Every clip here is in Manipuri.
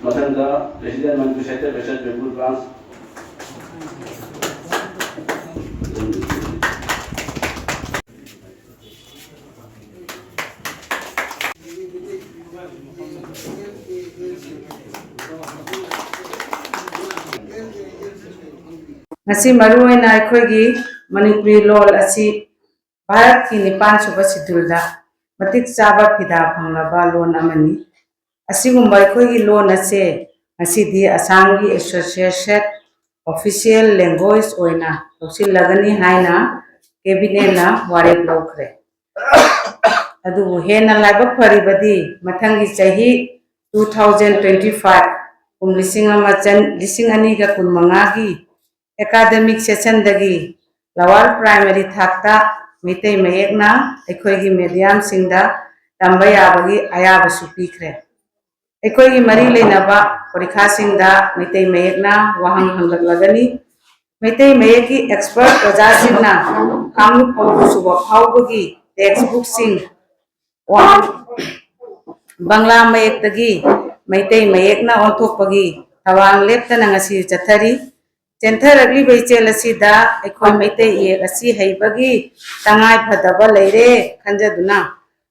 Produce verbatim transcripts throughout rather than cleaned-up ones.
ꯃꯊꯪꯗ President Manipur Centre Freshers Bengal Branch. ꯉꯁꯤ ꯃꯔꯨꯑꯣꯏꯅ ꯑꯩꯈꯣꯏꯒꯤ ꯃꯅꯤꯄꯨꯔꯤ ꯂꯣꯜ ꯑꯁꯤ ꯚꯥꯔꯠꯀꯤ ꯅꯤꯄꯥꯟ ꯁꯨꯕ ꯁꯤꯗꯨꯜꯗ ꯃꯇꯤꯛ ꯆꯥꯕ ꯐꯤꯗꯥ ꯐꯪꯂꯕ ꯂꯣꯟ ꯑꯃꯅꯤ꯫ ꯑꯁꯤꯒꯨꯝꯕ ꯑꯩꯈꯣꯏꯒꯤ ꯂꯣꯟ ꯑꯁꯦ ꯉꯁꯤꯗꯤ ꯑꯁꯥꯝꯒꯤ ꯑꯦꯁꯣꯁꯤꯌꯦꯇꯦꯠ ꯑꯣꯐꯤꯁꯤꯌꯦꯜ ꯂꯦꯡꯒ꯭ꯋꯦꯖ ꯑꯣꯏꯅ ꯂꯧꯁꯤꯜꯂꯒꯅꯤ ꯍꯥꯏꯅ ꯀꯦꯕꯤꯅꯦꯠꯅ ꯋꯥꯔꯦꯞ ꯂꯧꯈ꯭ꯔꯦ꯫ ꯑꯗꯨꯕꯨ ꯍꯦꯟꯅ ꯂꯥꯏꯕꯛ ꯐꯔꯤꯕꯗꯤ ꯃꯊꯪꯒꯤ ꯆꯍꯤ two thousand twenty five, ꯀꯨꯝ ꯂꯤꯁꯤꯡ ꯑꯃ ꯆꯟ-, ꯂꯤꯁꯤꯡ ꯑꯅꯤꯒ ꯀꯨꯟꯃꯉꯥꯒꯤ ꯑꯦꯀꯥꯗꯃꯤꯛ ꯁꯦꯁꯟꯗꯒꯤ ꯂꯋꯥꯔ ꯄ꯭ꯔꯥꯏꯃꯔꯤ ꯊꯥꯛꯇ ꯃꯩꯇꯩ ꯃꯌꯦꯛꯅ ꯑꯩꯈꯣꯏꯒꯤ ꯃꯦꯗꯤꯌꯝꯁꯤꯡꯗ ꯇꯝꯕ ꯌꯥꯕꯒꯤ ꯑꯌꯥꯕꯁꯨ ꯄꯤꯈ꯭ꯔꯦ꯫ ꯑꯩꯈꯣꯏꯒꯤ ꯃꯔꯤ ꯂꯩꯅꯕ ꯄꯔꯤꯈꯥꯁꯤꯡꯗ ꯃꯩꯇꯩ ꯃꯌꯦꯛꯅ ꯋꯥꯍꯪ ꯍꯪꯂꯛꯂꯒꯅꯤ꯫ ꯃꯩꯇꯩ ꯃꯌꯦꯛꯀꯤ ꯑꯦꯛꯁꯄꯔꯠ ꯑꯣꯖꯥꯁꯤꯡꯅ ꯀꯥꯡꯂꯨꯞ ꯍꯧꯕ ꯁꯨꯕ ꯐꯥꯎꯕꯒꯤ ꯇꯦꯛꯁ ꯕꯨꯛꯁꯤꯡ ꯋꯥ-, ꯕꯪꯂꯥ ꯃꯌꯦꯛꯇꯒꯤ ꯃꯩꯇꯩ ꯃꯌꯦꯛꯅ ꯑꯣꯟꯊꯣꯛꯄꯒꯤ ꯊꯧꯔꯥꯡ ꯂꯦꯞꯇꯅ ꯉꯁꯤ ꯆꯠꯊꯔꯤ꯫ ꯆꯦꯟꯊꯔꯛꯂꯤꯕ ꯏꯆꯦꯜ ꯑꯁꯤꯗ ꯑꯩꯈꯣꯏ ꯃꯩꯇꯩ ꯏꯌꯦꯛ ꯑꯁꯤ ꯍꯩꯕꯒꯤ ꯇꯉꯥꯏ ꯐꯗꯕ ꯂꯩꯔꯦ ꯈꯟꯖꯗꯨꯅ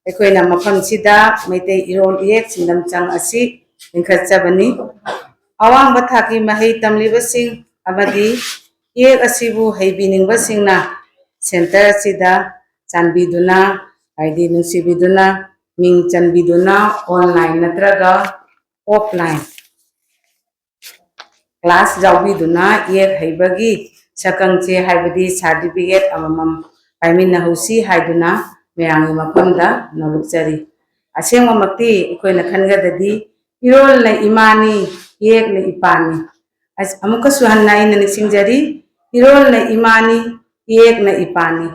ꯑꯩꯈꯣꯏꯅ ꯃꯐꯝꯁꯤꯗ ꯃꯩꯇꯩ ꯏꯔꯣꯜ ꯏꯌꯦꯛ ꯁꯤꯟꯗꯝꯆꯪ ꯑꯁꯤ ꯂꯤꯡꯈꯠꯆꯕꯅꯤ꯫ ꯑꯋꯥꯡꯕ ꯊꯥꯛꯀꯤ ꯃꯍꯩ ꯇꯝꯂꯤꯕꯁꯤꯡ ꯑꯃꯗꯤ ꯏꯌꯦꯛ ꯑꯁꯤꯕꯨ ꯍꯩꯕꯤꯅꯤꯡꯕꯁꯤꯡꯅ ꯁꯦꯟꯇꯔ ꯑꯁꯤꯗ ꯆꯥꯟꯕꯤꯗꯨꯅ, ꯍꯥꯏꯗꯤ ꯅꯨꯡꯁꯤꯕꯤꯗꯨꯅ ꯃꯤꯡ ꯆꯟꯕꯤꯗꯨꯅ online ꯅꯠꯇ꯭ꯔꯒ offline class ꯌꯥꯎꯕꯤꯗꯨꯅ ꯏꯌꯦꯛ ꯍꯩꯕꯒꯤ ꯁꯛꯈꯪꯆꯦ, ꯍꯥꯏꯕꯗꯤ certificate ꯑꯃꯃꯝ ꯄꯥꯏꯃꯤꯟꯅꯍꯧꯁꯤ ꯍꯥꯏꯗꯨꯅ ꯃꯌꯥꯝꯒꯤ ꯃꯐꯝꯗ ꯅꯣꯂꯨꯛꯆꯔꯤ꯫ ꯑꯁꯦꯡꯕꯃꯛꯇꯤ ꯑꯩꯈꯣꯏꯅ ꯈꯟꯒꯗꯗꯤ ꯏꯔꯣꯜꯅ ꯏꯃꯥꯅꯤ, ꯏꯌꯦꯛꯅ ꯏꯄꯥꯅꯤ꯫ ꯑꯁ, ꯑꯃꯨꯛꯀꯁꯨ ꯍꯟꯅ ꯑꯩꯅ ꯅꯤꯡꯁꯤꯡꯖꯔꯤ, ꯏꯔꯣꯜꯅ ꯏꯃꯥꯅꯤ, ꯏꯌꯦꯛꯅ ꯏꯄꯥꯅꯤ꯫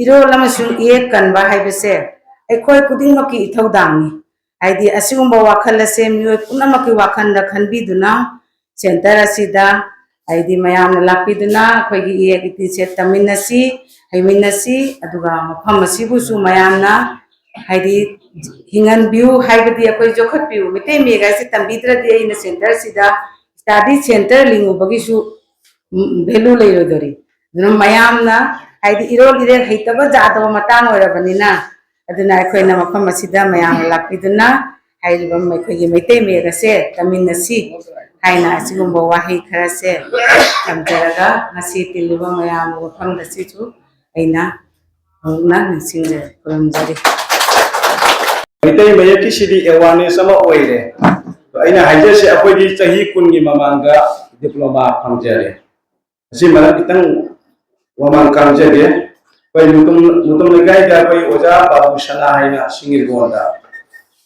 ꯏꯔꯣꯜ ꯑꯃꯁꯨꯡ ꯏꯌꯦꯛ ꯀꯟꯕ ꯍꯥꯏꯕꯁꯦ ꯑꯩꯈꯣꯏ ꯈꯨꯗꯤꯡꯃꯛꯀꯤ ꯏꯊꯧꯗꯥꯡꯅꯤ꯫ ꯍꯥꯏꯗꯤ, ꯑꯁꯤꯒꯨꯝꯕ ꯋꯥꯈꯜ ꯑꯁꯦ ꯃꯤꯑꯣꯏ ꯄꯨꯝꯅꯃꯛꯀꯤ ꯋꯥꯈꯜꯗ ꯈꯟꯕꯤꯗꯨꯅ ꯁꯦꯟꯇꯔ ꯑꯁꯤꯗ, ꯍꯥꯏꯗꯤ, ꯃꯌꯥꯝꯅ ꯂꯥꯛꯄꯤꯗꯨꯅ ꯑꯩꯈꯣꯏꯒꯤ ꯏꯌꯦꯛ ꯏꯇꯤꯁꯦ ꯇꯝꯃꯤꯟꯅꯁꯤ, ꯂꯩꯃꯤꯟꯅꯁꯤ꯫ ꯑꯗꯨꯒ ꯃꯐꯝ ꯑꯁꯤꯕꯨꯁꯨ ꯃꯌꯥꯝꯅ ꯍꯥꯏꯗꯤ ꯍꯤꯡꯍꯟꯕꯤꯌꯨ, ꯍꯥꯏꯕꯗꯤ ꯑꯩꯈꯣꯏ ꯌꯣꯛꯈꯠꯄꯤꯌꯨ꯫ ꯃꯩꯇꯩ ꯃꯌꯦꯛ ꯍꯥꯏꯁꯦ ꯇꯝꯕꯤꯗ꯭ꯔꯗꯤ ꯑꯩꯅ ꯁꯦꯟꯇꯔꯁꯤꯗ ꯁ꯭ꯇꯗꯤ ꯁꯦꯟꯇꯔ ꯂꯤꯡꯉꯨꯕꯒꯤꯁꯨ ꯚꯦꯂꯨ ꯂꯩꯔꯣꯏꯗꯣꯔꯤ꯫ ꯑꯗꯨꯅ ꯃꯌꯥꯝꯅ ꯍꯥꯏꯗꯤ ꯏꯔꯣꯜ ꯏꯔꯦꯛ ꯍꯩꯇꯕ ꯌꯥꯗꯕ ꯃꯇꯥꯡ ꯑꯣꯏꯔꯕꯅꯤꯅ, ꯑꯗꯨꯅ ꯑꯩꯈꯣꯏꯅ ꯃꯐꯝ ꯑꯁꯤꯗ ꯃꯌꯥꯝꯅ ꯂꯥꯛꯄꯤꯗꯨꯅ ꯍꯥꯏꯔꯤꯕ ꯑꯩꯈꯣꯏꯒꯤ ꯃꯩꯇꯩ ꯃꯌꯦꯛ ꯑꯁꯦ ꯇꯝꯃꯤꯟꯅꯁꯤ ꯍꯥꯏꯅ ꯑꯁꯤꯒꯨꯝꯕ ꯋꯥꯍꯩ ꯈꯔꯁꯦ ꯊꯝꯖꯔꯒ, ꯉꯁꯤ ꯇꯤꯜꯂꯤꯕ ꯃꯌꯥꯝ ꯃꯐꯝꯗ ꯁꯤꯁꯨ ꯑꯩꯅ ꯑꯃꯨꯛꯅ ꯅꯤꯡꯁꯤꯡꯖꯔꯤ, ꯈꯨꯔꯨꯝꯖꯔꯤ꯫ ꯃꯩꯇꯩ ꯃꯌꯦꯛꯀꯤꯁꯤꯗꯤ ꯑꯦꯋꯥꯔꯅꯦꯁ ꯑꯃ ꯑꯣꯏꯔꯦ꯫ ꯑꯩꯅ ꯍꯥꯏꯖꯔꯤꯁꯦ, ꯑꯩꯈꯣꯏꯗꯤ ꯆꯍꯤ ꯀꯨꯟꯒꯤ ꯃꯃꯥꯡꯗ ꯗꯤꯄ꯭ꯂꯣꯃꯥ ꯐꯪꯖꯔꯦ꯫ ꯑꯁꯤ ꯃꯔꯝ ꯈꯤꯇꯪ ꯋꯥꯃꯥꯡ ꯀꯥꯡꯖꯒꯦ꯫ ꯑꯩꯈꯣꯏ ꯃꯨꯇꯨꯝ ꯃꯨꯇꯨꯝ ꯂꯩꯀꯥꯏꯗ ꯑꯩꯈꯣꯏ ꯑꯣꯖꯥ ꯕꯥꯕꯨ ꯁꯅꯥ ꯍꯥꯏꯅ ꯁꯤꯡꯉꯤꯔꯒꯣꯟꯗ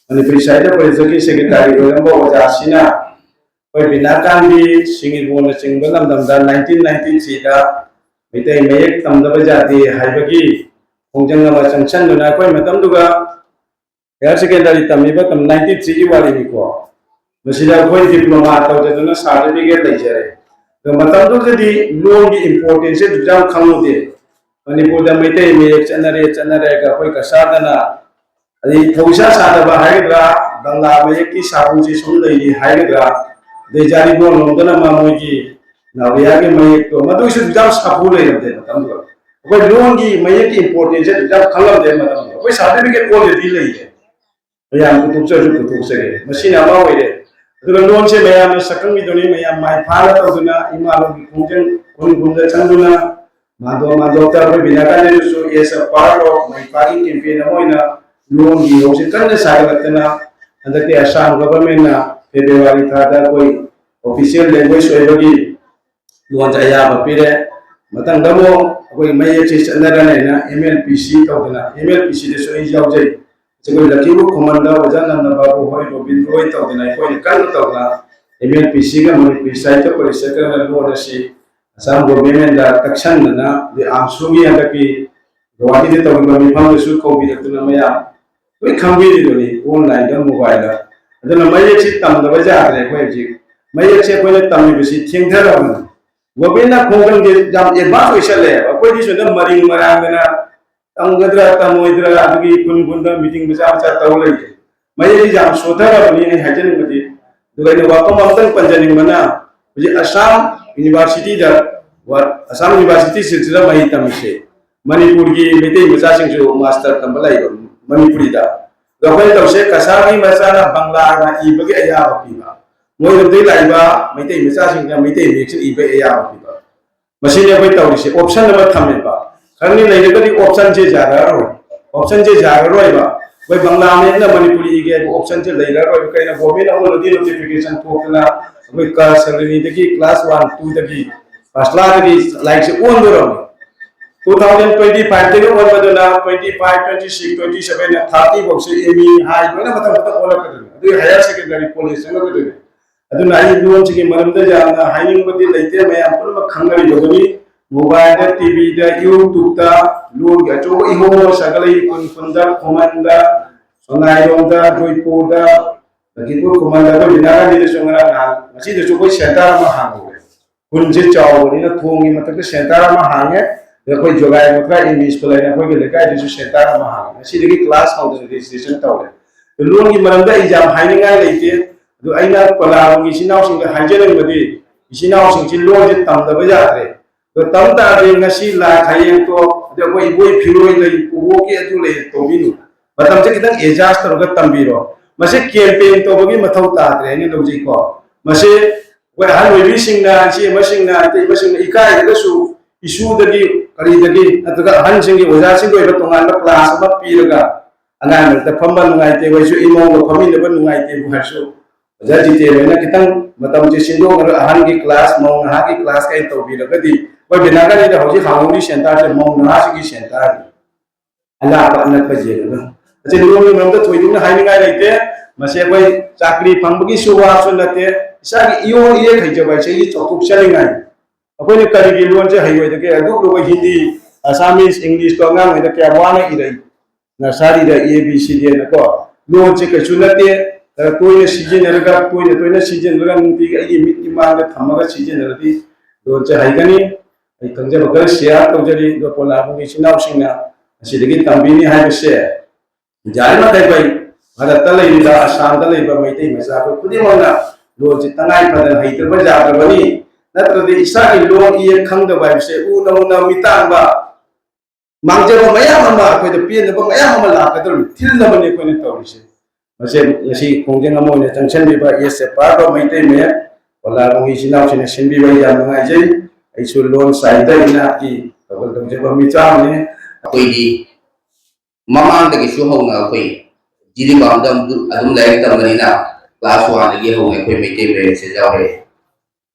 ꯃꯅꯤꯄꯨꯔꯤ ꯁꯥꯍꯤꯇ꯭ꯌ ꯄꯔꯤꯁꯠꯀꯤ ꯁꯦꯀ꯭ꯔꯦꯇꯥꯔꯤ ꯑꯣꯏꯔꯝꯕ ꯑꯣꯖꯥꯁꯤꯅ ꯑꯩꯈꯣꯏ ꯕꯤꯅꯥꯀꯥꯟꯗꯤ ꯁꯤꯡꯉꯤꯔꯒꯣꯟꯅꯆꯤꯡꯕ ꯂꯝꯗꯝꯗ ꯅꯥꯏꯟꯇꯤꯟ ꯅꯥꯏꯟꯇꯤ ꯊ꯭ꯔꯤꯗ ꯃꯩꯇꯩ ꯃꯌꯦꯛ ꯇꯝꯗꯕ ꯌꯥꯗꯦ ꯍꯥꯏꯕꯒꯤ ꯈꯣꯡꯖꯪ ꯑꯃ ꯆꯪꯁꯟꯗꯨꯅ ꯑꯩꯈꯣꯏ ꯃꯇꯝꯗꯨꯒ ꯍꯥꯌꯔ ꯁꯦꯀꯦꯟꯗꯔꯤ ꯇꯝꯃꯤꯕ ꯃꯇꯝ ꯅꯥꯏꯟꯇꯤ ꯊ꯭ꯔꯤꯒꯤ ꯋꯥꯔꯤꯅꯤꯀꯣ꯫ ꯃꯁꯤꯗ ꯑꯩꯈꯣꯏ ꯗꯤꯄ꯭ꯂꯣꯃꯥ ꯇꯧꯖꯗꯨꯅ ꯁꯥꯔꯇꯤꯐꯤꯀꯦꯠ ꯂꯩꯖꯔꯦ꯫ ꯑꯗꯣ ꯃꯇꯝꯗꯨꯗꯗꯤ ꯂꯣꯟꯒꯤ ꯏꯝꯄꯣꯔꯇꯦꯟꯁꯁꯦ ꯑꯗꯨꯛ ꯌꯥꯝ ꯈꯪꯂꯨꯗꯦ꯫ ꯃꯅꯤꯄꯨꯔꯗ ꯃꯩꯇꯩ ꯃꯌꯦꯛ ꯆꯠꯅꯔꯦ ꯆꯠꯅꯔꯦꯒ ꯑꯩꯈꯣꯏ ꯀꯁꯥꯗꯅ ꯑꯗꯩ ꯊꯧꯁꯥ ꯁꯥꯗꯕ ꯍꯥꯏꯒꯗ꯭ꯔꯥ, ꯕꯪꯂꯥ ꯃꯌꯦꯛꯀꯤ ꯁꯥꯐꯨꯁꯤ ꯁꯨꯝ ꯂꯩꯔꯤ ꯍꯥꯏꯒꯗ꯭ꯔꯥ, ꯑꯗꯩ ꯖꯥꯔꯤꯕꯣꯟ ꯂꯣꯝꯗꯅ ꯃꯥ ꯃꯣꯏꯒꯤ ꯅꯥꯎꯔꯤꯌꯥꯒꯤ ꯃꯌꯦꯛꯇꯣ, ꯃꯗꯨꯒꯤꯁꯨ ꯑꯗꯨꯛ ꯌꯥꯝ ꯁꯥꯐꯨ ꯂꯩꯔꯝꯗꯦ ꯃꯇꯝꯗꯨꯗ꯫ ꯑꯩꯈꯣꯏ ꯂꯣꯟꯒꯤ ꯃꯌꯦꯛꯀꯤ ꯏꯝꯄꯣꯔꯇꯦꯟꯁꯁꯦ ꯑꯗꯨꯛ ꯌꯥꯝ ꯈꯪꯂꯝꯗꯦ ꯃꯇꯝꯗꯨꯗ꯫ ꯑꯩꯈꯣꯏ ꯁꯥꯔꯇꯤꯐꯤꯀꯦꯠ ꯑꯣꯜꯔꯦꯗꯤ ꯂꯩꯔꯦ꯫ ꯃꯌꯥꯝ ꯄꯨꯊꯣꯛꯆꯔꯁꯨ ꯄꯨꯊꯣꯛꯆꯒꯦ꯫ ꯃꯁꯤꯅ ꯑꯃ ꯑꯣꯏꯔꯦ꯫ ꯑꯗꯨꯒ ꯂꯣꯟꯁꯦ ꯃꯌꯥꯝꯅ ꯁꯛꯈꯪꯕꯤꯗꯨꯅꯤ, ꯃꯌꯥꯝ ꯃꯥꯏ ꯄꯥꯛꯅ ꯇꯧꯗꯨꯅ ꯏꯃꯥ ꯂꯣꯟꯒꯤ ꯈꯣꯡꯖꯪ ꯈꯨꯟ ꯈꯨꯟꯗ ꯆꯪꯗꯨꯅ ꯃꯥꯟꯗꯣꯞ ꯃꯥꯟꯗꯣꯞꯇ ꯑꯩꯈꯣꯏ ꯕꯤꯅꯥꯀꯥꯟꯗꯁꯨ as a part of my ꯄꯥꯛꯀꯤ campaign ꯑꯃ ꯑꯣꯏꯅ ꯂꯣꯟꯒꯤ ꯏꯍꯧꯁꯦ ꯀꯟꯅ ꯁꯥꯒꯠꯂꯛꯇꯅ ꯍꯟꯗꯛꯀꯤ ꯑꯁꯥꯝ ꯒꯣꯚꯔꯟꯃꯦꯟꯅ ꯐꯦꯕ꯭ꯔꯨꯋꯥꯔꯤ ꯊꯥꯗ ꯑꯩꯈꯣꯏ official language ꯑꯣꯏꯕꯒꯤ ꯂꯣꯟꯁꯦ ꯑꯌꯥꯕ ꯄꯤꯔꯦ꯫ ꯃꯊꯪꯗ ꯑꯃꯨꯛ ꯑꯩꯈꯣꯏ ꯃꯌꯦꯛꯁꯤ ꯆꯠꯅꯔꯅꯦꯅ M L P C ꯇꯧꯗꯅ, M L P C ꯗꯁꯨ ꯑꯩ ꯌꯥꯎꯖꯩ꯫ ꯑꯩꯈꯣꯏ ꯂꯛꯈꯤꯕ ꯈꯨꯃꯟꯗ ꯑꯣꯖꯥ ꯅꯟꯗ ꯕꯥꯕꯨ ꯍꯣꯏ, ꯒꯣꯕꯤꯟꯗ ꯍꯣꯏ ꯇꯧꯗꯅ ꯑꯩꯈꯣꯏꯅ ꯀꯟꯅ ꯇꯧꯗꯅ M L P C ꯒ ꯃꯅꯤꯄꯨꯔꯤ ꯁꯥꯍꯤꯇ꯭ꯌ ꯄꯔꯤꯁꯠꯀ ꯂꯣꯟ ꯑꯁꯤ ꯑꯁꯥꯝ ꯒꯣꯚꯔꯟꯃꯦꯟꯗ ꯇꯛꯁꯟꯗꯅ ꯑꯗꯩ ꯑꯥꯝꯁꯨꯒꯤ ꯍꯟꯗꯛꯀꯤ ꯒꯧꯍꯥꯇꯤꯗ ꯇꯧꯔꯤꯕ ꯃꯤꯐꯝꯗꯁꯨ ꯀꯧꯕꯤꯔꯛꯇꯨꯅ ꯃꯌꯥꯝ ꯂꯣꯏ ꯈꯪꯕꯤꯔꯤꯕꯅꯤ, online ꯗ, mobile ꯗ꯫ ꯑꯗꯨꯅ ꯃꯌꯦꯛꯁꯤ ꯇꯝꯗꯕ ꯌꯥꯗ꯭ꯔꯦ꯫ ꯑꯩꯈꯣꯏ ꯍꯧꯖꯤꯛ ꯃꯌꯦꯛꯁꯦ ꯑꯩꯈꯣꯏꯅ ꯇꯝꯃꯤꯕꯁꯤ ꯊꯦꯡꯊꯔꯕꯅꯤ꯫ ꯒꯣꯔꯃꯦꯟꯅ ꯈꯣꯡꯖꯪꯁꯦ ꯌꯥꯝ ꯑꯦꯗꯚꯥꯟꯁ ꯑꯣꯏꯁꯜꯂꯦꯕ꯫ ꯑꯩꯈꯣꯏꯗꯤ ꯁꯣꯝꯗ ꯃꯔꯤꯡ ꯃꯔꯥꯡꯗꯅ ꯇꯝꯒꯗ꯭ꯔꯥ ꯇꯝꯃꯣꯏꯗ꯭ꯔꯥ ꯑꯗꯨꯒꯤ ꯈꯨꯟ ꯈꯨꯟꯗ ꯃꯤꯇꯤꯡ ꯃꯆꯥ ꯃꯆꯥ ꯇꯧ ꯂꯩꯔꯦ꯫ ꯃꯌꯦꯛꯁꯤ ꯌꯥꯝ ꯁꯣꯊꯔꯕꯅꯤ꯫ ꯑꯩ ꯍꯥꯏꯖꯅꯤꯡꯕꯗꯤ, ꯑꯗꯨꯒ ꯑꯩꯅ ꯋꯥꯐꯝ ꯑꯃꯇꯪ ꯄꯟꯖꯅꯤꯡꯕꯅ, ꯍꯧꯖꯤꯛ ꯑꯁꯥꯝ ꯌꯨꯅꯤꯚꯔꯁꯤꯇꯤꯗ, ꯑꯁꯥꯝ ꯌꯨꯅꯤꯚꯔꯁꯤꯇꯤꯁꯤꯗ ꯃꯍꯩ ꯇꯝꯃꯤꯁꯦ ꯃꯅꯤꯄꯨꯔꯒꯤ ꯃꯩꯇꯩ ꯃꯆꯥꯁꯤꯡꯁꯨ ꯃꯥꯁꯇꯔ ꯇꯝꯕ ꯂꯩꯕ ꯃꯅꯤꯄꯨꯔꯤꯗ꯫ ꯑꯗꯣ ꯑꯩꯈꯣꯏꯅ ꯇꯧꯁꯦ, ꯀꯁꯥꯔꯒꯤ ꯃꯆꯥꯅ ꯕꯪꯂꯥꯅ ꯏꯕꯒꯤ ꯑꯌꯥꯕ ꯄꯤꯕ, ꯃꯣꯏꯔꯣꯝꯗꯒꯤ ꯂꯥꯛꯏꯕ ꯃꯩꯇꯩ ꯃꯆꯥꯁꯤꯡꯅ ꯃꯩꯇꯩ ꯃꯌꯦꯛꯁꯤꯡ ꯏꯕꯒꯤ ꯑꯌꯥꯕ ꯄꯤꯕ꯫ ꯃꯁꯤꯅꯤ ꯑꯩꯈꯣꯏ ꯇꯧꯔꯤꯁꯦ, ꯑꯣꯞꯁꯟ ꯑꯃ ꯊꯝꯃꯦꯕ꯫ ꯈꯪꯅꯤ ꯂꯩꯔꯒꯗꯤ ꯑꯣꯞꯁꯟꯁꯦ ꯌꯥꯔꯔꯣꯏ, ꯑꯣꯞꯁꯟꯁꯦ ꯌꯥꯔꯔꯣꯏꯕ꯫ ꯑꯩꯈꯣꯏ ꯕꯪꯂꯥ ꯃꯌꯦꯛꯅ ꯃꯅꯤꯄꯨꯔꯤ ꯏꯒꯦ ꯍꯥꯏꯕ ꯑꯣꯞꯁꯟꯁꯦ ꯂꯩꯔꯔꯣꯏꯕ꯫ ꯀꯩꯅꯣ, ꯒꯣꯔꯃꯦꯟꯅ already notification ꯊꯣꯛꯇꯅ ꯑꯩꯈꯣꯏ ꯀ ꯁꯔꯦꯅꯤꯗꯒꯤ class one, twoꯗꯒꯤ, first classꯗꯒꯤ ꯂꯥꯏꯔꯤꯛꯁꯦ ꯑꯣꯟꯗꯣꯔꯕꯅꯤ꯫ Two thousand twenty fiveꯇꯒꯤ ꯑꯣꯟꯕꯗꯨꯅ twenty five, twenty six, twenty seven, thirty ꯐꯥꯎꯁꯦ ꯑꯦꯝ ꯏ ꯍꯥꯏ ꯂꯣꯏꯅ ꯃꯊꯪ ꯃꯊꯪ ꯑꯣꯜꯂꯛꯀꯗꯣꯏꯅꯤ꯫ ꯑꯗꯨꯒꯤ higher secondary college ꯆꯪꯉꯛꯀꯗꯣꯏꯅꯤ꯫ ꯑꯗꯨꯅ ꯑꯩ ꯂꯣꯟꯁꯤꯒꯤ ꯃꯔꯝꯗ ꯌꯥꯝꯅ ꯍꯥꯏꯅꯤꯡꯕꯗꯤ ꯂꯩꯇꯦ, ꯃꯌꯥꯝ ꯄꯨꯝꯅꯃꯛ ꯈꯪꯅꯔꯤꯕꯗꯨꯅꯤ꯫ Mobileꯗ, TVꯗ, YouTubeꯇ ꯂꯣꯟꯒꯤ ꯑꯆꯧꯕ ꯏꯍꯧ ꯑꯃ ꯁꯥꯒꯠꯂꯛꯏ꯫ ꯈꯨꯟ ꯈꯨꯟꯗ, ꯈꯨꯃꯟꯗ, ꯁꯣꯅꯥꯏꯔꯣꯝꯗ, ꯖꯣꯏꯄꯨꯔꯗ, ꯂꯈꯤꯄꯨꯔ ꯈꯨꯃꯟꯗ, ꯑꯩꯈꯣꯏ ꯕꯤꯅꯥꯒꯥꯅꯤꯗꯁꯨ ꯉꯔꯥꯡ ꯅꯍꯥꯟ, ꯉꯁꯤꯗꯁꯨ ꯑꯩꯈꯣꯏ center ꯑꯃ ꯍꯥꯡꯍꯧꯔꯦ꯫ ꯈꯨꯟꯁꯦ ꯆꯥꯎꯕꯅꯤꯅ ꯊꯣꯡꯒꯤ ꯃꯊꯛꯇ center ꯑꯃ ꯍꯥꯡꯉꯦ꯫ ꯑꯗ ꯑꯩꯈꯣꯏ ꯖꯣꯒꯥꯏ ꯃꯊ꯭ꯔꯥ ꯏꯪꯂꯤꯁ ꯁ꯭ꯀꯨꯜ ꯍꯥꯏꯅ ꯑꯩꯈꯣꯏꯒꯤ ꯂꯩꯀꯥꯏꯗꯁꯨ center ꯑꯃ ꯍꯥꯡꯉꯦ꯫ ꯉꯁꯤꯗꯒꯤ class ꯍꯧꯗꯅ registration ꯇꯧꯔꯦ꯫ ꯑꯗꯨ ꯂꯣꯟꯒꯤ ꯃꯔꯝꯗ ꯑꯩ ꯌꯥꯝ ꯍꯥꯏꯅꯤꯡꯉꯥꯏ ꯂꯩꯇꯦ꯫ ꯑꯗꯨ ꯑꯩꯅ ꯄꯂꯥꯔꯣꯝꯒꯤ ꯏꯆꯤꯟ ꯏꯅꯥꯎꯁꯤꯡꯗ ꯍꯥꯏꯖꯅꯤꯡꯕꯗꯤ, ꯏꯆꯤꯟ ꯏꯅꯥꯎꯁꯤꯡꯁꯤ ꯂꯣꯟꯁꯦ ꯇꯝꯗꯕ ꯌꯥꯗ꯭ꯔꯦ꯫ ꯑꯗꯣ ꯇꯝ ꯇꯥꯔꯗꯤ ꯉꯁꯤ ꯂꯥꯛ ꯍꯌꯦꯡ ꯇꯣꯛ, ꯑꯗꯩ ꯑꯩꯈꯣꯏ ꯏꯕꯣꯏ ꯐꯤꯔꯣꯏ ꯂꯩ, ꯎꯕꯣꯛꯀꯤ ꯑꯗꯨ ꯂꯩ ꯇꯧꯕꯤꯅꯨ꯫ ꯃꯇꯝꯁꯦ ꯈꯤꯇꯪ adjust ꯇꯧꯔꯒ ꯇꯝꯕꯤꯔꯣ꯫ ꯃꯁꯤ campaign ꯇꯧꯕꯒꯤ ꯃꯊꯧ ꯇꯥꯗ꯭ꯔꯦ ꯍꯥꯏꯅ ꯂꯧꯖꯩꯀꯣ꯫ ꯃꯁꯤ ꯑꯩꯈꯣꯏ ꯑꯍꯜ ꯑꯣꯏꯕꯤꯁꯤꯡꯅ, ꯏꯆꯦ ꯑꯃꯁꯤꯡꯅ, ꯑꯇꯩ ꯑꯃꯁꯤꯡꯅ ꯏꯀꯥꯏꯔꯒꯁꯨ ꯏꯁꯨꯗꯒꯤ ꯀꯔꯤꯗꯒꯤ ꯅꯠꯇ꯭ꯔꯒ ꯑꯍꯟꯁꯤꯡꯒꯤ, ꯑꯣꯖꯥꯁꯤꯡꯒꯤ ꯑꯣꯏꯕ ꯇꯣꯉꯥꯟꯕ class ꯑꯃ ꯄꯤꯔꯒ ꯑꯉꯥꯡ ꯃꯔꯛꯇ ꯐꯝꯕ ꯅꯨꯡꯉꯥꯏꯇꯦ, ꯑꯩꯈꯣꯏꯁꯨ ꯏꯃꯧꯒ ꯐꯝꯃꯤꯟꯅꯕ ꯅꯨꯡꯉꯥꯏꯇꯦꯕꯨ ꯍꯥꯏꯔꯁꯨ, ꯑꯣꯖꯥ ꯖꯤꯇꯦꯟ ꯍꯣꯏꯅ ꯈꯤꯇꯪ ꯃꯇꯝꯁꯦ ꯁꯤꯟꯗꯣꯛꯅꯔꯒ ꯑꯍꯟꯒꯤ class, ꯃꯧ ꯅꯍꯥꯒꯤ class ꯀꯥꯏꯅ ꯇꯧꯕꯤꯔꯒꯗꯤ, ꯑꯩꯈꯣꯏ ꯕꯤꯅꯥꯒꯥꯅꯤꯗ ꯍꯧꯖꯤꯛ ꯍꯥꯡꯍꯧꯔꯤ centerꯁꯦ ꯃꯧ ꯅꯍꯥꯁꯤꯡꯒꯤ centerꯅꯤ꯫ ꯑꯂꯥꯞꯄ ꯑꯅꯛꯄ ꯌꯦꯡꯉꯒ꯫ ꯑꯁꯤ ꯂꯣꯟꯒꯤ ꯃꯔꯝꯗ ꯊꯣꯏꯗꯣꯛꯅ ꯍꯥꯏꯅꯤꯡꯉꯥꯏ ꯂꯩꯇꯦ꯫ ꯃꯁꯤ ꯑꯩꯈꯣꯏ ꯆꯥꯀ꯭ꯔꯤ ꯐꯪꯕꯒꯤꯁꯨ ꯋꯥꯁꯨ ꯅꯠꯇꯦ, ꯏꯁꯥꯒꯤ ꯏꯔꯣꯟ ꯏꯌꯦꯛ ꯍꯩꯖꯕ ꯍꯥꯏꯁꯦ ꯑꯩꯒꯤ ꯆꯥꯎꯊꯣꯛꯆꯅꯤꯡꯉꯥꯏ꯫ ꯑꯩꯈꯣꯏꯅ ꯀꯔꯤꯒꯤ ꯂꯣꯟꯁꯦ ꯍꯩꯔꯣꯏꯗꯒꯦ? ꯑꯗꯨꯛ ꯂꯨꯕ ꯍꯤꯟꯗꯤ, ꯑꯁꯥꯃꯤꯁ, ꯏꯪꯂꯤꯁꯇꯣ ꯑꯉꯥꯡꯉꯩꯗ ꯀꯌꯥ ꯋꯥꯅ ꯏꯔꯛꯏ꯫ Nurseryꯗ A B C D ꯍꯥꯏꯅꯀꯣ꯫ ꯂꯣꯟꯁꯦ ꯀꯩꯁꯨ ꯅꯠꯇꯦ, ꯈꯔ ꯇꯣꯏꯅ ꯁꯤꯖꯤꯟꯅꯔꯒ, ꯇꯣꯏꯅ ꯇꯣꯏꯅ ꯁꯤꯖꯤꯟꯅꯔꯒ, ꯅꯨꯡꯇꯤꯒꯤ ꯑꯩꯒꯤ ꯃꯤꯠ ꯏꯃꯥꯡꯗ ꯊꯝꯃꯒ ꯁꯤꯖꯤꯟꯅꯔꯗꯤ ꯂꯣꯟꯁꯦ ꯍꯩꯒꯅꯤ꯫ ꯑꯩ ꯈꯪꯖꯕ ꯈꯔ ꯁꯤꯌꯥꯔ ꯇꯧꯖꯔꯤ꯫ ꯑꯗꯣ ꯄꯣꯂꯥꯕꯨꯡꯒꯤ ꯏꯆꯤꯟ ꯏꯅꯥꯎꯁꯤꯡꯅ ꯑꯁꯤꯗꯒꯤ ꯇꯝꯕꯤꯅꯤ ꯍꯥꯏꯕꯁꯦ ꯌꯥꯔꯤꯃꯈꯩ ꯚꯥꯔꯠꯇ ꯂꯩꯔꯤꯕ, ꯑꯁꯥꯝꯗ ꯂꯩꯕ ꯃꯩꯇꯩ ꯃꯆꯥ ꯑꯩꯈꯣꯏ ꯈꯨꯗꯤꯡꯃꯛꯅ ꯂꯣꯟꯁꯤ ꯇꯉꯥꯏ ꯐꯗꯅ ꯍꯩꯇꯕ ꯌꯥꯗ꯭ꯔꯕꯅꯤ꯫ ꯅꯠꯇ꯭ꯔꯗꯤ ꯏꯁꯥꯒꯤ ꯂꯣꯟ ꯏꯌꯦꯛ ꯈꯪꯗꯕ ꯍꯥꯏꯕꯁꯦ ꯎꯅ ꯎꯅ ꯃꯤꯇꯥꯡꯕ, ꯃꯥꯡꯖꯕ ꯃꯌꯥꯝ ꯑꯃ, ꯑꯩꯈꯣꯏꯗ ꯄꯦꯟꯗꯕ ꯃꯌꯥꯝ ꯑꯃ ꯂꯥꯛꯀꯗꯧꯔꯤꯕꯅꯤ, ꯊꯤꯜꯂꯕꯅꯤ ꯑꯩꯈꯣꯏꯅ ꯇꯧꯔꯤꯁꯦ꯫ ꯃꯁꯦ ꯉꯁꯤ ꯈꯣꯡꯖꯪ ꯑꯃ ꯑꯣꯏꯅ ꯆꯪꯁꯤꯟꯕꯤꯕ ꯑꯦꯁ ꯑꯦ ꯄꯥꯔꯠ ꯑꯣꯐ ꯃꯩꯇꯩ ꯃꯌꯦꯛ ꯄꯣꯂꯥꯕꯨꯡꯒꯤ ꯏꯆꯤꯟ ꯏꯅꯥꯎꯁꯤꯡꯅ ꯁꯤꯟꯕꯤꯕ ꯌꯥꯝ ꯅꯨꯡꯉꯥꯏꯖꯩ꯫ ꯑꯩꯁꯨ ꯂꯣꯟ ꯆꯥꯏꯗ ꯏꯅꯥꯛꯀꯤ ꯊꯧꯒꯜ ꯇꯧꯖꯕ ꯃꯤꯆꯥ ꯑꯃꯅꯤ꯫ ꯑꯩꯈꯣꯏꯗꯤ ꯃꯃꯥꯡꯗꯒꯤꯁꯨ ꯍꯧꯅ ꯑꯩꯈꯣꯏ ꯖꯤꯔꯤꯕꯥꯝꯗ ꯑꯗꯨꯝ ꯂꯥꯏꯔꯤꯛ ꯇꯝꯕꯅꯤꯅ ꯀ꯭ꯂꯥꯁ ꯋꯥꯟꯗꯒꯤ ꯍꯧꯅ ꯑꯩꯈꯣꯏ ꯃꯩꯇꯩ ꯃꯌꯦꯛꯁꯦ ꯌꯥꯎꯔꯛꯑꯦ꯫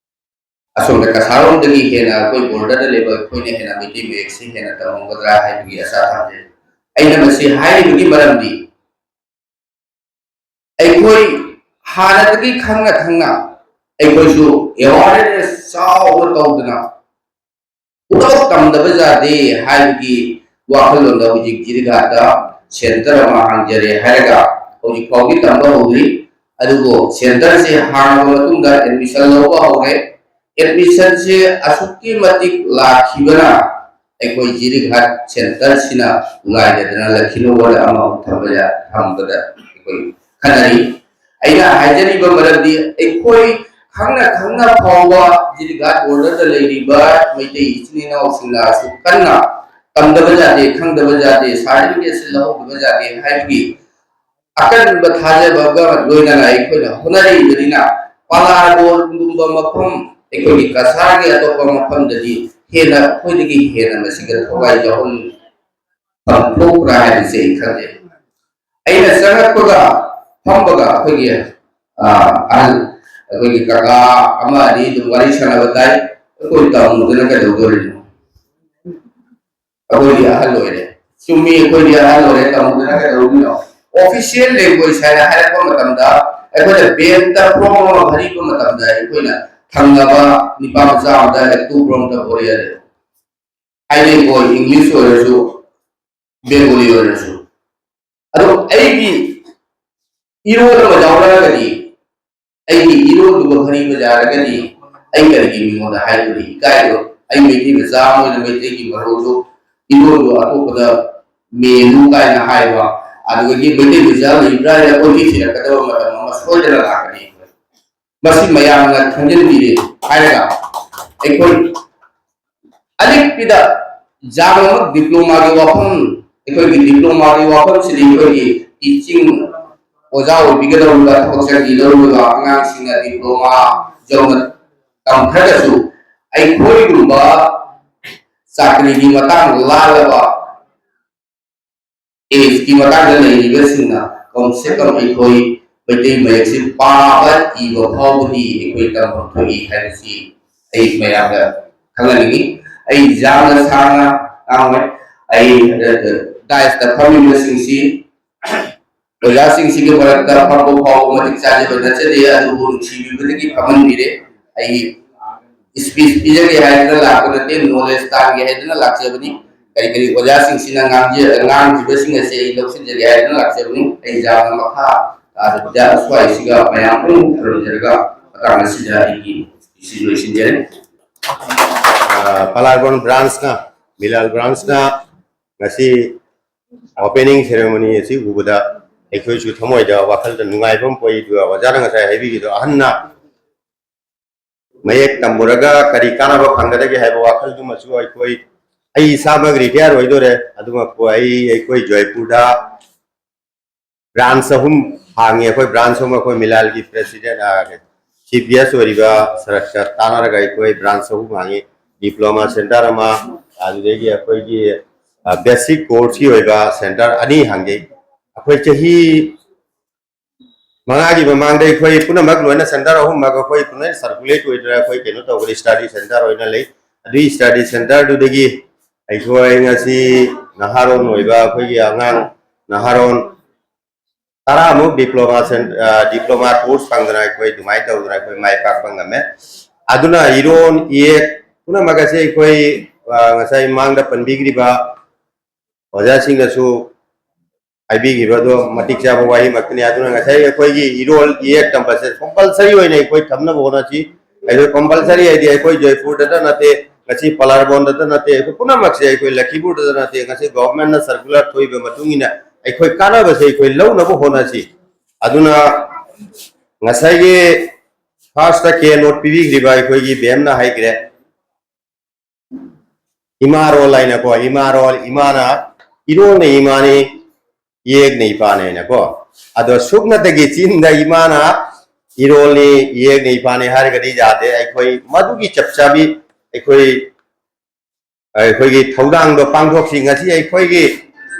ꯑꯁꯣꯝꯗ ꯀꯁꯥꯔꯣꯝꯗꯒꯤ ꯍꯦꯟꯅ ꯑꯩꯈꯣꯏ ꯕꯣꯔꯗꯔꯗ ꯂꯩꯕ ꯑꯩꯈꯣꯏꯅ ꯍꯦꯟꯅ ꯃꯩꯇꯩ ꯃꯌꯦꯛꯁꯤ ꯍꯦꯟꯅ ꯇꯝꯃꯝꯒꯗ꯭ꯔꯥ ꯍꯥꯏꯕꯒꯤ ꯑꯁꯥ ꯊꯝꯖꯩ꯫ ꯑꯩꯅ ꯃꯁꯤ ꯍꯥꯏꯔꯤꯕꯒꯤ ꯃꯔꯝꯗꯤ ꯑꯩꯈꯣꯏ ꯍꯥꯟꯅꯗꯒꯤ ꯈꯪꯅ ꯈꯪꯅ ꯑꯩꯈꯣꯏꯁꯨ ꯑꯦꯋꯥꯔꯅꯦꯁ ꯆꯥꯎꯕ ꯇꯧꯗꯅ ꯄꯨꯝꯅꯃꯛ ꯇꯝꯗꯕ ꯌꯥꯗꯦ ꯍꯥꯏꯕꯒꯤ ꯋꯥꯈꯜꯂꯣꯟꯗ ꯍꯧꯖꯤꯛ ꯖꯤꯔꯤꯒꯥꯠꯇ ꯁꯦꯟꯇꯔ ꯑꯃ ꯍꯥꯡꯖꯔꯦ ꯍꯥꯏꯔꯒ ꯍꯧꯖꯤꯛ ꯐꯥꯎꯗꯤ ꯇꯝꯕ ꯍꯧꯗ꯭ꯔꯤ꯫ ꯑꯗꯨꯕꯨ ꯁꯦꯟꯇꯔꯁꯦ ꯍꯥꯡꯂꯕ ꯃꯇꯨꯡꯗ ꯑꯦꯗꯃꯤꯁꯟ ꯂꯧꯕ ꯍꯧꯔꯦ꯫ ꯑꯦꯗꯃꯤꯁꯟꯁꯦ ꯑꯁꯨꯛꯀꯤ ꯃꯇꯤꯛ ꯂꯥꯛꯈꯤꯕꯅ ꯑꯩꯈꯣꯏ ꯖꯤꯔꯤꯒꯥꯠ ꯁꯦꯟꯇꯔꯁꯤꯅ ꯉꯥꯏꯗꯗꯅ ꯂꯛꯈꯤꯅꯧ ꯋꯥꯔꯗ ꯑꯃꯃꯨꯛ ꯊꯝꯕ ꯌꯥ-, ꯊꯝꯕꯗ ꯑꯩꯈꯣꯏ ꯈꯟꯅꯔꯤ꯫ ꯑꯩꯅ ꯍꯥꯏꯖꯔꯤꯕ ꯃꯔꯝꯗꯤ ꯑꯩꯈꯣꯏ ꯈꯪꯅ ꯈꯪꯅ ꯐꯥꯎꯕ ꯖꯤꯔꯤꯒꯥꯠ ꯕꯣꯔꯗꯔꯗ ꯂꯩꯔꯤꯕ ꯃꯩꯇꯩ ꯏꯆꯤꯟ ꯏꯅꯥꯎꯁꯤꯡꯅ ꯑꯁꯨꯛ ꯀꯟꯅ ꯇꯝꯗꯕ ꯌꯥꯗꯦ, ꯈꯪꯗꯕ ꯌꯥꯗꯦ, ꯁꯥꯔꯇꯤꯐꯤꯀꯦꯠꯁꯤ ꯂꯧꯍꯧꯗꯕ ꯌꯥꯗꯦ ꯍꯥꯏꯕꯒꯤ ꯑꯀꯟꯕ ꯊꯥꯖꯕꯒ ꯂꯣꯏꯅꯅ ꯑꯩꯈꯣꯏꯅ ꯍꯣꯠꯅꯔꯤꯕꯅꯤꯅ ꯄꯂꯥꯔꯒꯣꯟꯒꯨꯝꯕ ꯃꯐꯝ, ꯑꯩꯈꯣꯏꯒꯤ ꯀꯁꯥꯔꯒꯤ ꯑꯇꯣꯞꯄ ꯃꯐꯝꯗꯗꯤ ꯍꯦꯟꯅ, ꯑꯩꯈꯣꯏꯗꯒꯤ ꯍꯦꯟꯅ ꯃꯁꯤꯗ ꯊꯋꯥꯏ ꯌꯥꯎꯍꯟ-, ꯐꯝ ꯊꯣꯛꯄ꯭ꯔꯥ ꯍꯥꯏꯕꯁꯦ ꯑꯩ ꯈꯪꯗꯦ꯫ ꯑꯩꯅ ꯆꯪꯉꯛꯄꯒ ꯐꯝꯕꯒ ꯑꯩꯈꯣꯏꯒꯤ, ꯑ, ꯑꯍꯜ, ꯑꯩꯈꯣꯏꯒꯤ ꯀꯀꯥ ꯑꯃ ꯑꯅꯤ ꯑꯗꯨꯝ ꯋꯥꯔꯤ ꯁꯥꯟꯅꯕ ꯇꯥꯏ꯫ "ꯑꯩꯈꯣꯏ ꯇꯝꯃꯨꯗꯅ ꯀꯩꯗꯧꯗꯣꯔꯤꯅꯣ? ꯑꯩꯈꯣꯏꯗꯤ ꯑꯍꯜ ꯑꯣꯏꯔꯦ꯫" ꯆꯨꯝꯃꯤ, ꯑꯩꯈꯣꯏꯗꯤ ꯑꯍꯜ ꯑꯣꯏꯔꯦ, ꯇꯝꯃꯨꯗꯅ ꯀꯩꯗꯧꯗꯣꯏꯅꯣ? ꯑꯣꯐꯤꯁꯤꯌꯦꯜ ꯂꯦꯡꯒ꯭ꯋꯦꯖ ꯍꯥꯏꯅ ꯍꯥꯏꯔꯛꯄ ꯃꯇꯝꯗ, ꯑꯩꯈꯣꯏꯅ ꯕꯦꯟꯇ ꯐꯣꯔꯝ ꯑꯃ ꯚꯔꯤꯕ ꯃꯇꯝꯗ, ꯑꯩꯈꯣꯏꯅ ꯊꯪꯅꯕ ꯅꯤꯄꯥ ꯃꯆꯥ ꯑꯃꯗ ꯍꯦꯛ ꯇꯨ ꯐꯣꯔꯝꯗ ꯕꯣꯔꯤꯌꯥꯗ ꯍꯥꯏꯅꯩꯀꯣ, ꯏꯪꯂꯤꯁ ꯑꯣꯏꯔꯁꯨ, ꯕꯦꯡꯒꯣꯂꯤ ꯑꯣꯏꯔꯁꯨ꯫ ꯑꯗꯣ ꯑꯩꯒꯤ ꯏꯔꯣꯟ ꯑꯃ ꯌꯥꯎꯔꯛꯑꯒꯗꯤ, ꯑꯩꯒꯤ ꯏꯔꯣꯟꯗꯨꯒ ꯐꯅꯤꯕ ꯌꯥꯔꯒꯗꯤ, ꯑꯩ ꯀꯔꯤꯒꯤ ꯃꯤꯉꯣꯟꯗ ꯍꯥꯏꯔꯨꯅꯤ? ꯏꯀꯥꯏꯕ, ꯑꯩ ꯃꯩꯇꯩ ꯃꯆꯥ ꯑꯃ ꯑꯣꯏꯅ ꯃꯩꯇꯩꯒꯤ ꯃꯔꯣꯜꯗꯨ, ꯏꯔꯣꯜꯗꯨ ꯑꯇꯣꯞꯄꯗ ꯃꯦꯜꯂꯨ ꯀꯥꯏꯅ ꯍꯥꯏꯕ, ꯑꯗꯨꯗꯒꯤ ꯃꯩꯇꯩ ꯃꯆꯥ ꯂꯩꯕ꯭ꯔꯥ ꯍꯥꯏꯅ ꯀꯣꯏꯊꯤ ꯊꯤꯔꯛꯀꯗꯕ ꯃꯇꯝ ꯑꯃ ꯁꯣꯏꯗꯅ ꯂꯥꯛꯀꯅꯤ꯫ ꯃꯁꯤ ꯃꯌꯥꯝꯅ ꯈꯪꯖꯤꯟꯕꯤꯔꯦ ꯍꯥꯏꯔꯒ, ꯑꯩꯈꯣꯏ ꯑꯂꯤꯛꯄꯤꯗ ꯖꯥꯝ ꯑꯃ ꯗꯤꯄ꯭ꯂꯣꯃꯥꯒꯤ ꯋꯥꯐꯝ, ꯑꯩꯈꯣꯏꯒꯤ ꯗꯤꯄ꯭ꯂꯣꯃꯥꯒꯤ ꯋꯥꯐꯝꯁꯤꯗꯤ ꯑꯩꯈꯣꯏꯒꯤ ꯇꯤꯆꯤꯡ ꯑꯣꯖꯥ ꯑꯣꯏꯕꯤꯒꯗꯧꯔꯤꯕ, ꯊꯕꯛ ꯆꯪꯕꯤꯒꯗꯧꯔꯤꯕ ꯑꯉꯥꯡꯁꯤꯡꯅ ꯗꯤꯄ꯭ꯂꯣꯃꯥ ꯌꯧꯅ ꯇꯝꯈ꯭ꯔꯒꯁꯨ, ꯑꯩꯈꯣꯏꯒꯨꯝꯕ ꯆꯥꯀ꯭ꯔꯤꯒꯤ ꯃꯇꯥꯡ ꯂꯥꯜꯂꯕ ꯑꯦꯖꯀꯤ ꯃꯇꯥꯡꯗ ꯂꯩꯔꯤꯕꯁꯤꯡꯅ ꯀꯝꯁꯦ ꯀꯝ ꯑꯩꯈꯣꯏ ꯃꯩꯇꯩ ꯃꯌꯦꯛꯁꯤ ꯄꯥꯕ ꯏꯕ ꯐꯥꯎꯕꯗꯤ ꯑꯩꯈꯣꯏ ꯇꯝꯐꯝ ꯊꯣꯛꯏ ꯍꯥꯏꯕꯁꯤ ꯑꯩ ꯃꯌꯥꯝꯗ ꯈꯪꯍꯟꯅꯤꯡꯏ꯫ ꯑꯩ ꯌꯥꯝꯅ ꯁꯥꯡꯅ ꯉꯥꯡꯂꯦ꯫ ꯑꯩ ꯗꯥꯏꯁꯇ ꯐꯝꯃꯤꯕꯁꯤꯡꯁꯤ, ꯑꯣꯖꯥꯁꯤꯡꯁꯤꯒꯤ ꯃꯔꯛꯇ ꯐꯝꯕ ꯐꯥꯎꯕ ꯃꯇꯤꯛ ꯆꯥꯖꯕ ꯅꯠꯆꯗꯦ, ꯑꯗꯨꯕꯨ ꯅꯨꯡꯁꯤꯕꯤꯕꯗꯒꯤ ꯐꯝꯍꯟꯕꯤꯔꯦ꯫ ꯑꯩ ꯁ꯭ꯄꯤꯆ ꯄꯤꯖꯒꯦ ꯍꯥꯏꯗꯅ ꯂꯥꯛꯄ ꯅꯠꯇꯦ, ꯅꯣꯂꯦꯖ ꯇꯥꯟꯒꯦ ꯍꯥꯏꯗꯅ ꯂꯥꯛꯆꯕꯅꯤ꯫ ꯀꯔꯤ ꯀꯔꯤ ꯑꯣꯖꯥꯁꯤꯡꯁꯤꯅ ꯉꯥꯡꯖ-, ꯉꯥꯡꯈꯤꯕꯁꯤꯡ ꯑꯁꯦ ꯑꯩ ꯂꯧꯁꯤꯟꯖꯒꯦ ꯍꯥꯏꯗꯅ ꯂꯥꯛꯆꯕꯅꯤ꯫ ꯑꯩ ꯌꯥꯝꯅ ꯃꯈꯥ ꯇꯥꯗꯕꯤꯗ ꯁ꯭ꯋꯥꯏꯁꯤꯒ ꯃꯌꯥꯝ ꯄꯨꯝꯅꯃꯛ ꯈꯨꯔꯨꯝꯖꯔꯒ ꯃꯇꯥꯡ ꯑꯁꯤꯗ ꯑꯩꯒꯤ ꯁꯤ ꯂꯣꯏꯁꯤꯟꯖꯔꯦ꯫ ꯑ, ꯄꯂꯥꯔꯕꯣꯟ ꯕ꯭ꯔꯥꯟꯁꯅ, ꯃꯤꯂꯥꯜ ꯕ꯭ꯔꯥꯟꯁꯅ ꯉꯁꯤ ꯑꯣꯄꯦꯅꯤꯡ ꯁꯦꯔꯦꯃꯣꯅꯤ ꯑꯁꯤ ꯎꯕꯗ ꯑꯩꯈꯣꯏꯁꯨ ꯊꯃꯣꯏꯗ ꯋꯥꯈꯜꯗ ꯅꯨꯡꯉꯥꯏꯕ ꯑꯃ ꯄꯣꯛꯏ꯫ ꯑꯗꯨꯒ ꯑꯣꯖꯥꯅ ꯉꯁꯥꯏ ꯍꯥꯏꯕꯤꯈꯤꯗꯣ, ꯑꯍꯟꯅ ꯃꯌꯦꯛ ꯇꯝꯃꯨꯔꯒ ꯀꯔꯤ ꯀꯥꯟꯅꯕ ꯐꯪꯒꯗꯒꯦ ꯍꯥꯏꯕ ꯋꯥꯈꯜꯗꯨꯃꯁꯨ ꯑꯩꯈꯣꯏ, ꯑꯩ ꯏꯁꯥꯃꯛ ꯔꯤꯇꯥꯌꯔ ꯑꯣꯏꯗꯣꯔꯦ, ꯑꯗꯨꯃꯛꯄꯨ ꯑꯩ, ꯑꯩꯈꯣꯏ ꯖꯣꯏꯄꯨꯔꯗ ꯕ꯭ꯔꯥꯟꯁ ꯑꯍꯨꯝ ꯍꯥꯡꯉꯤ꯫ ꯑꯩꯈꯣꯏ ꯕ꯭ꯔꯥꯟꯁ ꯑꯍꯨꯝ, ꯑꯩꯈꯣꯏ ꯃꯤꯂꯥꯜꯒꯤ ꯄ꯭ꯔꯦꯁꯤꯗꯦꯟ, ꯑ, ꯆꯤꯐ ꯒꯦꯁ ꯑꯣꯏꯔꯤꯕ ꯁꯔꯠꯀ ꯇꯥꯟꯅꯔꯒ ꯑꯩꯈꯣꯏ ꯕ꯭ꯔꯥꯟꯁ ꯑꯍꯨꯝ ꯍꯥꯡꯉꯤ꯫ ꯗꯤꯄ꯭ꯂꯣꯃꯥ ꯁꯦꯟꯇꯔ ꯑꯃ, ꯑꯗꯨꯗꯒꯤ ꯑꯩꯈꯣꯏꯒꯤ, ꯑ, ꯕꯦꯁꯤꯛ ꯀꯣꯔꯁꯀꯤ ꯑꯣꯏꯕ ꯁꯦꯟꯇꯔ ꯑꯅꯤ ꯍꯥꯡꯖꯩ꯫ ꯑꯩꯈꯣꯏ ꯆꯍꯤ ꯃꯉꯥꯒꯤ ꯃꯃꯥꯡꯗ ꯑꯩꯈꯣꯏ ꯄꯨꯝꯅꯃꯛ ꯂꯣꯏꯅ ꯁꯦꯟꯇꯔ ꯑꯍꯨꯝꯃꯛ ꯑꯩꯈꯣꯏ ꯄꯨꯟꯅ ꯁꯔꯀꯨꯂꯦꯠ ꯑꯣꯏꯗꯅ ꯑꯩꯈꯣꯏ ꯀꯩꯅꯣ ꯇꯧꯕꯗ ꯁ꯭ꯇꯗꯤ ꯁꯦꯟꯇꯔ ꯑꯣꯏꯅ ꯂꯩ꯫ ꯑꯗꯨꯒꯤ ꯁ꯭ꯇꯗꯤ ꯁꯦꯟꯇꯔꯗꯨꯗꯒꯤ ꯑꯩꯈꯣꯏ ꯉꯁꯤ ꯅꯍꯥꯔꯣꯟ ꯑꯣꯏꯕ ꯑꯩꯈꯣꯏꯒꯤ ꯑꯉꯥꯡ ꯅꯍꯥꯔꯣꯟ ꯇꯔꯥꯃꯨꯛ ꯗꯤꯄ꯭ꯂꯣꯃꯥ ꯁꯦꯟ-, ꯑ, ꯗꯤꯄ꯭ꯂꯣꯃꯥ ꯀꯣꯔꯁ ꯐꯪꯗꯅ ꯑꯩꯈꯣꯏ ꯑꯗꯨꯃꯥꯏꯅ ꯇꯧꯗꯅ ꯑꯩꯈꯣꯏ ꯃꯥꯏ ꯄꯥꯛꯄ ꯉꯝꯃꯦ꯫ ꯑꯗꯨꯅ ꯏꯔꯣꯟ ꯏꯌꯦꯛ ꯄꯨꯝꯅꯃꯛ ꯑꯁꯤ ꯑꯩꯈꯣꯏ, ꯑ, ꯉꯁꯥꯏ ꯃꯃꯥꯡꯗ ꯄꯟꯕꯤꯈ꯭ꯔꯤꯕ ꯑꯣꯖꯥꯁꯤꯡꯅꯁꯨ ꯍꯥꯏꯕꯤꯈꯤꯕ ꯑꯗꯣ ꯃꯇꯤꯛ ꯆꯥꯕ ꯋꯥꯍꯩꯃꯛꯇꯅꯤ꯫ ꯑꯗꯨꯅ ꯉꯁꯥꯏ ꯑꯩꯈꯣꯏꯒꯤ ꯏꯔꯣꯜ ꯏꯌꯦꯛ ꯇꯝꯕꯁꯦ ꯀꯝꯄꯜꯁꯔꯤ ꯑꯣꯏꯅ ꯑꯩꯈꯣꯏ ꯊꯝꯅꯕ ꯍꯣꯠꯅꯁꯤ꯫ ꯑꯩꯈꯣꯏ ꯀꯝꯄꯜꯁꯔꯤ ꯍꯥꯏꯗꯤ ꯑꯩꯈꯣꯏ ꯖꯣꯏꯄꯨꯔꯗꯇ ꯅꯠꯇꯦ, ꯉꯁꯤ ꯄꯂꯥꯔꯕꯣꯟꯗꯇ ꯅꯠꯇꯦ, ꯑꯩꯈꯣꯏ ꯄꯨꯝꯅꯃꯛꯁꯦ ꯑꯩꯈꯣꯏ ꯂꯈꯤꯄꯨꯔꯗꯇ ꯅꯠꯇꯦ, ꯉꯁꯤ ꯒꯣꯚꯔꯟꯃꯦꯟꯠꯅ ꯁꯔꯀꯨꯂꯔ ꯊꯣꯛꯏꯕ ꯃꯇꯨꯡ ꯏꯟꯅ ꯑꯩꯈꯣꯏ ꯀꯥꯟꯅꯕꯁꯦ ꯑꯩꯈꯣꯏ ꯂꯧꯅꯕ ꯍꯣꯠꯅꯁꯤ꯫ ꯑꯗꯨꯅ ꯉꯁꯥꯏꯒꯤ ꯐꯥꯔꯁꯇ ꯀꯦ ꯅꯣꯠ ꯄꯤꯕꯤꯈ꯭ꯔꯤꯕ ꯑꯩꯈꯣꯏꯒꯤ ꯕꯦꯝꯅ ꯍꯥꯏꯈ꯭ꯔꯦ, ꯏꯃꯥꯔꯣꯜ ꯍꯥꯏꯅꯀꯣ, ꯏꯃꯥꯔꯣꯜ, ꯏꯃꯥꯅ, ꯏꯔꯣꯜꯅ ꯏꯃꯥꯅꯤ, ꯏꯌꯦꯛꯅ ꯏꯄꯥꯅꯤ ꯍꯥꯏꯅꯀꯣ꯫ ꯑꯗꯣ ꯁꯨꯞꯅꯇꯒꯤ ꯆꯤꯟꯗ ꯏꯃꯥꯅ ꯏꯔꯣꯜꯅꯤ, ꯏꯌꯦꯛꯅ ꯏꯄꯥꯅꯤ ꯍꯥꯏꯔꯒꯗꯤ ꯌꯥꯗꯦ꯫ ꯑꯩꯈꯣꯏ ꯃꯗꯨꯒꯤ ꯆꯞ ꯆꯥꯕꯤ ꯑꯩꯈꯣꯏ, ꯑꯩꯈꯣꯏꯒꯤ ꯊꯧꯗꯥꯡꯗꯣ ꯄꯥꯡꯊꯣꯛꯁꯤ꯫ ꯉꯁꯤ ꯑꯩꯈꯣꯏꯒꯤ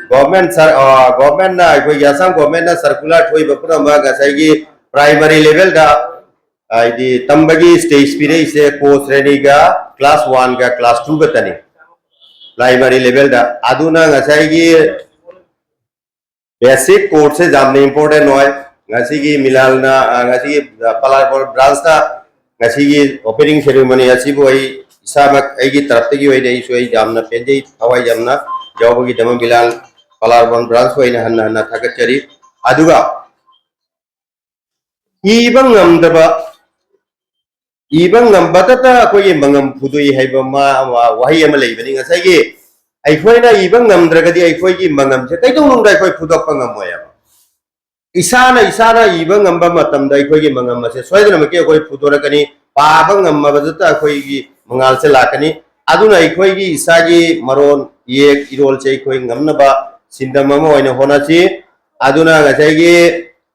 ꯒꯣꯚꯔꯟꯃꯦꯟꯠ ꯁꯔ-, ꯑ, ꯒꯣꯚꯔꯟꯃꯦꯟꯠꯅ, ꯑꯩꯈꯣꯏꯒꯤ ꯑꯁꯥꯝ ꯒꯣꯚꯔꯟꯃꯦꯟꯠꯅ ꯁꯔꯀꯨꯂꯔ ꯊꯣꯛꯏꯕ ꯄꯨꯝꯅꯃꯛ ꯉꯁꯥꯏꯒꯤ ꯄ꯭ꯔꯥꯏꯃꯔꯤ ꯂꯦꯚꯦꯜꯗ, ꯍꯥꯏꯗꯤ ꯇꯝꯕꯒꯤ ꯁ꯭ꯇꯦꯖ ꯄꯤꯔꯛꯏꯁꯦ ꯀꯣ ꯁ꯭ꯔꯦꯅꯤꯒ ꯀ꯭ꯂꯥꯁ ꯋꯥꯟꯒ ꯀ꯭ꯂꯥꯁ ꯇꯨ ꯈꯛꯇꯅꯤ꯫ ꯄ꯭ꯔꯥꯏꯃꯔꯤ ꯂꯦꯚꯦꯜꯗ꯫ ꯑꯗꯨꯅ ꯉꯁꯥꯏꯒꯤ ꯕꯦꯁꯤꯛ ꯀꯣꯔꯁꯁꯦ ꯌꯥꯝꯅ ꯏꯝꯄꯣꯔꯇꯦꯟ ꯑꯣꯏ꯫ ꯉꯁꯤꯒꯤ ꯃꯤꯂꯥꯜꯅ, ꯑ, ꯉꯁꯤꯒꯤ, ꯑ, ꯄꯂꯥꯔꯕꯣꯟ ꯕ꯭ꯔꯥꯟꯁꯇ ꯉꯁꯤꯒꯤ ꯑꯣꯄꯦꯅꯤꯡ ꯁꯦꯔꯦꯃꯣꯅꯤ ꯑꯁꯤꯕꯨ ꯑꯩ ꯏꯁꯥꯃꯛ ꯑꯩꯒꯤ ꯇꯔꯞꯇꯒꯤ ꯑꯣꯏꯅ ꯑꯩꯁꯨ ꯑꯩ ꯌꯥꯝꯅ ꯄꯦꯟꯖꯩ, ꯊꯋꯥꯏ ꯌꯥꯝꯅ ꯌꯥꯎꯕꯒꯤꯗꯃꯛ ꯃꯤꯂꯥꯜ ꯄꯂꯥꯔꯕꯣꯟ ꯕ꯭ꯔꯥꯟꯁꯄꯨ ꯑꯩꯅ ꯍꯟꯅ ꯍꯟꯅ ꯊꯥꯒꯠꯆꯔꯤ꯫ ꯑꯗꯨꯒ ꯏꯕ ꯉꯝꯗꯕ, ꯏꯕ ꯉꯝꯕꯇꯇ ꯑꯩꯈꯣꯏꯒꯤ ꯃꯉꯝ ꯐꯨꯗꯣꯛꯏ ꯍꯥꯏꯕ ꯃꯥ-, ꯋꯥ-, ꯋꯥꯍꯩ ꯑꯃ ꯂꯩꯕꯅꯤ꯫ ꯉꯁꯥꯏꯒꯤ ꯑꯩꯈꯣꯏꯅ ꯏꯕ ꯉꯝꯗ꯭ꯔꯒꯗꯤ ꯑꯩꯈꯣꯏꯒꯤ ꯃꯉꯝꯁꯦ ꯀꯩꯗꯧꯅꯨꯡꯗ ꯑꯩꯈꯣꯏ ꯐꯨꯗꯣꯛꯄ ꯉꯝꯃꯣꯏꯕ꯫ ꯏꯁꯥꯅ ꯏꯁꯥꯅ ꯏꯕ ꯉꯝꯕ ꯃꯇꯝꯗ ꯑꯩꯈꯣꯏꯒꯤ ꯃꯉꯝ ꯑꯁꯦ ꯁꯣꯏꯗꯅꯃꯛꯀꯤ ꯑꯩꯈꯣꯏ ꯐꯨꯗꯣꯔꯛꯀꯅꯤ, ꯄꯥꯕ ꯉꯝꯃꯕꯗꯇ ꯑꯩꯈꯣꯏꯒꯤ ꯃꯉꯥꯜꯁꯦ ꯂꯥꯛꯀꯅꯤ꯫ ꯑꯗꯨꯅ ꯑꯩꯈꯣꯏꯒꯤ ꯏꯁꯥꯒꯤ ꯃꯔꯣꯟ, ꯏꯌꯦꯛ, ꯏꯔꯣꯜꯁꯦ ꯑꯩꯈꯣꯏ ꯉꯝꯅꯕ ꯁꯤꯟꯗꯝ ꯑꯃ ꯑꯣꯏꯅ ꯍꯣꯠꯅꯁꯤ꯫ ꯑꯗꯨꯅ ꯉꯁꯥꯏꯒꯤ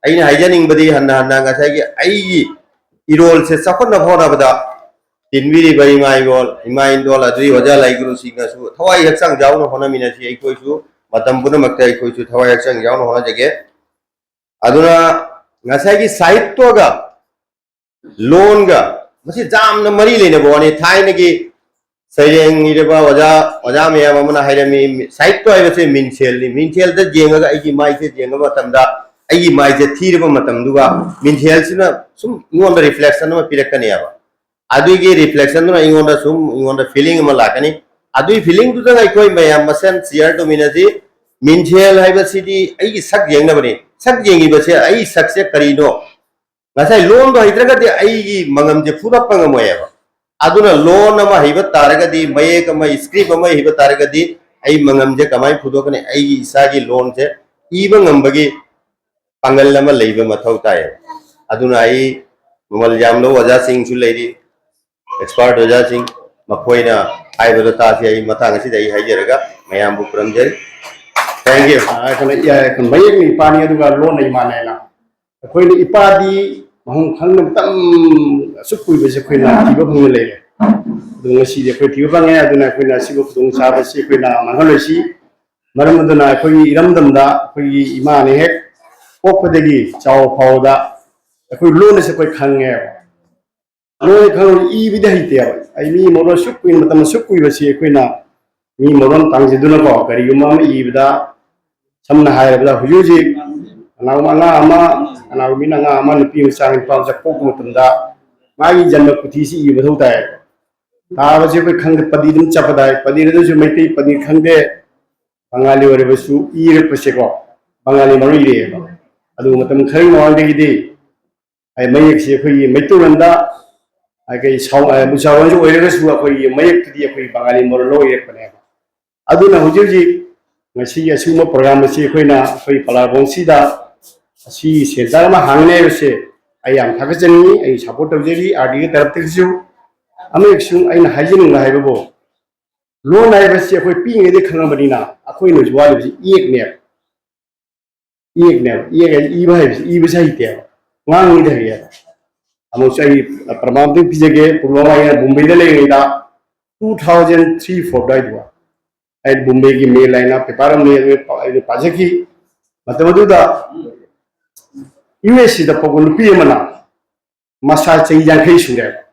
ꯑꯩꯅ ꯍꯥꯏꯖꯅꯤꯡꯕꯗꯤ ꯍꯟꯅ ꯍꯟꯅ ꯉꯁꯥꯏꯒꯤ ꯑꯩꯒꯤ ꯏꯔꯣꯜꯁꯦ ꯆꯥꯎꯈꯠꯅꯕ ꯍꯣꯠꯅꯕꯗ ꯇꯤꯟꯕꯤꯔꯤꯕ ꯏꯃꯥ ꯏꯔꯣꯜ, ꯏꯃꯥ ꯏꯟꯗꯣꯜ, ꯑꯗꯨꯒꯤ ꯑꯣꯖꯥ ꯂꯥꯏꯒꯨꯔꯨꯁꯤꯡꯅꯁꯨ ꯊꯋꯥꯏ ꯍꯛꯆꯥꯡ ꯌꯥꯎꯅ ꯍꯣꯠꯅꯃꯤꯟꯅꯁꯤ꯫ ꯑꯩꯈꯣꯏꯁꯨ ꯃꯇꯝ ꯄꯨꯝꯅꯃꯛꯇ ꯑꯩꯈꯣꯏꯁꯨ ꯊꯋꯥꯏ ꯍꯛꯆꯥꯡ ꯌꯥꯎꯅ ꯍꯣꯠꯅꯖꯒꯦ꯫ ꯑꯗꯨꯅ ꯉꯁꯥꯏꯒꯤ ꯁꯥꯍꯤꯇ꯭ꯌꯒ ꯂꯣꯟꯒ ꯃꯁꯤ ꯌꯥꯝꯅ ꯃꯔꯤ ꯂꯩꯅꯕ ꯋꯥꯅꯤ꯫ ꯊꯥꯏꯅꯒꯤ ꯁꯩꯔꯦꯡ ꯏꯔꯕ ꯑꯣꯖꯥ, ꯑꯣꯖꯥ ꯃꯌꯥꯝ ꯑꯃꯅ ꯍꯥꯏꯔꯝꯃꯤ, ꯁꯥꯍꯤꯇ꯭ꯌ ꯍꯥꯏꯕꯁꯤ ꯃꯤꯡꯁꯦꯜꯅꯤ꯫ ꯃꯤꯡꯁꯦꯜꯗ ꯌꯦꯡꯉꯒ ꯑꯩꯒꯤ ꯃꯥꯏꯁꯦ ꯌꯦꯡꯕ ꯃꯇꯝꯗ ꯑꯩꯒꯤ ꯃꯥꯏꯁꯦ ꯊꯤꯔꯕ ꯃꯇꯝꯗꯨꯒ ꯃꯤꯡꯁꯦꯜꯁꯤꯅ ꯁꯨꯝ ꯑꯩꯉꯣꯟꯗ ꯔꯤꯐ꯭ꯂꯦꯛꯁꯟ ꯑꯃ ꯄꯤꯔꯛꯀꯅꯦꯕ꯫ ꯑꯗꯨꯒꯤ ꯔꯤꯐ꯭ꯂꯦꯛꯁꯟꯗꯨꯅ ꯑꯩꯉꯣꯟꯗ ꯁꯨꯝ, ꯑꯩꯉꯣꯟꯗ ꯐꯤꯂꯤꯡ ꯑꯃ ꯂꯥꯛꯀꯅꯤ꯫ ꯑꯗꯨꯒꯤ ꯐꯤꯂꯤꯡꯗꯨꯗ ꯑꯩꯈꯣꯏ ꯃꯌꯥꯝ ꯃꯁꯦꯟ ꯁꯤꯌꯔ ꯇꯧꯃꯤꯟꯅꯁꯤ꯫ ꯃꯤꯡꯁꯦꯜ ꯍꯥꯏꯕꯁꯤꯗꯤ ꯑꯩꯒꯤ ꯁꯛ ꯌꯦꯡꯅꯕꯅꯤ꯫ ꯁꯛ ꯌꯦꯡꯉꯤꯕꯁꯦ ꯑꯩ ꯁꯛꯁꯦ ꯀꯔꯤꯅꯣ? ꯉꯁꯥꯏ ꯂꯣꯟꯗꯣ ꯍꯩꯇ꯭ꯔꯒꯗꯤ ꯑꯩꯒꯤ ꯃꯉꯝꯁꯦ ꯐꯨꯗꯣꯛꯄ ꯉꯝꯃꯣꯏꯑꯕ꯫ ꯑꯗꯨꯅ ꯂꯣꯟ ꯑꯃ ꯍꯩꯕ ꯇꯥꯔꯒꯗꯤ, ꯃꯌꯦꯛ ꯑꯃ, script ꯑꯃ ꯍꯩꯕ ꯇꯥꯔꯒꯗꯤ, ꯑꯩ ꯃꯉꯝꯁꯦ ꯀꯃꯥꯏꯅ ꯐꯨꯗꯣꯛꯀꯅꯤ? ꯑꯩꯒꯤ ꯏꯁꯥꯒꯤ ꯂꯣꯟꯁꯦ ꯏꯕ ꯉꯝꯕꯒꯤ ꯄꯥꯡꯒꯜ ꯑꯃ ꯂꯩꯕ ꯃꯊꯧ ꯇꯥꯏꯌꯦꯕ꯫ ꯑꯗꯨꯅ ꯑꯩ ꯃꯃꯜ ꯌꯥꯝꯂꯕ ꯑꯣꯖꯥꯁꯤꯡꯁꯨ ꯂꯩꯔꯤ, expert ꯑꯣꯖꯥꯁꯤꯡ, ꯃꯈꯣꯏꯅ ꯍꯥꯏꯕꯗꯣ ꯇꯥꯁꯤ꯫ ꯑꯩ ꯃꯇꯥꯡ ꯑꯁꯤꯗ ꯑꯩ ꯍꯥꯏꯖꯔꯒ ꯃꯌꯥꯝꯕꯨ ꯈꯨꯔꯨꯝꯖꯔꯤ꯫ Thank you꯫ ꯑꯩꯈꯣꯏꯅ, ꯑꯩꯈꯣꯏꯅ ꯃꯌꯦꯛꯅ ꯏꯄꯥꯅꯤ ꯑꯗꯨꯒ ꯂꯣꯟꯅ ꯏꯃꯥꯅꯦꯅ꯫ ꯑꯩꯈꯣꯏꯅ ꯏꯄꯥꯗꯤ ꯃꯍꯨꯝ ꯈꯪꯅ ꯃꯇꯝ ꯑꯁꯨꯛ ꯀꯨꯏꯕꯁꯦ ꯑꯩꯈꯣꯏꯅ ꯊꯤꯕ ꯐꯪꯅ ꯂꯩꯔꯦ꯫ ꯑꯗꯨ ꯉꯁꯤꯗꯤ ꯑꯩꯈꯣꯏ ꯊꯤꯕ ꯐꯪꯉꯦ꯫ ꯑꯗꯨꯅ ꯑꯩꯈꯣꯏꯅ ꯑꯁꯤꯒꯨꯝꯕ ꯈꯨꯗꯣꯡꯆꯥꯕꯁꯤ ꯑꯩꯈꯣꯏꯅ ꯃꯥꯡꯍꯜꯂꯣꯏꯁꯤ꯫ ꯃꯔꯝ ꯑꯗꯨꯅ ꯑꯩꯈꯣꯏꯒꯤ ꯏꯔꯝꯗꯝꯗ ꯑꯩꯈꯣꯏꯒꯤ ꯏꯃꯥꯅ ꯍꯦꯛ ꯄꯣꯛꯄꯗꯒꯤ ꯆꯥꯎꯕ ꯐꯥꯎꯕꯗ ꯑꯩꯈꯣꯏ ꯂꯣꯟ ꯑꯁꯦ ꯑꯩꯈꯣꯏ ꯈꯪꯉꯦꯕ꯫ ꯂꯣꯟ ꯈꯪꯉꯒ ꯏꯕꯗꯤ ꯍꯩꯇꯦꯕ꯫ ꯑꯩ ꯃꯤ ꯃꯔꯣꯟ ꯑꯁꯨꯛ ꯀꯨꯏꯅ, ꯃꯇꯝ ꯑꯁꯨꯛ ꯀꯨꯏꯕꯁꯤ ꯑꯩꯈꯣꯏꯅ ꯃꯤ ꯃꯔꯣꯟ ꯇꯥꯡꯖꯗꯨꯅꯀꯣ, ꯀꯔꯤꯒꯨꯝꯕ ꯑꯃ ꯏꯕꯗ, ꯁꯝꯅ ꯍꯥꯏꯔꯕꯗ ꯍꯧꯖꯤꯛ ꯍꯧꯖꯤꯛ ꯀꯅꯥꯒꯨꯝꯕ ꯑꯉꯥꯡ ꯑꯃ, ꯀꯅꯥꯒꯨꯝꯕ ꯃꯤꯅ ꯑꯉꯥꯡ ꯑꯃ, ꯅꯨꯄꯤ ꯃꯆꯥ, ꯅꯨꯄꯥ ꯃꯆꯥ ꯄꯣꯛꯄ ꯃꯇꯝꯗ ꯃꯥꯒꯤ ꯖꯟꯃ ꯀꯨꯊꯤꯁꯤ ꯏꯕ ꯃꯊꯧ ꯇꯥꯏ꯫ ꯇꯥꯕꯁꯤ ꯑꯩꯈꯣꯏ ꯈꯪꯗꯦ, ꯄꯗꯤ ꯑꯗꯨꯝ ꯆꯠꯄ ꯇꯥꯏ꯫ ꯄꯗꯤ ꯑꯗꯨꯁꯨ ꯃꯩꯇꯩ ꯄꯗꯤ ꯈꯪꯗꯦ, ꯕꯉꯥꯂꯤ ꯑꯣꯏꯔꯕꯁꯨ ꯏꯔꯛꯄꯁꯦꯀꯣ, ꯕꯉꯥꯂꯤ ꯃꯔꯣꯟ ꯏꯔꯛꯑꯦꯕ꯫ ꯑꯗꯨ ꯃꯇꯝ ꯈꯔꯒꯤ ꯃꯃꯥꯡꯗꯒꯤꯗꯤ ꯑꯩ ꯃꯌꯦꯛꯁꯤ ꯑꯩꯈꯣꯏꯒꯤ ꯃꯩꯇꯩꯂꯣꯟꯗ, ꯑꯩꯈꯣꯏ ꯁꯥꯎ-, ꯑ, ꯕꯨꯆꯥꯔꯣꯟꯁꯨ ꯑꯣꯏꯔꯒꯁꯨ ꯑꯩꯈꯣꯏꯒꯤ ꯃꯌꯦꯛꯇꯨꯗꯤ ꯑꯩꯈꯣꯏ ꯕꯉꯥꯂꯤ ꯃꯔꯣꯟ ꯂꯣꯏ ꯑꯣꯏꯔꯛꯄꯅꯦꯕ꯫ ꯑꯗꯨꯅ ꯍꯧꯖꯤꯛ ꯍꯧꯖꯤꯛ ꯉꯁꯤꯒꯤ ꯑꯁꯤꯒꯨꯝꯕ program ꯑꯁꯤ ꯑꯩꯈꯣꯏꯅ ꯑꯩꯈꯣꯏ ꯄꯂꯥꯔꯕꯣꯟꯁꯤꯗ ꯑꯁꯤ center ꯑꯃ ꯍꯥꯡꯅꯤ ꯍꯥꯏꯕꯁꯦ ꯑꯩ ꯌꯥꯝ ꯊꯥꯒꯠꯆꯅꯤꯡꯉꯤ, ꯑꯩ support ꯇꯧꯖꯔꯤ ꯑꯥꯔ ꯗꯤꯒꯤ ꯇꯔꯞꯇꯒꯤꯁꯨ꯫ ꯑꯃꯁꯨꯡ ꯑꯩꯅ ꯍꯥꯏꯖꯅꯤꯡꯕ ꯍꯥꯏꯕꯕꯨ, ꯂꯣꯟ ꯍꯥꯏꯕꯁꯤ ꯑꯩꯈꯣꯏ ꯄꯤꯛꯏꯉꯩꯗꯒꯤ ꯈꯪꯉꯕꯅꯤꯅ ꯑꯩꯈꯣꯏꯅ ꯍꯧꯖꯤꯛ ꯋꯥꯠꯂꯤꯕꯁꯤ ꯏꯌꯦꯛꯅꯦꯕ꯫ ꯏꯌꯦꯛꯅꯦꯕ꯫ ꯏꯌꯦꯛ ꯍꯥꯏꯁꯦ ꯏꯕ ꯍꯩꯕꯁꯦ, ꯏꯕꯁꯦ ꯍꯩꯇꯦꯕ, ꯉꯥꯡꯕꯗꯤ ꯍꯩꯌꯦꯕ꯫ ꯑꯃꯨꯛꯁꯨ ꯑꯩ ꯄ꯭ꯔꯃꯥꯟ ꯑꯃꯇꯪ ꯄꯤꯖꯒꯦ꯫ ꯄꯨꯔꯕ ꯑꯩꯅ ꯕꯣꯝꯕꯦꯗ ꯂꯩꯔꯤꯉꯩꯗ two thousand three four ꯑꯗꯨꯋꯥꯏꯗꯨꯕ ꯑꯩ ꯕꯣꯝꯕꯦꯒꯤ mail ꯍꯥꯏꯅ paper ꯑꯃ ꯂꯩ, ꯑꯗꯨ ꯄꯥ-, ꯑꯩꯅ ꯄꯥꯖꯈꯤ꯫ ꯃꯇꯝ ꯑꯗꯨꯗ ꯌꯨ ꯑꯦꯁ ꯁꯤꯗ ꯄꯣꯛꯄ ꯅꯨꯄꯤ ꯑꯃꯅ ꯃꯁꯥ ꯆꯍꯤ ꯌꯥꯡꯈꯩ ꯁꯨꯔꯦꯕ꯫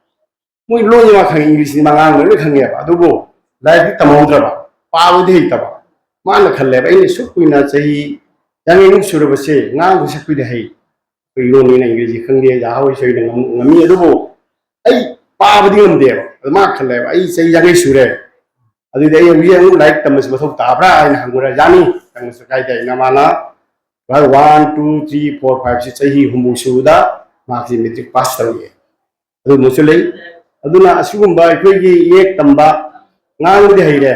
ꯃꯣꯏ ꯂꯣꯏꯅꯃꯛ ꯈꯪꯉꯤ, ꯏꯪꯂꯤꯁꯇꯤ ꯃꯉꯥꯡ ꯂꯣꯏꯅ ꯈꯪꯉꯦꯕ, ꯑꯗꯨꯕꯨ ꯂꯥꯏꯔꯤꯛꯇꯤ ꯇꯝꯍꯧꯗ꯭ꯔꯕ, ꯄꯥꯕꯗꯤ ꯍꯩꯇꯕ꯫ ꯃꯥꯅ ꯈꯜꯂꯦꯕ, "ꯑꯩꯅ ꯑꯁꯨꯛ ꯀꯨꯏꯅ ꯆꯍꯤ ꯌꯥꯡꯈꯩꯃꯨꯛ ꯁꯨꯔꯕꯁꯦ ꯉꯥꯡꯕ ꯁꯛꯄꯗꯤ ꯍꯩ, ꯑꯩꯈꯣꯏ ꯏꯔꯣꯟꯅꯤꯅ ꯏꯪꯒ꯭ꯔꯦꯖꯤ ꯈꯪꯗꯦ, ꯌꯥꯍꯧꯁꯦ ꯑꯩꯅ ꯉꯝ-, ꯉꯝꯃꯤ, ꯑꯗꯨꯕꯨ ꯑꯩ ꯄꯥꯕꯗꯤ ꯉꯝꯗꯦꯕ"꯫ ꯑꯗꯨ ꯃꯥ ꯈꯜꯂꯦꯕ, "ꯑꯩ ꯆꯍꯤ ꯌꯥꯡꯈꯩ ꯁꯨꯔꯦ, ꯑꯗꯨꯗꯤ ꯑꯩ ꯍꯧꯖꯤꯛ ꯑꯃꯨꯛ ꯂꯥꯏꯔꯤꯛ ꯇꯝꯕꯁꯤ ꯃꯊꯧ ꯇꯥꯕ꯭ꯔꯥ?" ꯍꯥꯏꯅ ꯍꯪꯉꯨꯔꯦ꯫ "ꯌꯥꯅꯤ, ꯇꯝꯕꯁꯨ ꯀꯥꯏꯗꯦ" ꯍꯥꯏꯅ ꯃꯥꯅ class one, two, three, four, five, six ꯆꯍꯤ ꯍꯨꯝꯐꯨ ꯁꯨꯕꯗ ꯃꯍꯥꯛꯁꯤ ꯃꯦꯇ꯭ꯔꯤꯛ ꯄꯥꯁ ꯇꯧꯔꯛꯑꯦ꯫ ꯑꯗꯨꯒꯨꯝꯕꯁꯨ ꯂꯩ꯫ ꯑꯗꯨꯅ ꯑꯁꯤꯒꯨꯝꯕ ꯑꯩꯈꯣꯏꯒꯤ ꯏꯌꯦꯛ ꯇꯝꯕ, ꯉꯥꯡꯕꯗꯤ ꯍꯩꯔꯦ,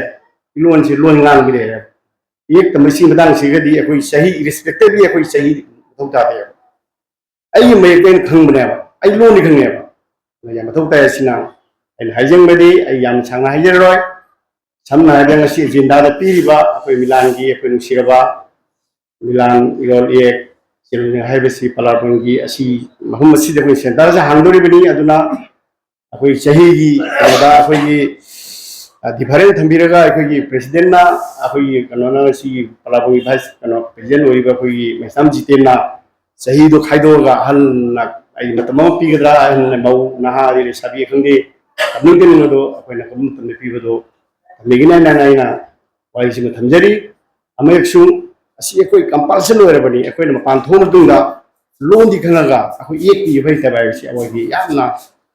ꯂꯣꯟꯁꯤ ꯂꯣꯟ ꯉꯥꯡꯕꯗꯤ ꯍꯩꯔꯦ, ꯏꯌꯦꯛ ꯇꯝꯕꯁꯤꯒꯤ ꯃꯇꯥꯡꯁꯤꯒꯗꯤ ꯑꯩꯈꯣꯏ ꯆꯍꯤ, ꯏꯔꯦꯁꯄꯦꯛꯇꯤꯚꯂꯤ ꯑꯩꯈꯣꯏ ꯆꯍꯤ ꯃꯊꯧ ꯇꯥꯗꯦꯕ꯫ ꯑꯩꯒꯤ ꯃꯌꯦꯛꯇ ꯑꯩꯅ ꯈꯪꯕꯅꯦꯕ, ꯑꯩ ꯂꯣꯟꯗꯤ ꯈꯪꯉꯦꯕ꯫ ꯑꯗꯨꯅ ꯌꯥꯝ ꯃꯊꯧ ꯇꯥꯏ꯫ ꯑꯁꯤꯅ ꯑꯩꯅ ꯍꯥꯏꯖꯅꯤꯡꯕꯗꯤ, ꯑꯩ ꯌꯥꯝ ꯁꯥꯡꯅ ꯍꯥꯏꯖꯔꯔꯣꯏ꯫ ꯁꯝꯅ ꯍꯥꯏꯔꯕꯗ, ꯉꯁꯤ ꯑꯦꯖꯦꯟꯗꯥꯗ ꯄꯤꯔꯤꯕ ꯑꯩꯈꯣꯏ ꯃꯤꯂꯥꯟꯒꯤ, ꯑꯩꯈꯣꯏ ꯅꯨꯡꯁꯤꯔꯕ ꯃꯤꯂꯥꯟ ꯏꯔꯣꯜ ꯏꯌꯦꯛ ꯆꯦꯔꯣꯜ ꯍꯥꯏꯕꯁꯤ ꯄꯂꯥꯔꯕꯟꯒꯤ ꯑꯁꯤ ꯃꯐꯝ ꯑꯁꯤꯗ ꯑꯩꯈꯣꯏ ꯁꯦꯟꯇꯔꯁꯦ ꯍꯥꯡꯗꯣꯔꯤꯕꯅꯤ꯫ ꯑꯗꯨꯅ ꯑꯩꯈꯣꯏ ꯆꯍꯤꯒꯤ ꯀꯩꯅꯣꯗ ꯑꯩꯈꯣꯏꯒꯤ, ꯑ, ꯗꯤꯐꯔꯦꯟ ꯊꯝꯕꯤꯔꯒ ꯑꯩꯈꯣꯏꯒꯤ ꯄ꯭ꯔꯦꯁꯤꯗꯦꯟꯅ, ꯑꯩꯈꯣꯏꯒꯤ ꯀꯩꯅꯣꯅ, ꯁꯤꯒꯤ ꯄꯂꯥꯔꯕꯟꯒꯤ ꯚꯥꯏꯁ ꯀꯩꯅꯣ ꯄ꯭ꯔꯦꯁꯤꯗꯦꯟ ꯑꯣꯏꯔꯤꯕ ꯑꯩꯈꯣꯏꯒꯤ ꯃꯩꯁꯅꯥꯝ ꯖꯤꯇꯦꯟꯅ ꯆꯍꯤꯗꯣ ꯈꯥꯏꯗꯣꯛꯑꯒ ꯑꯍꯜꯅ ꯑꯩ ꯃꯇꯝ ꯑꯃ ꯄꯤꯒꯗ꯭ꯔꯥ, ꯑꯍꯜꯅ ꯃꯧ ꯅꯍꯥ ꯑꯗꯩ ꯂꯩꯁꯥꯕꯤ ꯈꯪꯗꯦ, ꯀꯝꯅꯤꯡ ꯀꯝꯅꯤꯡ ꯑꯗꯣ ꯑꯩꯈꯣꯏꯅ ꯀꯔꯝꯕ ꯃꯇꯝꯗ ꯄꯤꯕꯗꯣ ꯊꯝꯕꯤꯒꯅꯤ ꯍꯥꯏꯅ ꯑꯩꯅ ꯋꯥꯍꯩꯁꯤꯃ ꯊꯝꯖꯔꯤ꯫ ꯑꯃꯌꯦꯛꯁꯨ ꯑꯁꯤ ꯑꯩꯈꯣꯏ ꯀꯝꯄꯜꯁꯟ ꯑꯣꯏꯔꯕꯅꯤ꯫ ꯑꯩꯈꯣꯏꯅ ꯃꯄꯥꯟ ꯊꯣꯛꯑ ꯃꯇꯨꯡꯗ ꯂꯣꯟꯗꯤ ꯈꯪꯉꯒ ꯑꯩꯈꯣꯏ ꯏꯌꯦꯛꯇꯤ ꯏꯕ ꯍꯩꯇꯕ ꯍꯥꯏꯕꯁꯤ ꯑꯩꯈꯣꯏꯒꯤ ꯌꯥꯝꯅ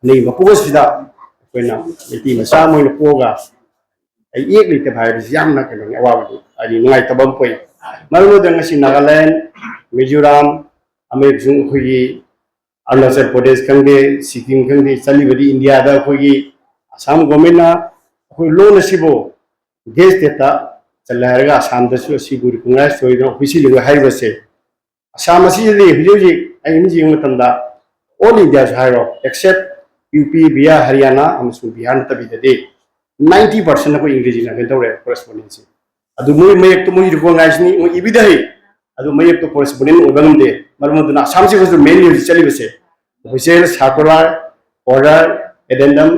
ꯑꯅꯩꯕ ꯄꯣꯠꯁꯤꯗ ꯑꯩꯈꯣꯏꯅ ꯃꯩꯇꯩ ꯃꯆꯥ ꯑꯃ ꯑꯣꯏꯅ ꯄꯣꯛꯑꯒ ꯑꯩ ꯏꯌꯦꯛ ꯂꯩꯇꯕ ꯍꯥꯏꯕꯁꯤ ꯌꯥꯝꯅ ꯀꯩꯅꯣꯅꯤ, ꯑꯋꯥꯕꯗꯤ ꯍꯥꯏꯗꯤ ꯅꯨꯡꯉꯥꯏꯇꯕ ꯑꯃ ꯄꯣꯛꯏ꯫ ꯃꯔꯝ ꯑꯣꯏꯗꯅ ꯉꯁꯤ ꯅꯥꯒꯥꯂꯦꯟ, ꯃꯤꯖꯣꯔꯥꯝ, ꯑꯃꯁꯨꯡ ꯑꯩꯈꯣꯏꯒꯤ ꯑꯔꯨꯅꯥꯆꯜ ꯄ꯭ꯔꯗꯦꯁ ꯈꯪꯗꯦ, ꯁꯤꯛꯀꯤꯝ ꯈꯪꯗꯦ, ꯆꯠꯂꯤꯕꯗꯤ ꯏꯟꯗꯤꯌꯥꯗ ꯑꯩꯈꯣꯏꯒꯤ ꯑꯁꯥꯝ ꯒꯣꯔꯃꯦꯟꯅ ꯑꯩꯈꯣꯏ ꯂꯣꯟ ꯑꯁꯤꯕꯨ ꯒꯦꯖꯦꯠꯇ ꯆꯜꯂꯦ ꯍꯥꯏꯔꯒ ꯑꯁꯥꯝꯗꯁꯨ ꯑꯁꯤꯕꯨ ꯔꯤꯀꯣꯛꯅꯥꯏꯖ ꯇꯧꯔꯤꯗꯅ ꯑꯣꯐꯤꯁꯤꯌꯦꯜ ꯑꯣꯏ ꯍꯥꯏꯔꯤꯕꯁꯦ꯫ ꯑꯁꯥꯝ ꯑꯁꯤꯗꯗꯤ ꯍꯧꯖꯤꯛ ꯍꯧꯖꯤꯛ ꯑꯩꯅ ꯌꯦꯡꯕ ꯃꯇꯝꯗ ꯑꯣꯜ ꯏꯟꯗꯤꯌꯥꯁꯨ ꯍꯥꯏꯔꯣ, ꯑꯦꯛꯁꯦꯞ ꯌꯨ ꯄꯤ, ꯕꯤꯍꯥꯔ, ꯍꯔꯤꯌꯥꯅꯥ ꯑꯃꯁꯨꯡ ꯕꯤꯍꯥꯔ ꯅꯠꯇꯕꯤꯗꯗꯤ ꯅꯥꯏꯟꯇꯤ ꯄꯥꯔꯁꯦꯟ ꯑꯩꯈꯣꯏ ꯏꯪꯒ꯭ꯔꯦꯖꯤꯅ ꯀꯩꯅꯣ ꯇꯧꯔꯦ, ꯀꯣꯔꯦꯁꯄꯣꯟꯗꯦꯟꯁꯤ꯫ ꯑꯗꯨ ꯃꯣꯏ ꯃꯌꯦꯛꯇꯣ ꯃꯣꯏ ꯔꯤꯀꯣꯛꯅꯥꯏꯖꯅꯤ, ꯃꯣꯏ ꯏꯕꯤꯗ ꯍꯩ, ꯑꯗꯨ ꯃꯌꯦꯛꯇꯣ ꯀꯣꯔꯦꯁꯄꯣꯟꯗꯦꯟ ꯑꯣꯏꯕ ꯉꯝꯗꯦ꯫ ꯃꯔꯝ ꯑꯗꯨꯅ ꯑꯁꯥꯝꯁꯤ ꯍꯧꯖꯤꯛ ꯃꯦꯟꯂꯤ ꯍꯧꯖꯤꯛ ꯆꯠꯂꯤꯕꯁꯦ ꯑꯣꯐꯤꯁꯤꯌꯦꯜ ꯁꯥꯔꯀꯨꯂꯔ, ꯑꯣꯔꯗꯔ, ꯑꯦꯗꯦꯟꯗꯝ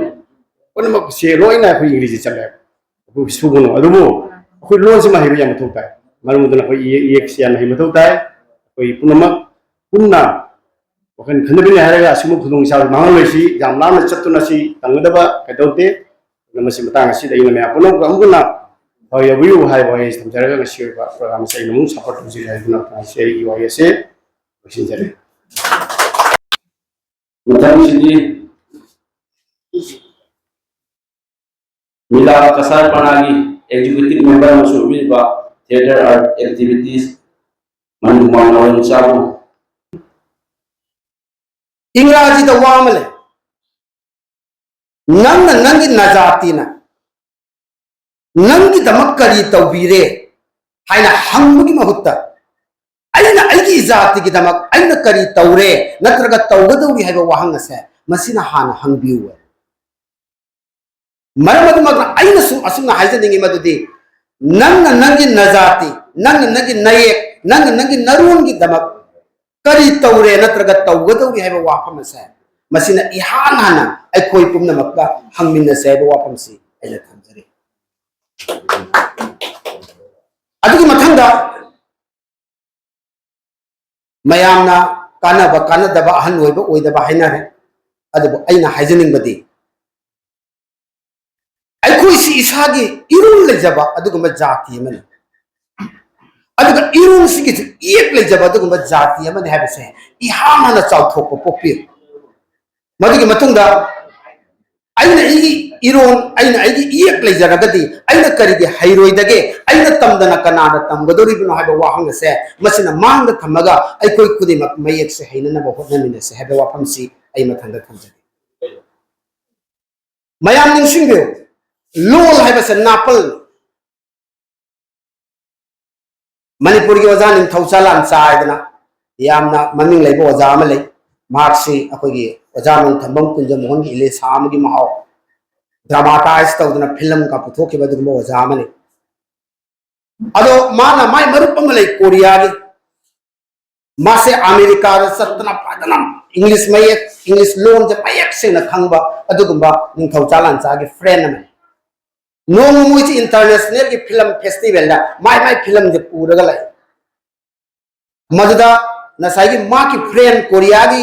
ꯄꯨꯝꯅꯃꯛꯁꯦ ꯂꯣꯏꯅ ꯑꯩꯈꯣꯏ ꯏꯪꯒ꯭ꯔꯦꯖꯤ ꯆꯠꯂꯦ꯫ ꯑꯩꯈꯣꯏ ꯁꯨꯒꯅꯨ꯫ ꯑꯗꯨꯕꯨ ꯑꯩꯈꯣꯏ ꯂꯣꯟꯁꯤꯃ ꯍꯩꯕ ꯌꯥꯝ ꯃꯊꯧ ꯇꯥꯏ꯫ ꯃꯔꯝ ꯑꯗꯨꯅ ꯑꯩꯈꯣꯏ ꯏꯌꯦꯛ, ꯏꯌꯦꯛꯁꯤ ꯌꯥꯝꯅ ꯍꯩꯕ ꯃꯊꯧ ꯇꯥꯏ꯫ ꯑꯩꯈꯣꯏ ꯄꯨꯝꯅꯃꯛ ꯄꯨꯟꯅ ꯋꯥꯈꯜ ꯈꯟꯅꯃꯤꯟꯅꯩ ꯍꯥꯏꯔꯒ ꯑꯁꯤꯒꯨꯝꯕ ꯈꯨꯗꯣꯡꯆꯥꯕ ꯃꯥꯡꯍꯜꯂꯣꯏꯁꯤ꯫ ꯌꯥꯝ ꯂꯥꯞꯅ ꯆꯠꯇꯨꯅ ꯁꯤ ꯇꯝꯒꯗꯕ ꯀꯩꯗꯧꯗꯦ꯫ ꯑꯗꯨꯅ ꯃꯁꯤ ꯃꯇꯥꯡ ꯑꯁꯤꯗ ꯑꯩꯅ ꯃꯌꯥꯝ ꯄꯨꯝꯅꯃꯛꯄꯨ ꯑꯃꯨꯛ ꯍꯟꯅ ꯊꯋꯥꯏ ꯌꯥꯎꯕꯤꯌꯨ ꯍꯥꯏꯕ ꯋꯥꯍꯩ ꯊꯝꯖꯔꯒ ꯉꯁꯤ ꯑꯣꯏꯕ ꯄ꯭ꯔꯣꯒ꯭ꯔꯥꯝ ꯑꯁꯤ ꯑꯩꯅ ꯑꯃꯨꯛ ꯁꯄꯣꯔꯠ ꯇꯧꯖꯔꯤ ꯍꯥꯏꯗꯨꯅ ꯉꯁꯤ ꯑꯩꯒꯤ ꯋꯥꯍꯩ ꯑꯁꯤ ꯂꯣꯏꯁꯤꯟꯖꯔꯦ꯫ ꯃꯊꯪꯁꯤꯗꯤ ꯃꯤꯂꯥ ꯀꯁꯥꯔ ꯄꯅꯥꯒꯤ ꯑꯦꯛꯖꯤꯀ꯭ꯌꯨꯇꯤꯚ ꯃꯦꯝꯕꯔ ꯑꯃꯁꯨ ꯑꯣꯏꯕꯤꯔꯤꯕ ꯊꯤꯌꯦꯇꯔ ꯑꯥꯔꯠ ꯑꯦꯛꯇꯤꯚꯤꯇꯤꯁ ꯃꯅꯤꯀꯨꯃꯥꯔ ꯅꯥꯎꯔꯦꯝꯆꯥꯕꯨ ꯏꯪꯒ꯭ꯔꯥꯖꯤꯗ ꯋꯥ ꯑꯃ ꯂꯩ, "ꯅꯪꯅ ꯅꯪꯒꯤ ꯅꯖꯥꯇꯤꯅ ꯅꯪꯒꯤꯗꯃꯛ ꯀꯔꯤ ꯇꯧꯕꯤꯔꯦ?" ꯍꯥꯏꯅ ꯍꯪꯕꯒꯤ ꯃꯍꯨꯠꯇ, "ꯑꯩꯅ ꯑꯩꯒꯤ ꯖꯥꯇꯤꯒꯤꯗꯃꯛ ꯑꯩꯅ ꯀꯔꯤ ꯇꯧꯔꯦ ꯅꯠꯇ꯭ꯔꯒ ꯇꯧꯒꯗꯧꯔꯤ?" ꯍꯥꯏꯕ ꯋꯥꯍꯪ ꯑꯁꯦ ꯃꯁꯤꯅ ꯍꯥꯟꯅ ꯍꯪꯕꯤꯌꯨ꯫ ꯃꯔꯝ ꯑꯗꯨꯃꯛꯅ ꯑꯩꯅꯁꯨ ꯑꯁꯨꯝꯅ ꯍꯥꯏꯖꯅꯤꯡꯉꯤ ꯃꯗꯨꯗꯤ, ꯅꯪꯅ ꯅꯪꯒꯤ ꯅꯖꯥꯇꯤ, ꯅꯪꯅ ꯅꯪꯒꯤ ꯅꯌꯦꯛ, ꯅꯪꯅ ꯅꯪꯒꯤ ꯅꯔꯣꯟꯒꯤꯗꯃꯛ ꯀꯔꯤ ꯇꯧꯔꯦ ꯅꯠꯇ꯭ꯔꯒ ꯇꯧꯒꯗꯧꯔꯤ ꯍꯥꯏꯕ ꯋꯥꯐꯝ ꯑꯁꯦ, ꯃꯁꯤꯅ ꯏꯍꯥꯟ ꯍꯥꯟꯅ ꯑꯩꯈꯣꯏ ꯄꯨꯝꯅꯃꯛꯇ ꯍꯪꯃꯤꯟꯅꯁꯦ ꯍꯥꯏꯕ ꯋꯥꯐꯝꯁꯤ ꯑꯩꯅ ꯊꯝꯖꯔꯤ꯫ ꯑꯗꯨꯒꯤ ꯃꯊꯪꯗ ꯃꯌꯥꯝꯅ ꯀꯥꯟꯅꯕ ꯀꯥꯟꯅꯗꯕ, ꯑꯍꯟ ꯑꯣꯏꯕ ꯑꯣꯏꯗꯕ ꯍꯥꯏꯅꯔꯦ꯫ ꯑꯗꯨꯕꯨ ꯑꯩꯅ ꯍꯥꯏꯖꯅꯤꯡꯕꯗꯤ, ꯑꯩꯈꯣꯏꯁꯤ ꯏꯁꯥꯒꯤ ꯏꯔꯣꯜ ꯂꯩꯖꯕ ꯑꯗꯨꯒꯨꯝꯕ ꯖꯥꯇꯤ ꯑꯃꯅꯤ꯫ ꯑꯗꯨꯒ ꯏꯔꯣꯜꯁꯤꯒꯤꯁꯨ ꯏꯌꯦꯛ ꯂꯩꯖꯕ ꯑꯗꯨꯒꯨꯝꯕ ꯖꯥꯇꯤ ꯑꯃꯅꯤ ꯍꯥꯏꯕꯁꯦ ꯏꯍꯥꯟ ꯍꯥꯟꯅ ꯆꯥꯎꯊꯣꯛꯄ ꯄꯣꯛꯄꯤꯌꯨ꯫ ꯃꯗꯨꯒꯤ ꯃꯇꯨꯡꯗ ꯑꯩꯅ ꯑꯩꯒꯤ ꯏꯔꯣꯟ, ꯑꯩꯅ ꯑꯩꯒꯤ ꯏꯌꯦꯛ ꯂꯩꯖꯔꯒꯗꯤ ꯑꯩꯅ ꯀꯔꯤꯒꯤ ꯍꯩꯔꯣꯏꯗꯒꯦ? ꯑꯩꯅ ꯇꯝꯗꯅ ꯀꯅꯥꯅ ꯇꯝꯒꯗꯧꯔꯤꯕꯅꯣ ꯍꯥꯏꯕ ꯋꯥꯍꯪ ꯑꯁꯦ ꯃꯁꯤꯅ ꯃꯥꯡꯗ ꯊꯝꯃꯒ ꯑꯩꯈꯣꯏ ꯈꯨꯗꯤꯡꯃꯛ ꯃꯌꯦꯛꯁꯦ ꯍꯩꯅꯅꯕ ꯍꯣꯠꯅꯃꯤꯟꯅꯁꯦ ꯍꯥꯏꯕ ꯋꯥꯐꯝꯁꯤ ꯑꯩ ꯃꯊꯪꯗ ꯊꯝꯖꯒꯦ꯫ ꯃꯌꯥꯝ ꯅꯤꯡꯁꯤꯡꯕꯤꯌꯨ, ꯂꯣꯜ ꯍꯥꯏꯕꯁꯦ ꯅꯥꯄꯜꯅꯤ꯫ ꯃꯅꯤꯄꯨꯔꯒꯤ ꯑꯣꯖꯥ ꯅꯤꯡꯊꯧ ꯆꯥꯂꯥꯟꯆꯥ ꯍꯥꯏꯗꯅ ꯌꯥꯝꯅ ꯃꯃꯤꯡ ꯂꯩꯕ ꯑꯣꯖꯥ ꯑꯃ ꯂꯩ꯫ ꯃꯍꯥꯛꯁꯤ ꯑꯩꯈꯣꯏꯒꯤ ꯑꯣꯖꯥ ꯅꯣꯡꯊꯝꯕꯝ ꯀꯨꯟꯖꯃꯣꯍꯟꯒꯤ ꯏꯂꯤꯁꯥ ꯑꯃꯒꯤ ꯃꯍꯥꯎ ꯗ꯭ꯔꯃꯥꯇꯥꯏꯖ ꯇꯧꯗꯅ ꯐꯤꯂꯝꯒ ꯄꯨꯊꯣꯛꯈꯤꯕ ꯑꯗꯨꯒꯨꯝꯕ ꯑꯣꯖꯥ ꯑꯃꯅꯤ꯫ ꯑꯗꯣ ꯃꯥꯅ ꯃꯥꯏ ꯃꯔꯨꯞ ꯑꯃ ꯂꯩ ꯀꯣꯔꯤꯌꯥꯒꯤ, ꯃꯥꯁꯦ ꯑꯃꯦꯔꯤꯀꯥꯗ ꯆꯠꯇꯅ ꯐꯖꯅ ꯏꯪꯂꯤꯁ ꯃꯌꯦꯛ, ꯏꯪꯂꯤꯁ ꯂꯣꯟꯁꯦ ꯃꯌꯦꯛ ꯁꯦꯡꯅ ꯈꯪꯕ ꯑꯗꯨꯒꯨꯝꯕ ꯅꯤꯡꯊꯧ ꯆꯥꯂꯥꯟꯆꯥꯒꯤ ꯐ꯭ꯔꯦꯟ ꯑꯃꯅꯤ꯫ ꯅꯣꯡꯃ ꯃꯣꯏꯁꯤ ꯏꯟꯇꯔꯅꯦꯁꯅꯦꯜꯒꯤ ꯐꯤꯂꯝ ꯐꯦꯁꯇꯤꯚꯦꯜꯗ ꯃꯥꯏ ꯃꯥꯏ ꯐꯤꯂꯝꯁꯦ ꯄꯨꯔꯒ ꯂꯥꯛꯏ꯫ ꯃꯗꯨꯗ ꯉꯁꯥꯏꯒꯤ ꯃꯥꯒꯤ ꯐ꯭ꯔꯦꯟ ꯀꯣꯔꯤꯌꯥꯒꯤ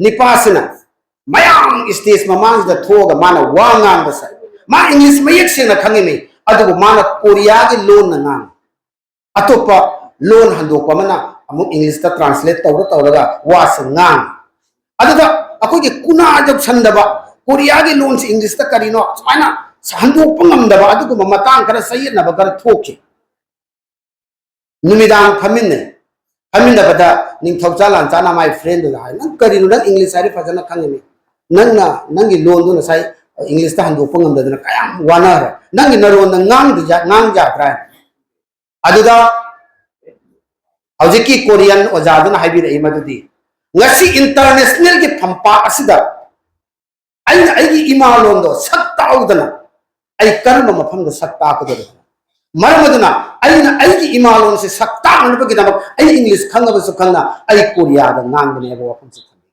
ꯅꯤꯄꯥꯁꯤꯅ ꯃꯌꯥꯝ ꯁ꯭ꯇꯦꯖ ꯃꯃꯥꯡꯁꯤꯗ ꯊꯣꯛꯑꯒ ꯃꯥꯅ ꯋꯥ ꯉꯥꯡꯕꯁꯦ, ꯃꯥ ꯏꯪꯂꯤꯁ ꯃꯌꯦꯛ ꯁꯦꯡꯅ ꯈꯪꯉꯤꯅꯤ, ꯑꯗꯨꯕꯨ ꯃꯥꯅ ꯀꯣꯔꯤꯌꯥꯒꯤ ꯂꯣꯟꯅ ꯉꯥꯡꯉꯤ꯫ ꯑꯇꯣꯞꯄ ꯂꯣꯟ ꯍꯟꯗꯣꯛꯄ ꯑꯃꯅ ꯑꯃꯨꯛ ꯏꯪꯂꯤꯁꯇ ꯇ꯭ꯔꯥꯟꯁꯂꯦꯠ ꯇꯧꯔ ꯇꯧꯔꯒ ꯋꯥꯁꯦ ꯉꯥꯡꯉꯤ꯫ ꯑꯗꯨꯗ ꯑꯩꯈꯣꯏꯒꯤ ꯀꯨꯅꯥ ꯌꯧꯁꯟꯗꯕ, ꯀꯣꯔꯤꯌꯥꯒꯤ ꯂꯣꯟꯁꯤ ꯏꯪꯂꯤꯁꯇ ꯀꯔꯤꯅꯣ ꯁꯨꯃꯥꯏꯅ ꯍꯟꯗꯣꯛꯄ ꯉꯝꯗꯕ ꯑꯗꯨꯒꯨꯝꯕ ꯃꯇꯥꯡ ꯈꯔ, ꯆꯌꯦꯠꯅꯕ ꯈꯔ ꯊꯣꯛꯈꯤ꯫ ꯅꯨꯃꯤꯗꯥꯡ ꯐꯝꯃꯤꯟꯅꯩ꯫ ꯐꯝꯃꯤꯟꯅꯕꯗ ꯅꯤꯡꯊꯧꯖꯥ ꯂꯥꯟꯆꯥꯅ ꯃꯥꯏ friend ꯗꯨꯗ ꯍꯥꯏ, "ꯅꯪ ꯀꯔꯤꯅꯣ, ꯅꯪ English ꯍꯥꯏꯔꯤ ꯐꯖꯅ ꯈꯪꯉꯤꯅꯤ, ꯅꯪꯅ ꯅꯪꯒꯤ ꯂꯣꯟꯗꯨ ꯉꯁꯥꯏ English ꯇ ꯍꯟꯗꯣꯛꯄ ꯉꯝꯗꯗꯅ ꯀꯌꯥꯝ ꯋꯥꯅꯔꯦ, ꯅꯪꯒꯤ ꯅꯔꯣꯟꯗ ꯉꯥꯡꯗ ꯌꯥ-, ꯉꯥꯡ ꯌꯥꯗ꯭ꯔꯥ?" ꯑꯗꯨꯗ ꯍꯧꯖꯤꯛꯀꯤ Korean ꯑꯣꯖꯥꯗꯨꯅ ꯍꯥꯏꯕꯤꯔꯛꯏ ꯃꯗꯨꯗꯤ, "ꯉꯁꯤ international ꯒꯤ ꯐꯝꯄꯥꯛ ꯑꯁꯤꯗ ꯑꯩꯅ ꯑꯩꯒꯤ ꯏꯃꯥ ꯂꯣꯟꯗꯣ ꯁꯛ ꯇꯥꯛꯍꯧꯗꯅ ꯑꯩ ꯀꯔꯝꯕ ꯃꯐꯝꯗ ꯁꯛ ꯇꯥꯛꯀꯗꯧꯔꯤꯕꯅꯣ? ꯃꯔꯝ ꯑꯗꯨꯅ ꯑꯩꯅ ꯑꯩꯒꯤ ꯏꯃꯥ ꯂꯣꯟꯁꯦ ꯁꯛ ꯇꯥꯛꯅꯅꯕꯒꯤꯗꯃꯛ ꯑꯩ English ꯈꯪꯉꯕꯁꯨ ꯈꯪꯅ ꯑꯩ ꯀꯣꯔꯤꯌꯥꯗ ꯉꯥꯡꯕꯅꯦ" ꯍꯥꯏꯕ ꯋꯥꯐꯝꯁꯦ ꯊꯝꯕꯤ꯫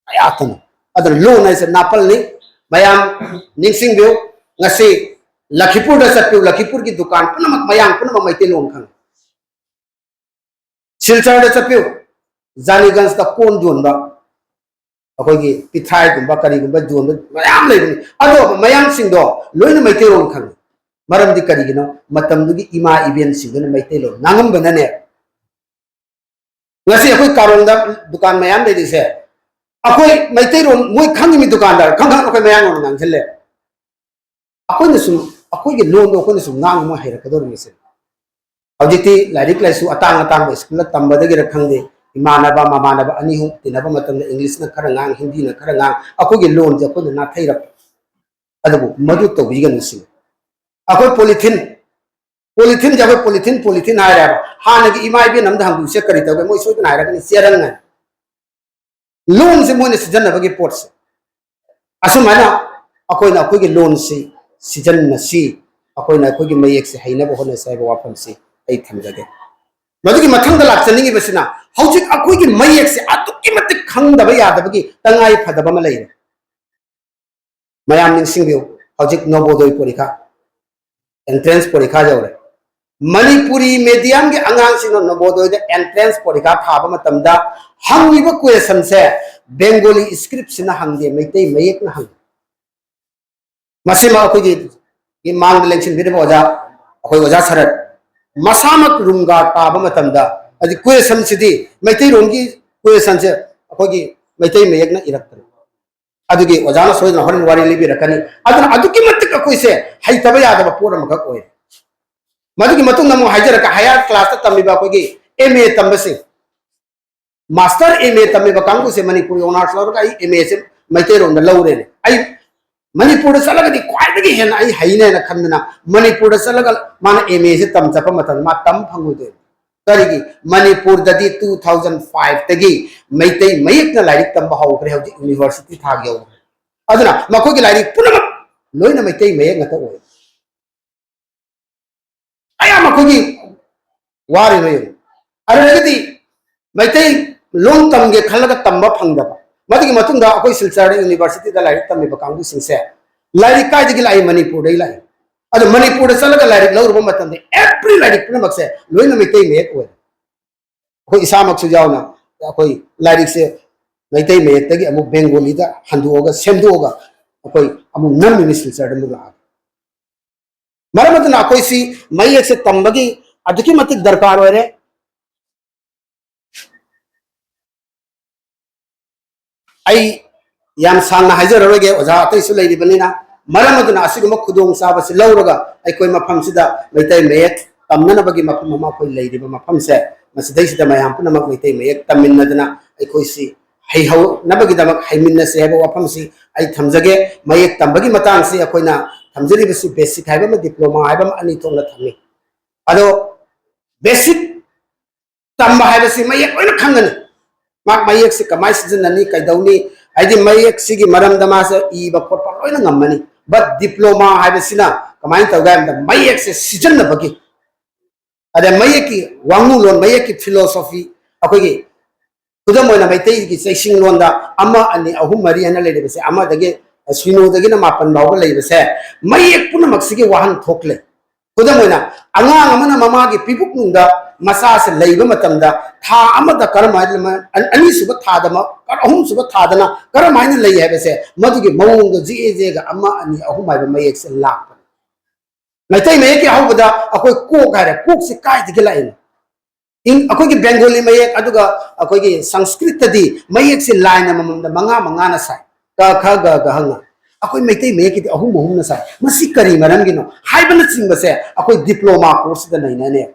ꯀꯌꯥ ꯊꯝꯃꯤ꯫ ꯑꯗꯨꯅ ꯂꯣꯟ ꯍꯥꯏꯁꯦ ꯅꯥꯄꯜꯅꯤ꯫ ꯃꯌꯥꯝ ꯅꯤꯡꯁꯤꯡꯕꯤꯌꯨ, ꯉꯁꯤ ꯂꯈꯤꯄꯨꯔꯗ ꯆꯠꯄꯤꯌꯨ, ꯂꯈꯤꯄꯨꯔꯒꯤ ꯗꯨꯀꯥꯟ ꯄꯨꯝꯅꯃꯛ, ꯃꯌꯥꯡ ꯄꯨꯝꯅꯃꯛ ꯃꯩꯇꯩꯂꯣꯟ ꯈꯪꯉꯤ꯫ ꯁꯤꯜꯆꯔꯗ ꯆꯠꯄꯤꯌꯨ, ꯖꯥꯅꯤꯒꯟꯖꯇ ꯀꯣꯟ ꯌꯣꯟꯕ ꯑꯩꯈꯣꯏꯒꯤ ꯄꯤꯊ꯭ꯔꯥꯏꯒꯨꯝꯕ ꯀꯔꯤꯒꯨꯝꯕ ꯌꯣꯟꯕ ꯃꯌꯥꯝ ꯂꯩꯕꯅꯤ꯫ ꯑꯗꯣ ꯃꯌꯥꯡꯁꯤꯡꯗꯣ ꯂꯣꯏꯅ ꯃꯩꯇꯩꯂꯣꯟ ꯈꯪꯉꯤ꯫ ꯃꯔꯝꯗꯤ ꯀꯔꯤꯒꯤꯅꯣ? ꯃꯇꯝꯗꯨꯒꯤ ꯏꯃꯥ ꯏꯕꯦꯟꯁꯤꯡꯗꯨꯅ ꯃꯩꯇꯩꯂꯣꯟ ꯉꯥꯡꯉꯝꯕꯅꯅꯦ꯫ ꯉꯁꯤ ꯑꯩꯈꯣꯏ ꯀꯥꯔꯣꯡꯗ ꯗꯨꯀꯥꯟ ꯃꯌꯥꯝ ꯂꯩꯔꯤꯁꯦ, ꯑꯩꯈꯣꯏ ꯃꯩꯇꯩꯂꯣꯟ ꯃꯣꯏ ꯈꯪꯉꯤꯃꯤ, ꯗꯨꯀꯥꯟꯗꯥꯔ ꯈꯪ ꯈꯪ ꯑꯩꯈꯣꯏ ꯃꯌꯥꯡꯂꯣꯟ ꯉꯥꯡꯁꯤꯜꯂꯦ꯫ ꯑꯩꯈꯣꯏꯅ ꯁꯨꯝ, ꯑꯩꯈꯣꯏꯒꯤ ꯂꯣꯟꯗꯣ ꯑꯩꯈꯣꯏꯅ ꯁꯨꯝ ꯉꯥꯡꯕ ꯍꯩꯔꯛꯀꯗꯧꯔꯤꯕꯁꯦ꯫ ꯍꯧꯖꯤꯛꯇꯤ ꯂꯥꯏꯔꯤꯛ ꯂꯥꯏꯁꯨ ꯑꯇꯥꯡ ꯑꯇꯥꯡꯕ ꯁ꯭ꯀꯨꯜꯗ ꯇꯝꯕꯗꯒꯤꯔ ꯈꯪꯗꯦ, ꯏꯃꯥꯟꯅꯕ ꯃꯃꯥꯟꯅꯕ ꯑꯅꯤ ꯑꯍꯨꯝ ꯇꯤꯟꯅꯕ ꯃꯇꯝꯗ English ꯅ ꯈꯔ ꯉꯥꯡ, Hindi ꯅ ꯈꯔ ꯉꯥꯡ, ꯑꯩꯈꯣꯏꯒꯤ ꯂꯣꯟꯁꯦ ꯑꯩꯈꯣꯏꯅ ꯅꯥꯊꯩꯔꯛꯄ꯫ ꯑꯗꯨꯕꯨ ꯃꯗꯨ ꯇꯧꯕꯤꯒꯅꯨ ꯁꯤꯅꯤ꯫ ꯑꯩꯈꯣꯏ polythene, polythene ꯁꯦ ꯑꯩꯈꯣꯏ polythene, polythene ꯍꯥꯏꯔꯦꯕ꯫ ꯍꯥꯟꯅꯒꯤ ꯏꯃꯥ ꯏꯕꯦꯟ ꯑꯝꯗ ꯍꯪꯕꯤꯌꯨꯁꯦ ꯀꯔꯤ ꯇꯧꯒꯦ? ꯃꯣꯏ ꯁꯣꯏꯗꯅ ꯍꯥꯏꯔꯛꯀꯅꯤ, ꯆꯦꯔꯪ ꯍꯥꯏꯅ꯫ ꯂꯣꯟꯁꯦ ꯃꯣꯏꯅ ꯁꯤꯖꯤꯟꯅꯕꯒꯤ ꯄꯣꯠꯁꯦ꯫ ꯑꯁꯨꯃꯥꯏꯅ ꯑꯩꯈꯣꯏꯅ ꯑꯩꯈꯣꯏꯒꯤ ꯂꯣꯟꯁꯤ ꯁꯤꯖꯤꯟꯅꯁꯤ, ꯑꯩꯈꯣꯏꯅ ꯑꯩꯈꯣꯏꯒꯤ ꯃꯌꯦꯛꯁꯦ ꯍꯩꯅꯕ ꯍꯣꯠꯅꯁꯤ ꯍꯥꯏꯕ ꯋꯥꯐꯝꯁꯤ ꯑꯩ ꯊꯝꯖꯒꯦ꯫ ꯃꯗꯨꯒꯤ ꯃꯊꯪꯗ ꯂꯥꯛꯆꯅꯤꯡꯉꯤꯕꯁꯤꯅ, ꯍꯧꯖꯤꯛ ꯑꯩꯈꯣꯏꯒꯤ ꯃꯌꯦꯛꯁꯦ ꯑꯗꯨꯛꯀꯤ ꯃꯇꯤꯛ ꯈꯪꯗꯕ ꯌꯥꯗꯕꯒꯤ ꯇꯉꯥꯏ ꯐꯗꯕ ꯑꯃ ꯂꯩꯔꯦ꯫ ꯃꯌꯥꯝ ꯅꯤꯡꯁꯤꯡꯕꯤꯌꯨ, ꯍꯧꯖꯤꯛ ꯅꯣꯕꯣꯗꯣꯏ ꯄꯣꯔꯤꯈꯥ, entrance ꯄꯣꯔꯤꯈꯥ ꯌꯧꯔꯦ꯫ ꯃꯅꯤꯄꯨꯔꯤ medium ꯒꯤ ꯑꯉꯥꯡꯁꯤꯡꯅ ꯅꯣꯕꯣꯗꯣꯏꯗ entrance ꯄꯣꯔꯤꯈꯥ ꯊꯥꯕ ꯃꯇꯝꯗ ꯍꯪꯉꯤꯕ question ꯁꯦ Bengali script ꯁꯤꯅ ꯍꯪꯗꯦ, ꯃꯩꯇꯩ ꯃꯌꯦꯛꯅ ꯍꯪꯉꯤ꯫ ꯃꯁꯤꯃ ꯑꯩꯈꯣꯏꯒꯤ ꯃꯥꯡꯗ ꯂꯦꯡꯁꯤꯟꯕꯤꯔꯤꯕ ꯑꯣꯖꯥ, ꯑꯩꯈꯣꯏ ꯑꯣꯖꯥ ꯁꯔꯠ, ꯃꯁꯥꯃꯛ room guard ꯇꯥꯕ ꯃꯇꯝꯗ, ꯍꯥꯏꯗꯤ question ꯁꯤꯗꯤ ꯃꯩꯇꯩꯔꯣꯟꯒꯤ question ꯁꯦ ꯑꯩꯈꯣꯏꯒꯤ ꯃꯩꯇꯩ ꯃꯌꯦꯛꯅ ꯏꯔꯛꯇ꯭ꯔꯦ꯫ ꯑꯗꯨꯒꯤ ꯑꯣꯖꯥꯅ ꯁꯣꯏꯗꯅ ꯍꯣꯔꯦꯟ ꯋꯥꯔꯤ ꯂꯤꯕꯤꯔꯛꯀꯅꯤ꯫ ꯑꯗꯨꯅ ꯑꯗꯨꯛꯀꯤ ꯃꯇꯤꯛ ꯑꯩꯈꯣꯏꯁꯦ ꯍꯩꯇꯕ ꯌꯥꯗꯕ ꯄꯣꯠ ꯑꯃꯈꯛ ꯑꯣꯏꯔꯦ꯫ ꯃꯗꯨꯒꯤ ꯃꯇꯨꯡꯗ ꯑꯃꯨꯛ ꯍꯥꯏꯖꯔꯛꯀꯦ, higher class ꯇ ꯇꯝꯃꯤꯕ ꯑꯩꯈꯣꯏꯒꯤ ꯑꯦꯝ ꯑꯦ ꯇꯝꯕꯁꯤꯡ, ꯃꯥꯁꯇꯔ ꯑꯦꯝ ꯑꯦ ꯇꯝꯃꯤꯕ ꯀꯥꯡꯕꯨꯁꯦ ꯃꯅꯤꯄꯨꯔꯤ ꯑꯣꯅꯔꯁ ꯂꯧꯔꯒ ꯑꯩ ꯑꯦꯝ ꯑꯦꯁꯦ ꯃꯩꯇꯩꯔꯣꯟꯗ ꯂꯧꯔꯦꯅꯦ꯫ ꯑꯩ ꯃꯅꯤꯄꯨꯔꯗ ꯆꯠꯂꯒꯗꯤ ꯈ꯭ꯋꯥꯏꯗꯒꯤ ꯍꯦꯟꯅ ꯑꯩ ꯍꯩꯅꯦꯅ ꯈꯟꯗꯅ ꯃꯅꯤꯄꯨꯔꯗ ꯆꯠꯂꯒ ꯃꯥꯅ ꯑꯦꯝ ꯑꯦꯁꯦ ꯇꯝ ꯆꯠꯄ ꯃꯇꯝꯗ ꯃꯥ ꯇꯝ ꯐꯪꯉꯣꯏꯗꯣꯏꯅꯤ꯫ ꯀꯔꯤꯒꯤ? ꯃꯅꯤꯄꯨꯔꯗꯗꯤ two thousand five ꯇꯒꯤ ꯃꯩꯇꯩ ꯃꯌꯦꯛꯅ ꯂꯥꯏꯔꯤꯛ ꯇꯝꯕ ꯍꯧꯈ꯭ꯔꯦ, ꯍꯧꯖꯤꯛ ꯌꯨꯅꯤꯚꯔꯁꯤꯇꯤ ꯊꯥꯛ ꯌꯧꯈ꯭ꯔꯦ꯫ ꯑꯗꯨꯅ ꯃꯈꯣꯏꯒꯤ ꯂꯥꯏꯔꯤꯛ ꯄꯨꯝꯅꯃꯛ ꯂꯣꯏꯅ ꯃꯩꯇꯩ ꯃꯌꯦꯛ ꯉꯥꯛꯇ ꯑꯣꯏ꯫ ꯑꯌꯥꯝꯕ ꯑꯩꯈꯣꯏꯒꯤ ꯋꯥꯔꯤꯕ ꯌꯦꯡꯉꯨ꯫ ꯑꯗꯨꯗꯒꯤꯗꯤ ꯃꯩꯇꯩ ꯂꯣꯟ ꯇꯝꯒꯦ ꯈꯜꯂꯒ ꯇꯝꯕ ꯐꯪꯗꯕ, ꯃꯗꯨꯒꯤ ꯃꯇꯨꯡꯗ ꯑꯩꯈꯣꯏ ꯁꯤꯜꯆꯔꯗ ꯌꯨꯅꯤꯚꯔꯁꯤꯇꯤꯗ ꯂꯥꯏꯔꯤꯛ ꯇꯝꯃꯤꯕ ꯀꯥꯡꯕꯨꯁꯤꯡꯁꯦ ꯂꯥꯏꯔꯤꯛ ꯀꯥꯏꯗꯒꯤ ꯂꯥꯛꯏ? ꯃꯅꯤꯄꯨꯔꯗꯒꯤ ꯂꯥꯛꯏ꯫ ꯑꯗꯣ ꯃꯅꯤꯄꯨꯔꯗ ꯆꯠꯂꯒ ꯂꯥꯏꯔꯤꯛ ꯂꯧꯔꯨꯕ ꯃꯇꯝꯗ every ꯂꯥꯏꯔꯤꯛ ꯄꯨꯝꯅꯃꯛꯁꯦ ꯂꯣꯏꯅ ꯃꯩꯇꯩ ꯃꯌꯦꯛ ꯑꯣꯏ꯫ ꯑꯩꯈꯣꯏ ꯏꯁꯥꯃꯛꯁꯨ ꯌꯥꯎꯅ ꯑꯩꯈꯣꯏ ꯂꯥꯏꯔꯤꯛꯁꯦ ꯃꯩꯇꯩ ꯃꯌꯦꯛꯇꯒꯤ ꯑꯃꯨꯛ ꯕꯦꯡꯒꯣꯂꯤꯗ ꯍꯟꯗꯣꯛꯑꯒ ꯁꯦꯝꯗꯣꯛꯑꯒ ꯑꯩꯈꯣꯏ ꯑꯃꯨꯛ ꯅꯝꯃꯤꯅꯤ ꯁꯤꯜꯆꯔꯗ ꯑꯃꯨꯛ ꯂꯥꯛꯑꯒ꯫ ꯃꯔꯝ ꯑꯗꯨꯅ ꯑꯩꯈꯣꯏꯁꯤ ꯃꯌꯦꯛꯁꯦ ꯇꯝꯕꯒꯤ ꯑꯗꯨꯛꯀꯤ ꯃꯇꯤꯛ ꯗꯔꯀꯥꯔ ꯑꯣꯏꯔꯦ꯫ ꯑꯩ ꯌꯥꯝ ꯁꯥꯡꯅ ꯍꯥꯏꯖꯔꯔꯣꯏꯒꯦ, ꯑꯣꯖꯥ ꯑꯇꯩꯁꯨ ꯂꯩꯔꯤꯕꯅꯤꯅ꯫ ꯃꯔꯝ ꯑꯗꯨꯅ ꯑꯁꯤꯒꯨꯝꯕ ꯈꯨꯗꯣꯡꯆꯥꯕꯁꯤ ꯂꯧꯔꯒ ꯑꯩꯈꯣꯏ ꯃꯐꯝꯁꯤꯗ ꯃꯩꯇꯩ ꯃꯌꯦꯛ ꯇꯝꯅꯅꯕꯒꯤ ꯃꯐꯝ ꯑꯃ ꯑꯩꯈꯣꯏ ꯂꯩꯔꯤꯕ ꯃꯐꯝꯁꯦ, ꯃꯁꯤꯗꯩꯁꯤꯗ ꯃꯌꯥꯝ ꯄꯨꯝꯅꯃꯛ ꯃꯩꯇꯩ ꯃꯌꯦꯛ ꯇꯝꯃꯤꯟꯅꯗꯅ ꯑꯩꯈꯣꯏꯁꯤ ꯍꯩꯍꯧꯅꯕꯒꯤꯗꯃꯛ ꯍꯩꯃꯤꯟꯅꯁꯦ ꯍꯥꯏꯕ ꯋꯥꯐꯝꯁꯤ ꯑꯩ ꯊꯝꯖꯒꯦ꯫ ꯃꯌꯦꯛ ꯇꯝꯕꯒꯤ ꯃꯇꯥꯡꯁꯤ ꯑꯩꯈꯣꯏꯅ ꯊꯝꯖꯔꯤꯕꯁꯤ ꯕꯦꯁꯤꯛ ꯍꯥꯏꯕ ꯑꯃ, ꯗꯤꯄ꯭ꯂꯣꯃꯥ ꯍꯥꯏꯕ ꯑꯃ, ꯑꯅꯤ ꯊꯣꯛꯅ ꯊꯝꯃꯤ꯫ ꯑꯗꯣ ꯕꯦꯁꯤꯛ ꯇꯝꯕ ꯍꯥꯏꯕꯁꯤ ꯃꯌꯦꯛ ꯂꯣꯏꯅ ꯈꯪꯒꯅꯤ꯫ ꯃꯥ ꯃꯌꯦꯛꯁꯤ ꯀꯃꯥꯏꯅ ꯁꯤꯖꯤꯟꯅꯅꯤ, ꯀꯩꯗꯧꯅꯤ, ꯍꯥꯏꯗꯤ ꯃꯌꯦꯛꯁꯤꯒꯤ ꯃꯔꯝꯗ ꯃꯥꯁꯦ ꯏꯕ ꯈꯣꯠꯄ ꯂꯣꯏꯅ ꯉꯝꯃꯅꯤ꯫ But ꯗꯤꯄ꯭ꯂꯣꯃꯥ ꯍꯥꯏꯕꯁꯤꯅ ꯀꯃꯥꯏꯅ ꯇꯧꯒꯦ ꯍꯥꯏꯕꯗ ꯃꯌꯦꯛꯁꯦ ꯁꯤꯖꯤꯟꯅꯕꯒꯤ, ꯑꯗ ꯃꯌꯦꯛꯀꯤ ꯋꯥꯉꯨꯂꯣꯟ, ꯃꯌꯦꯛꯀꯤ ꯐꯤꯂꯣꯁꯣꯐꯤ, ꯑꯩꯈꯣꯏꯒꯤ ꯈꯨꯗꯝ ꯑꯣꯏꯅ ꯃꯩꯇꯩꯒꯤ ꯆꯩꯁꯤꯡꯂꯣꯟꯗ ꯑꯃ, ꯑꯅꯤ, ꯑꯍꯨꯝ, ꯃꯔꯤ ꯍꯥꯏꯅ ꯂꯩꯔꯤꯕꯁꯦ, ꯑꯃꯗꯒꯤ ꯁꯤꯅꯣꯗꯒꯤꯅ ꯃꯥꯄꯟ ꯐꯥꯎꯕ ꯂꯩꯕꯁꯦ, ꯃꯌꯦꯛ ꯄꯨꯝꯅꯃꯛꯁꯤꯒꯤ ꯋꯥꯍꯟꯊꯣꯛ ꯂꯩ꯫ ꯈꯨꯗꯝ ꯑꯣꯏꯅ, ꯑꯉꯥꯡ ꯑꯃꯅ ꯃꯃꯥꯒꯤ ꯄꯤꯕꯨꯛꯅꯨꯡꯗ ꯃꯆꯥꯁꯦ ꯂꯩꯕ ꯃꯇꯝꯗ ꯊꯥ ꯑꯃꯗ ꯀꯔꯝ ꯍꯥꯏꯅ, ꯑꯅꯤꯁꯨꯕ ꯊꯥꯗ, ꯑꯍꯨꯝꯁꯨꯕ ꯊꯥꯗꯅ ꯀꯔꯝ ꯍꯥꯏꯅ ꯂꯩ ꯍꯥꯏꯕꯁꯦ, ꯃꯗꯨꯒꯤ ꯃꯑꯣꯡꯗꯣ ꯖꯦ ꯖꯦꯒ ꯑꯃ, ꯑꯅꯤ, ꯑꯍꯨꯝ ꯍꯥꯏꯕ ꯃꯌꯦꯛꯁꯦ ꯂꯥꯛꯄꯅꯤ꯫ ꯃꯩꯇꯩ ꯃꯌꯦꯛꯀꯤ ꯑꯍꯧꯕꯗ ꯑꯩꯈꯣꯏ ꯀꯣꯛ ꯍꯥꯏꯔꯦ, ꯀꯣꯛꯁꯤ ꯀꯥꯏꯗꯒꯤ ꯂꯥꯛꯏꯅꯣ? ꯏꯪ-, ꯑꯩꯈꯣꯏꯒꯤ ꯕꯦꯡꯒꯣꯂꯤ ꯃꯌꯦꯛ ꯑꯗꯨꯒ ꯑꯩꯈꯣꯏꯒꯤ ꯁꯪꯁꯀ꯭ꯔꯤꯠꯇꯗꯤ ꯃꯌꯦꯛꯁꯦ ꯂꯥꯏꯟ ꯑꯃꯃꯝꯗ ꯃꯉꯥ ꯃꯉꯥꯅ ꯁꯥꯏ꯫ ꯀ, ꯈ, ꯒ, ꯒ, ꯍ, ꯉ꯫ ꯑꯩꯈꯣꯏ ꯃꯩꯇꯩ ꯃꯌꯦꯛꯀꯤꯗꯤ ꯑꯍꯨꯝ ꯑꯍꯨꯝꯅ ꯁꯥꯏ꯫ ꯃꯁꯤ ꯀꯔꯤ ꯃꯔꯝꯒꯤꯅꯣ ꯍꯥꯏꯕꯅꯆꯤꯡꯕꯁꯦ ꯑꯩꯈꯣꯏ ꯗꯤꯄ꯭ꯂꯣꯃꯥ ꯀꯣꯔꯁꯁꯤꯗ ꯅꯩꯅꯅꯦꯕ꯫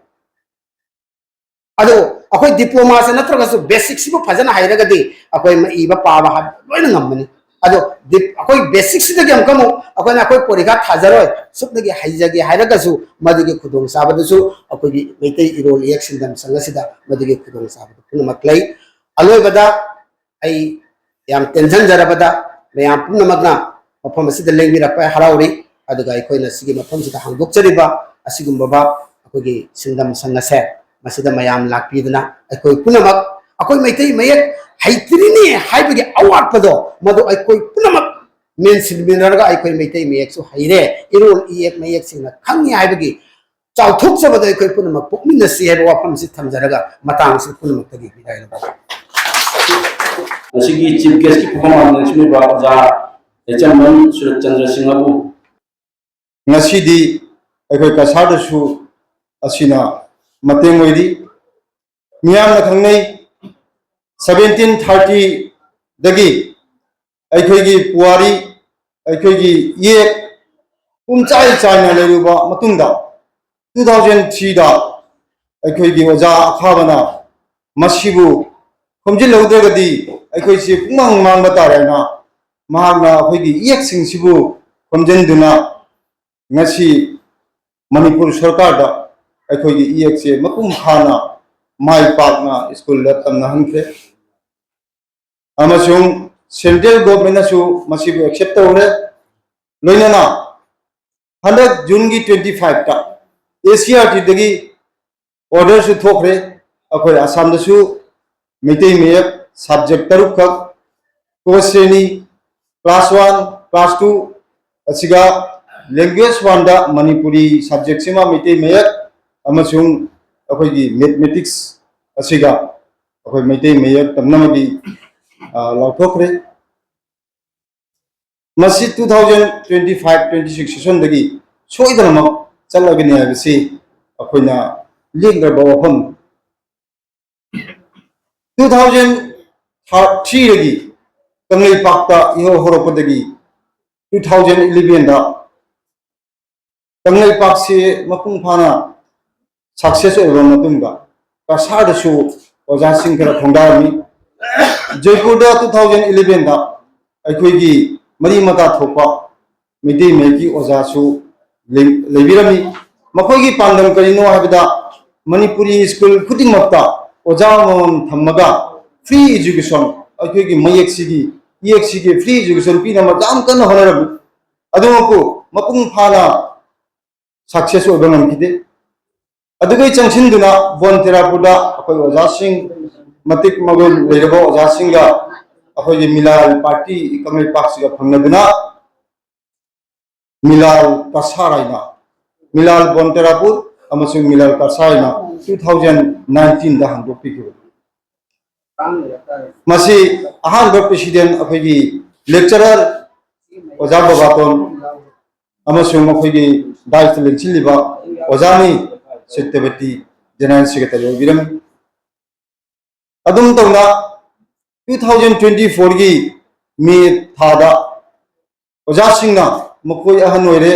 ꯑꯗꯣ ꯑꯩꯈꯣꯏ ꯗꯤꯄ꯭ꯂꯣꯃꯥꯁꯦ ꯅꯠꯇ꯭ꯔꯒꯁꯨ ꯕꯦꯁꯤꯛꯁꯤꯕꯨ ꯐꯖꯅ ꯍꯩꯔꯒꯗꯤ ꯑꯩꯈꯣꯏ ꯏꯕ ꯄꯥꯕ ꯍꯥꯏꯕ ꯂꯣꯏꯅ ꯉꯝꯕꯅꯤ꯫ ꯑꯗꯣ ꯑꯩꯈꯣꯏ ꯕꯦꯁꯤꯛꯁꯤꯗꯒꯤ ꯑꯃꯨꯛꯀ ꯑꯃꯨꯛ ꯑꯩꯈꯣꯏꯅ ꯑꯩꯈꯣꯏ ꯄꯣꯔꯤꯈꯥ ꯊꯥꯖꯔꯣꯏ, ꯁꯨꯞꯅꯒꯤ ꯍꯩꯖꯒꯦ ꯍꯥꯏꯔꯒꯁꯨ ꯃꯗꯨꯒꯤ ꯈꯨꯗꯣꯡꯆꯥꯕꯗꯨꯁꯨ ꯑꯩꯈꯣꯏꯒꯤ ꯃꯩꯇꯩ ꯏꯔꯣꯜ ꯏꯌꯦꯛ ꯁꯤꯟꯗꯝ ꯁꯪ ꯑꯁꯤꯗ ꯃꯗꯨꯒꯤ ꯈꯨꯗꯣꯡꯆꯥꯕꯗꯨ ꯄꯨꯝꯅꯃꯛ ꯂꯩ꯫ ꯑꯂꯣꯏꯕꯗ ꯑꯩ ꯌꯥꯝ ꯇꯦꯟꯁꯤꯟꯖꯔꯕꯗ ꯃꯌꯥꯝ ꯄꯨꯝꯅꯃꯛꯅ ꯃꯐꯝ ꯑꯁꯤꯗ ꯂꯦꯡꯕꯤꯔꯛꯄ ꯍꯔꯥꯎꯔꯤ꯫ ꯑꯗꯨꯒ ꯑꯩꯈꯣꯏꯅ ꯁꯤꯒꯤ ꯃꯐꯝꯁꯤꯗ ꯍꯥꯡꯗꯣꯛꯆꯔꯤꯕ ꯑꯁꯤꯒꯨꯝꯕ ꯑꯩꯈꯣꯏꯒꯤ ꯁꯤꯟꯗꯝ ꯁꯪ ꯑꯁꯦ ꯃꯁꯤꯗ ꯃꯌꯥꯝ ꯂꯥꯛꯄꯤꯗꯨꯅ ꯑꯩꯈꯣꯏ ꯄꯨꯝꯅꯃꯛ ꯑꯩꯈꯣꯏ ꯃꯩꯇꯩ ꯃꯌꯦꯛ ꯍꯩꯇ꯭ꯔꯤꯅꯦ ꯍꯥꯏꯕꯒꯤ ꯑꯋꯥꯠꯄꯗꯣ ꯃꯗꯨ ꯑꯩꯈꯣꯏ ꯄꯨꯝꯅꯃꯛ ꯃꯦꯟꯁꯤꯟꯃꯤꯟꯅꯔꯒ ꯑꯩꯈꯣꯏ ꯃꯩꯇꯩ ꯃꯌꯦꯛꯁꯨ ꯍꯩꯔꯦ, ꯏꯔꯣꯜ ꯏꯌꯦꯛ ꯃꯌꯦꯛꯁꯤꯡꯅ ꯈꯪꯉꯤ ꯍꯥꯏꯕꯒꯤ ꯆꯥꯎꯊꯣꯛꯆꯕꯗ ꯑꯩꯈꯣꯏ ꯄꯨꯝꯅꯃꯛ ꯄꯣꯛꯃꯤꯟꯅꯁꯤ ꯍꯥꯏꯕ ꯋꯥꯐꯝꯁꯤ ꯊꯝꯖꯔꯒ ꯃꯇꯥꯡꯁꯤ ꯄꯨꯝꯅꯃꯛꯇꯒꯤ ꯕꯤꯗꯥꯏ ꯂꯧꯖꯔꯤ꯫ ꯉꯁꯤꯒꯤ ꯆꯤꯐ ꯒꯦꯁꯀꯤ ꯐꯝꯐꯝ ꯂꯥꯡꯗꯨꯅ ꯁꯤꯟꯕꯤꯕ ꯑꯣꯖꯥ ꯌꯥꯏꯆꯝꯕꯝ ꯁꯨꯔꯠꯆꯟꯗ꯭ꯔ ꯁꯤꯡꯍꯕꯨ ꯉꯁꯤꯗꯤ ꯑꯩꯈꯣꯏ ꯀꯁꯥꯔꯗꯁꯨ ꯑꯁꯤꯅ ꯃꯇꯦꯡ ꯑꯣꯏꯔꯤ꯫ ꯃꯤꯌꯥꯝꯅ ꯈꯪꯅꯩ, ꯁꯕꯦꯟꯇꯤꯟ ꯊꯥꯔꯇꯤꯗꯒꯤ ꯑꯩꯈꯣꯏꯒꯤ ꯄꯨꯋꯥꯔꯤ, ꯑꯩꯈꯣꯏꯒꯤ ꯏꯌꯦꯛ ꯄꯨꯝꯆꯥꯏ ꯆꯥꯏꯅ ꯂꯩꯔꯨꯕ ꯃꯇꯨꯡꯗ, ꯇꯨ ꯊꯥꯎꯖꯟ ꯊ꯭ꯔꯤꯗ ꯑꯩꯈꯣꯏꯒꯤ ꯑꯣꯖꯥ ꯑꯈꯥꯕꯅ ꯃꯁꯤꯕꯨ ꯈꯣꯝꯖꯤꯜꯍꯧꯗ꯭ꯔꯒꯗꯤ ꯑꯩꯈꯣꯏꯁꯤ ꯄꯨꯡꯃꯥꯡ ꯃꯥꯡꯕ ꯇꯥꯔꯦꯅ ꯃꯍꯥꯛꯅ ꯑꯩꯈꯣꯏꯒꯤ ꯏꯌꯦꯛꯁꯤꯡꯁꯤꯕꯨ ꯈꯣꯝꯖꯤꯟꯗꯨꯅ ꯉꯁꯤ ꯃꯅꯤꯄꯨꯔ ꯁꯔꯀꯥꯔꯗ ꯑꯩꯈꯣꯏꯒꯤ ꯏꯌꯦꯛꯁꯦ ꯃꯄꯨꯡ ꯐꯥꯅ ꯃꯥꯏ ꯄꯥꯛꯅ ꯁ꯭ꯀꯨꯜꯗ ꯇꯝꯅꯍꯟꯈ꯭ꯔꯦ꯫ ꯑꯃꯁꯨꯡ ꯁꯦꯟꯇ꯭ꯔꯦꯜ ꯒꯣꯚꯔꯟꯃꯦꯟꯅꯁꯨ ꯃꯁꯤꯕꯨ ꯑꯦꯛꯁꯦꯞ ꯇꯧꯔꯦ꯫ ꯂꯣꯏꯅꯅ ꯍꯟꯗꯛ ꯖꯨꯟꯒꯤ ꯇ꯭ꯋꯦꯟꯇꯤ ꯐꯥꯏꯚꯇ ꯑꯦ ꯁꯤ ꯑꯥꯔ ꯇꯤꯗꯒꯤ ꯑꯣꯔꯗꯔꯁꯨ ꯊꯣꯛꯈ꯭ꯔꯦ꯫ ꯑꯩꯈꯣꯏ ꯑꯁꯥꯝꯗꯁꯨ ꯃꯩꯇꯩ ꯃꯌꯦꯛ ꯁꯕꯖꯦꯛ ꯇꯔꯨꯛꯈꯛ, ꯀꯣ ꯁ꯭ꯔꯦꯅꯤ, ꯀ꯭ꯂꯥꯁ ꯋꯥꯟ, ꯀ꯭ꯂꯥꯁ ꯇꯨ ꯑꯁꯤꯒ ꯂꯦꯡꯒ꯭ꯋꯦꯖ ꯋꯥꯟꯗ ꯃꯅꯤꯄꯨꯔꯤ ꯁꯕꯖꯦꯛꯁꯤꯃ, ꯃꯩꯇꯩ ꯃꯌꯦꯛ ꯑꯃꯁꯨꯡ ꯑꯩꯈꯣꯏꯒꯤ ꯃꯦꯊꯃꯦꯇꯤꯛꯁ ꯑꯁꯤꯒ ꯑꯩꯈꯣꯏ ꯃꯩꯇꯩ ꯃꯌꯦꯛ ꯇꯝꯅꯕꯒꯤ, ꯑ, ꯂꯥꯎꯊꯣꯛꯈ꯭ꯔꯦ꯫ ꯃꯁꯤ two thousand twenty five twenty six ꯁꯦꯁꯟꯗꯒꯤ ꯁꯣꯏꯗꯅꯃꯛ ꯆꯠꯂꯒꯅꯤ ꯍꯥꯏꯕꯁꯤ ꯑꯩꯈꯣꯏꯅ ꯂꯦꯡꯗ꯭ꯔꯕ ꯋꯥꯐꯝ꯫ ꯇꯨ ꯊꯥꯎꯖꯟ ꯊ꯭ꯔꯤꯗꯒꯤ ꯀꯪꯂꯩꯄꯥꯛꯇ ꯏꯍꯧ ꯍꯧꯔꯛꯄꯗꯒꯤ ꯇꯨ ꯊꯥꯎꯖꯟ ꯏꯂꯤꯚꯦꯟꯗ ꯀꯪꯂꯩꯄꯥꯛꯁꯤ ꯃꯄꯨꯡ ꯐꯥꯅ ꯁꯛꯁꯦꯁ ꯑꯣꯏꯔꯕ ꯃꯇꯨꯡꯗ, ꯀꯁꯥꯔꯗꯁꯨ ꯑꯣꯖꯥꯁꯤꯡ ꯈꯔ ꯈꯣꯡꯗꯥꯔꯝꯃꯤ꯫ ꯖꯣꯏꯄꯨꯔꯗ two thousand elevenꯗ ꯑꯩꯈꯣꯏꯒꯤ ꯃꯔꯤ ꯃꯇꯥ ꯊꯣꯛꯄ ꯃꯩꯇꯩ ꯃꯌꯦꯛꯀꯤ ꯑꯣꯖꯥꯁꯨ ꯂꯩ-, ꯂꯩꯕꯤꯔꯝꯃꯤ꯫ ꯃꯈꯣꯏꯒꯤ ꯄꯥꯟꯗꯝ ꯀꯔꯤꯅꯣ ꯍꯥꯏꯕꯗ, ꯃꯅꯤꯄꯨꯔꯤ ꯁ꯭ꯀꯨꯜ ꯈꯨꯗꯤꯡꯃꯛꯇ ꯑꯣꯖꯥ ꯑꯃꯃꯝ ꯊꯝꯃꯒ free education, ꯑꯩꯈꯣꯏꯒꯤ ꯃꯌꯦꯛꯁꯤꯒꯤ, ꯏꯌꯦꯛꯁꯤꯒꯤ free education ꯄꯤꯅꯕ ꯌꯥꯝ ꯀꯟꯅ ꯍꯣꯠꯅꯔꯝꯃꯤ꯫ ꯑꯗꯨꯃꯛꯄꯨ ꯃꯄꯨꯡ ꯐꯥꯅ success ꯑꯣꯏꯕ ꯉꯝꯈꯤꯗꯦ꯫ ꯑꯗꯨꯒꯤ ꯆꯪꯁꯤꯟꯗꯨꯅ ꯕꯣꯟ ꯇꯦꯔꯥꯄꯨꯔꯗ ꯑꯩꯈꯣꯏ ꯑꯣꯖꯥꯁꯤꯡ, ꯃꯇꯤꯛ ꯃꯒꯨꯟ ꯂꯩꯔꯕ ꯑꯣꯖꯥꯁꯤꯡꯒ ꯑꯩꯈꯣꯏꯒꯤ ꯃꯤꯂꯥꯜ ꯄꯥꯔꯇꯤ ꯀꯪꯂꯩꯄꯥꯛꯁꯤꯒ ꯐꯪꯅꯗꯨꯅ ꯃꯤꯂꯥꯜ ꯀꯁꯥꯔ ꯍꯥꯏꯅ, ꯃꯤꯂꯥꯜ ꯕꯣꯟ ꯇꯦꯔꯥꯄꯨꯔ ꯑꯃꯁꯨꯡ ꯃꯤꯂꯥꯜ ꯀꯁꯥꯔ ꯍꯥꯏꯅ two thousand nineteenꯗ ꯍꯥꯡꯗꯣꯛꯄꯤꯈꯤꯕꯅꯤ꯫ ꯃꯁꯤ ꯑꯍꯥꯟꯕ president ꯑꯩꯈꯣꯏꯒꯤ lecturer ꯑꯣꯖꯥ ꯕꯕꯥꯇꯣꯟ ꯑꯃꯁꯨꯡ ꯑꯩꯈꯣꯏꯒꯤ dais ꯂꯦꯡꯁꯤꯜꯂꯤꯕ ꯑꯣꯖꯥꯅꯤ ꯁꯇ꯭ꯌꯕꯇꯤ General Secretary ꯑꯣꯏꯕꯤꯔꯝꯃꯤ꯫ ꯑꯗꯨꯝ ꯇꯧꯅ two thousand twenty fourꯒꯤ May ꯊꯥꯗ ꯑꯣꯖꯥꯁꯤꯡꯅ, ꯃꯈꯣꯏ ꯑꯍꯟ ꯑꯣꯏꯔꯦ,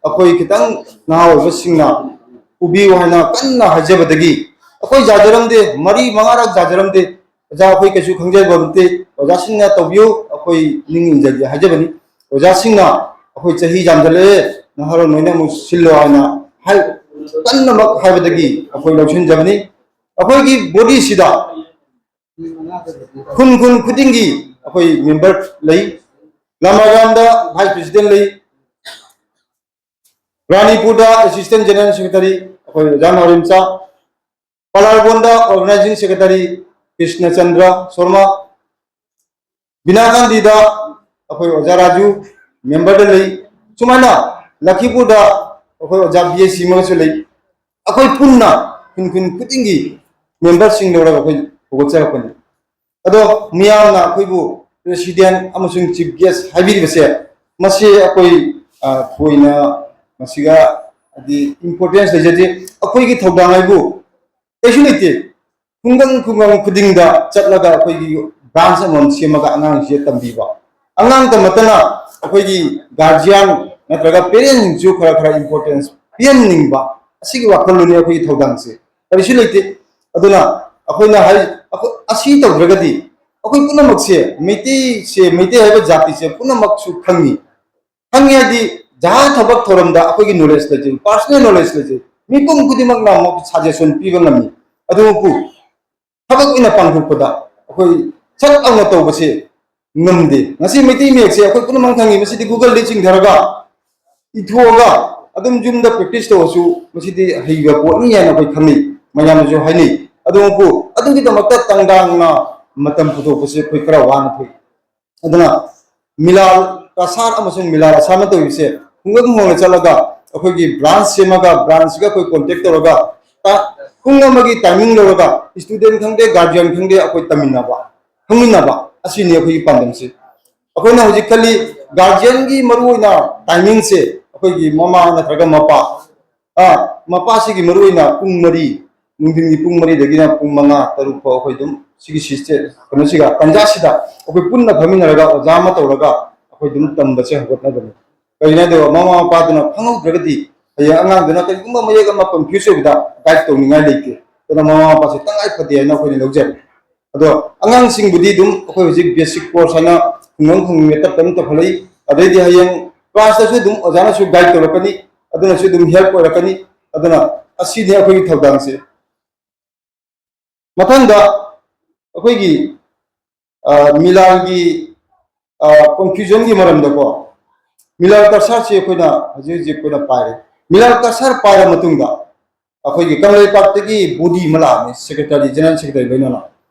ꯑꯩꯈꯣꯏ ꯈꯤꯇꯪ ꯅꯍꯥ ꯑꯣꯏꯕꯁꯤꯡꯅ ꯄꯨꯕꯤꯌꯨ ꯍꯥꯏꯅ ꯀꯟꯅ ꯍꯥꯏꯖꯕꯗꯒꯤ ꯑꯩꯈꯣꯏ ꯌꯥꯖꯔꯝꯗꯦ, ꯃꯔꯤ ꯃꯉꯥꯔꯛ ꯌꯥꯖꯔꯝꯗꯦ꯫ ꯑꯣꯖꯥ, ꯑꯩꯈꯣꯏ ꯀꯩꯁꯨ ꯈꯪꯖꯕ ꯅꯠꯇꯦ, ꯑꯣꯖꯥꯁꯤꯡꯅ ꯇꯧꯕꯤꯌꯨ, ꯑꯩꯈꯣꯏ ꯅꯤꯡ ꯏꯟꯖꯒꯦ ꯍꯥꯏꯖꯕꯅꯤ꯫ ꯑꯣꯖꯥꯁꯤꯡꯅ ꯑꯩꯈꯣꯏ ꯆꯍꯤ ꯌꯥꯝꯖꯜꯂꯛꯑꯦ, ꯅꯍꯥꯔꯣꯜ ꯅꯣꯏꯅ ꯑꯃꯨꯛ ꯁꯤꯜꯂꯣ ꯍꯥꯏꯅ ꯍꯥꯏ-, ꯀꯟꯅꯃꯛ ꯍꯥꯏꯕꯗꯒꯤ ꯑꯩꯈꯣꯏ ꯂꯧꯁꯤꯟꯖꯕꯅꯤ꯫ ꯑꯩꯈꯣꯏꯒꯤ bodyꯁꯤꯗ ꯈꯨꯟ ꯈꯨꯟ ꯈꯨꯗꯤꯡꯒꯤ ꯑꯩꯈꯣꯏ member ꯂꯩ꯫ ꯂꯃꯥꯏꯔꯥꯝꯗ vice president ꯂꯩ, ꯔꯥꯅꯤꯄꯨꯔꯗ assistant general secretary ꯑꯩꯈꯣꯏ ꯑꯣꯖꯥ ꯅꯥꯎꯔꯦꯝꯆꯥ, ꯄꯂꯥꯔꯕꯣꯟꯗ organizing secretary ꯀ꯭ꯔꯤꯁꯅꯆꯟꯗ꯭ꯔ ꯁꯣꯔꯃ, ꯕꯤꯅꯥꯀꯥꯟꯗꯤꯗ ꯑꯩꯈꯣꯏ ꯑꯣꯖꯥ ꯔꯥꯖꯨ memberꯗ ꯂꯩ꯫ ꯁꯨꯃꯥꯏꯅ ꯂꯈꯤꯄꯨꯔꯗ ꯑꯩꯈꯣꯏ ꯑꯣꯖꯥ ꯕꯤ ꯑꯦꯁ ꯁꯤꯃꯒꯁꯨ ꯂꯩ꯫ ꯑꯩꯈꯣꯏ ꯄꯨꯟꯅ ꯈꯨꯟ ꯈꯨꯟ ꯈꯨꯗꯤꯡꯒꯤ memberꯁꯤꯡ ꯂꯧꯔꯒ ꯑꯩꯈꯣꯏ ꯍꯧꯒꯠꯆꯔꯛꯄꯅꯤ꯫ ꯑꯗꯣ ꯃꯤꯌꯥꯝꯅ ꯑꯩꯈꯣꯏꯕꯨ president ꯑꯃꯁꯨꯡ chief guest ꯍꯥꯏꯕꯤꯔꯤꯕꯁꯦ, ꯃꯁꯤ ꯑꯩꯈꯣꯏ, ꯑ, ꯊꯣꯏꯅ ꯃꯁꯤꯒ ꯍꯥꯏꯗꯤ importance ꯂꯩꯖꯗꯦ꯫ ꯑꯩꯈꯣꯏꯒꯤ ꯊꯧꯗꯥꯡ ꯍꯥꯏꯕꯨ ꯀꯩꯁꯨ ꯂꯩꯇꯦ꯫ ꯈꯨꯡꯒꯪ ꯈꯨꯡꯒꯪ ꯈꯨꯗꯤꯡꯗ ꯆꯠꯂꯒ ꯑꯩꯈꯣꯏꯒꯤ branch ꯑꯃꯃꯝ ꯁꯦꯝꯃꯒ ꯑꯉꯥꯡꯁꯤꯡꯁꯦ ꯇꯝꯕꯤꯕ, ꯑꯉꯥꯡꯇ ꯅꯠꯇꯅ ꯑꯩꯈꯣꯏꯒꯤ guardian ꯅꯠꯇ꯭ꯔꯒ parentꯁꯤꯡꯁꯨ ꯈꯔ ꯈꯔ importance ꯄꯤꯍꯟꯅꯤꯡꯕ, ꯑꯁꯤꯒꯤ ꯋꯥꯈꯜꯂꯣꯟꯅꯤ ꯑꯩꯈꯣꯏꯒꯤ ꯊꯧꯗꯥꯡꯁꯦ꯫ ꯀꯔꯤꯁꯨ ꯂꯩꯇꯦ꯫ ꯑꯗꯨꯅ ꯑꯩꯈꯣꯏꯅ ꯍꯥꯏ, ꯑꯩꯈꯣꯏ ꯑꯁꯤ ꯇꯧꯗ꯭ꯔꯒꯗꯤ ꯑꯩꯈꯣꯏ ꯄꯨꯝꯅꯃꯛꯁꯦ, ꯃꯩꯇꯩꯁꯦ, ꯃꯩꯇꯩ ꯍꯥꯏꯕ ꯖꯥꯇꯤꯁꯦ ꯄꯨꯝꯅꯃꯛꯁꯨ ꯈꯪꯉꯤ꯫ ꯈꯪꯉꯦ ꯍꯥꯏꯗꯤ ꯖꯍꯥ ꯊꯕꯛ ꯊꯧꯔꯝꯗ ꯑꯩꯈꯣꯏꯒꯤ ꯅꯣꯂꯦꯖ ꯂꯩꯖꯩ, ꯄꯥꯔꯁꯣꯅꯦꯜ ꯅꯣꯂꯦꯖ ꯂꯩꯖꯩ, ꯃꯤꯄꯨꯝ ꯈꯨꯗꯤꯡꯃꯛꯅ ꯑꯃꯨꯛ ꯁꯖꯦꯁꯟ ꯄꯤꯕ ꯉꯝꯃꯤ꯫ ꯑꯗꯨꯕꯨ ꯊꯕꯛ ꯑꯣꯏꯅ ꯄꯥꯡꯊꯣꯛꯄꯗ ꯑꯩꯈꯣꯏ ꯁꯠ ꯂꯥꯎꯅ ꯇꯧꯕꯁꯦ ꯉꯝꯗꯦ꯫ ꯉꯁꯤ ꯃꯩꯇꯩ ꯃꯌꯦꯛꯁꯦ ꯑꯩꯈꯣꯏ ꯄꯨꯝꯅꯃꯛ ꯈꯪꯉꯤ, ꯃꯁꯤꯗꯤ ꯒꯨꯒꯜꯗ ꯆꯤꯡꯊꯔꯒ ꯏꯊꯣꯛꯑꯒ ꯑꯗꯨꯝ ꯌꯨꯝꯗ ꯄ꯭ꯔꯦꯛꯇꯤꯁ ꯇꯧꯔꯁꯨ ꯃꯁꯤꯗꯤ ꯍꯩꯕ ꯄꯣꯠꯅꯤ ꯍꯥꯏꯅ ꯑꯩꯈꯣꯏ ꯈꯪꯅꯩ, ꯃꯌꯥꯝꯅꯁꯨ ꯍꯥꯏꯅꯩ꯫ ꯑꯗꯨꯕꯨ ꯑꯗꯨꯒꯤꯗꯃꯛꯇ ꯇꯪꯗꯥꯡꯅ ꯃꯇꯝ ꯄꯨꯊꯣꯛꯄꯁꯦ ꯑꯩꯈꯣꯏ ꯈꯔ ꯋꯥꯅ ꯊꯣꯛꯏ꯫ ꯑꯗꯨꯅ ꯃꯤꯂꯥꯜ ꯀꯁꯥꯔ ꯑꯃꯁꯨꯡ ꯃꯤꯂꯥꯜ ꯑꯁꯥꯝꯅ ꯇꯧꯔꯤꯕꯁꯦ ꯈꯨꯡꯒꯪ ꯈꯨꯡꯒꯪꯗ ꯆꯠꯂꯒ ꯑꯩꯈꯣꯏꯒꯤ ꯕ꯭ꯔꯥꯟꯁ ꯁꯦꯝꯃꯒ ꯕ꯭ꯔꯥꯟꯁꯁꯤꯒ ꯑꯩꯈꯣꯏ ꯀꯣꯟꯇꯦꯛ ꯇꯧꯔꯒ ꯄꯨꯡ ꯑꯃꯒꯤ ꯇꯥꯏꯃꯤꯡ ꯂꯧꯔꯒ ꯁ꯭ꯇꯨꯗꯦꯟ ꯈꯪꯗꯦ, ꯒꯥꯔꯖꯤꯌꯟ ꯈꯪꯗꯦ, ꯑꯩꯈꯣꯏ ꯇꯝꯃꯤꯟꯅꯕ, ꯈꯪꯃꯤꯟꯅꯕ ꯑꯁꯤꯅꯤ ꯑꯩꯈꯣꯏꯒꯤ ꯄꯥꯟꯗꯝꯁꯦ꯫ ꯑꯩꯈꯣꯏꯅ ꯍꯧꯖꯤꯛ ꯈꯜꯂꯤ ꯒꯥꯔꯖꯤꯌꯟꯒꯤ ꯃꯔꯨꯑꯣꯏꯅ ꯇꯥꯏꯃꯤꯡꯁꯦ ꯑꯩꯈꯣꯏꯒꯤ ꯃꯃꯥ ꯅꯠꯇ꯭ꯔꯒ ꯃꯄꯥ, ꯑ, ꯃꯄꯥꯁꯤꯒꯤ ꯃꯔꯨꯑꯣꯏꯅ ꯄꯨꯡ ꯃꯔꯤ, ꯅꯨꯡꯊꯤꯟꯒꯤ ꯄꯨꯡ ꯃꯔꯤꯗꯒꯤꯅ ꯄꯨꯡ ꯃꯉꯥ, ꯇꯔꯨꯛ ꯐꯥꯎ ꯑꯩꯈꯣꯏ ꯑꯗꯨꯝ ꯁꯤꯒꯤ ꯁꯤꯁꯇꯦꯝ, ꯀꯩꯅꯣꯁꯤꯒ, ꯇꯥꯟꯖꯥꯁꯤꯗ ꯑꯩꯈꯣꯏ ꯄꯨꯟꯅ ꯐꯝꯃꯤꯟꯅꯔꯒ ꯑꯣꯖꯥ ꯑꯃ ꯇꯧꯔꯒ ꯑꯩꯈꯣꯏ ꯑꯗꯨꯝ ꯇꯝꯕꯁꯦ ꯍꯧꯒꯠꯅꯕꯅꯤ꯫ ꯀꯩꯒꯤꯅꯣ ꯍꯥꯏꯗꯤ ꯃꯃꯥ ꯃꯄꯥꯗꯨꯅ ꯈꯪꯍꯧꯗ꯭ꯔꯒꯗꯤ ꯍꯌꯦꯡ ꯑꯉꯥꯡꯗꯨꯅ ꯀꯔꯤꯒꯨꯝꯕ ꯃꯌꯦꯛ ꯑꯃ ꯀꯟꯐ꯭ꯌꯨꯁ ꯑꯣꯏꯕꯗ ꯒꯥꯏꯗ ꯇꯧꯅꯤꯡꯉꯥꯏ ꯂꯩꯇꯦ꯫ ꯑꯗꯨꯅ ꯃꯃꯥ ꯃꯄꯥꯁꯦ ꯇꯉꯥꯏ ꯐꯗꯦ ꯍꯥꯏꯅ ꯑꯩꯈꯣꯏꯅ ꯂꯧꯖꯔꯦ꯫ ꯑꯗꯣ ꯑꯉꯥꯡꯁꯤꯡꯕꯨꯗꯤ ꯑꯗꯨꯝ ꯑꯩꯈꯣꯏ ꯍꯧꯖꯤꯛ ꯕꯦꯁꯤꯛ ꯀꯣꯔꯁ ꯍꯥꯏꯅ ꯈꯨꯡꯒꯪ ꯈꯨꯡꯒꯪꯗ ꯇꯞ ꯇꯞꯅ ꯇꯧꯍꯜꯂꯛꯏ꯫ ꯑꯗꯩꯗꯤ ꯍꯌꯦꯡ ꯀ꯭ꯂꯥꯁꯇꯁꯨ ꯑꯗꯨꯝ ꯑꯣꯖꯥꯅꯁꯨ ꯒꯥꯏꯗ ꯇꯧꯔꯛꯀꯅꯤ, ꯑꯗꯨꯅꯁꯨ ꯑꯗꯨꯝ ꯍꯦꯜꯞ ꯑꯣꯏꯔꯛꯀꯅꯤ꯫ ꯑꯗꯨꯅ ꯑꯁꯤꯅꯤ ꯑꯩꯈꯣꯏꯒꯤ ꯊꯧꯗꯥꯡꯁꯦ꯫ ꯃꯊꯪꯗ ꯑꯩꯈꯣꯏꯒꯤ, ꯑ, ꯃꯤꯂꯥꯜꯒꯤ, ꯑ, ꯀꯟꯐ꯭ꯌꯨꯖꯟꯒꯤ ꯃꯔꯝꯗꯀꯣ, ꯃꯤꯂꯥꯜ ꯀꯁꯥꯔꯁꯤ ꯑꯩꯈꯣꯏꯅ ꯍꯧꯖꯤꯛ ꯍꯧꯖꯤꯛ ꯑꯩꯈꯣꯏꯅ ꯄꯥꯏꯔꯦ꯫ ꯃꯤꯂꯥꯜ ꯀꯁꯥꯔ ꯄꯥꯏꯔ ꯃꯇꯨꯡꯗ ꯑꯩꯈꯣꯏꯒꯤ ꯀꯪꯂꯩꯄꯥꯛꯇꯒꯤ ꯕꯣꯗꯤ ꯑꯃ ꯂꯥꯛꯑꯝꯃꯤ, ꯁꯦꯀ꯭ꯔꯦꯇꯔꯤ, ꯖꯦꯅꯔꯦꯜ ꯁꯦꯀ꯭ꯔꯦꯇꯔꯤ ꯂꯣꯏꯅꯅ꯫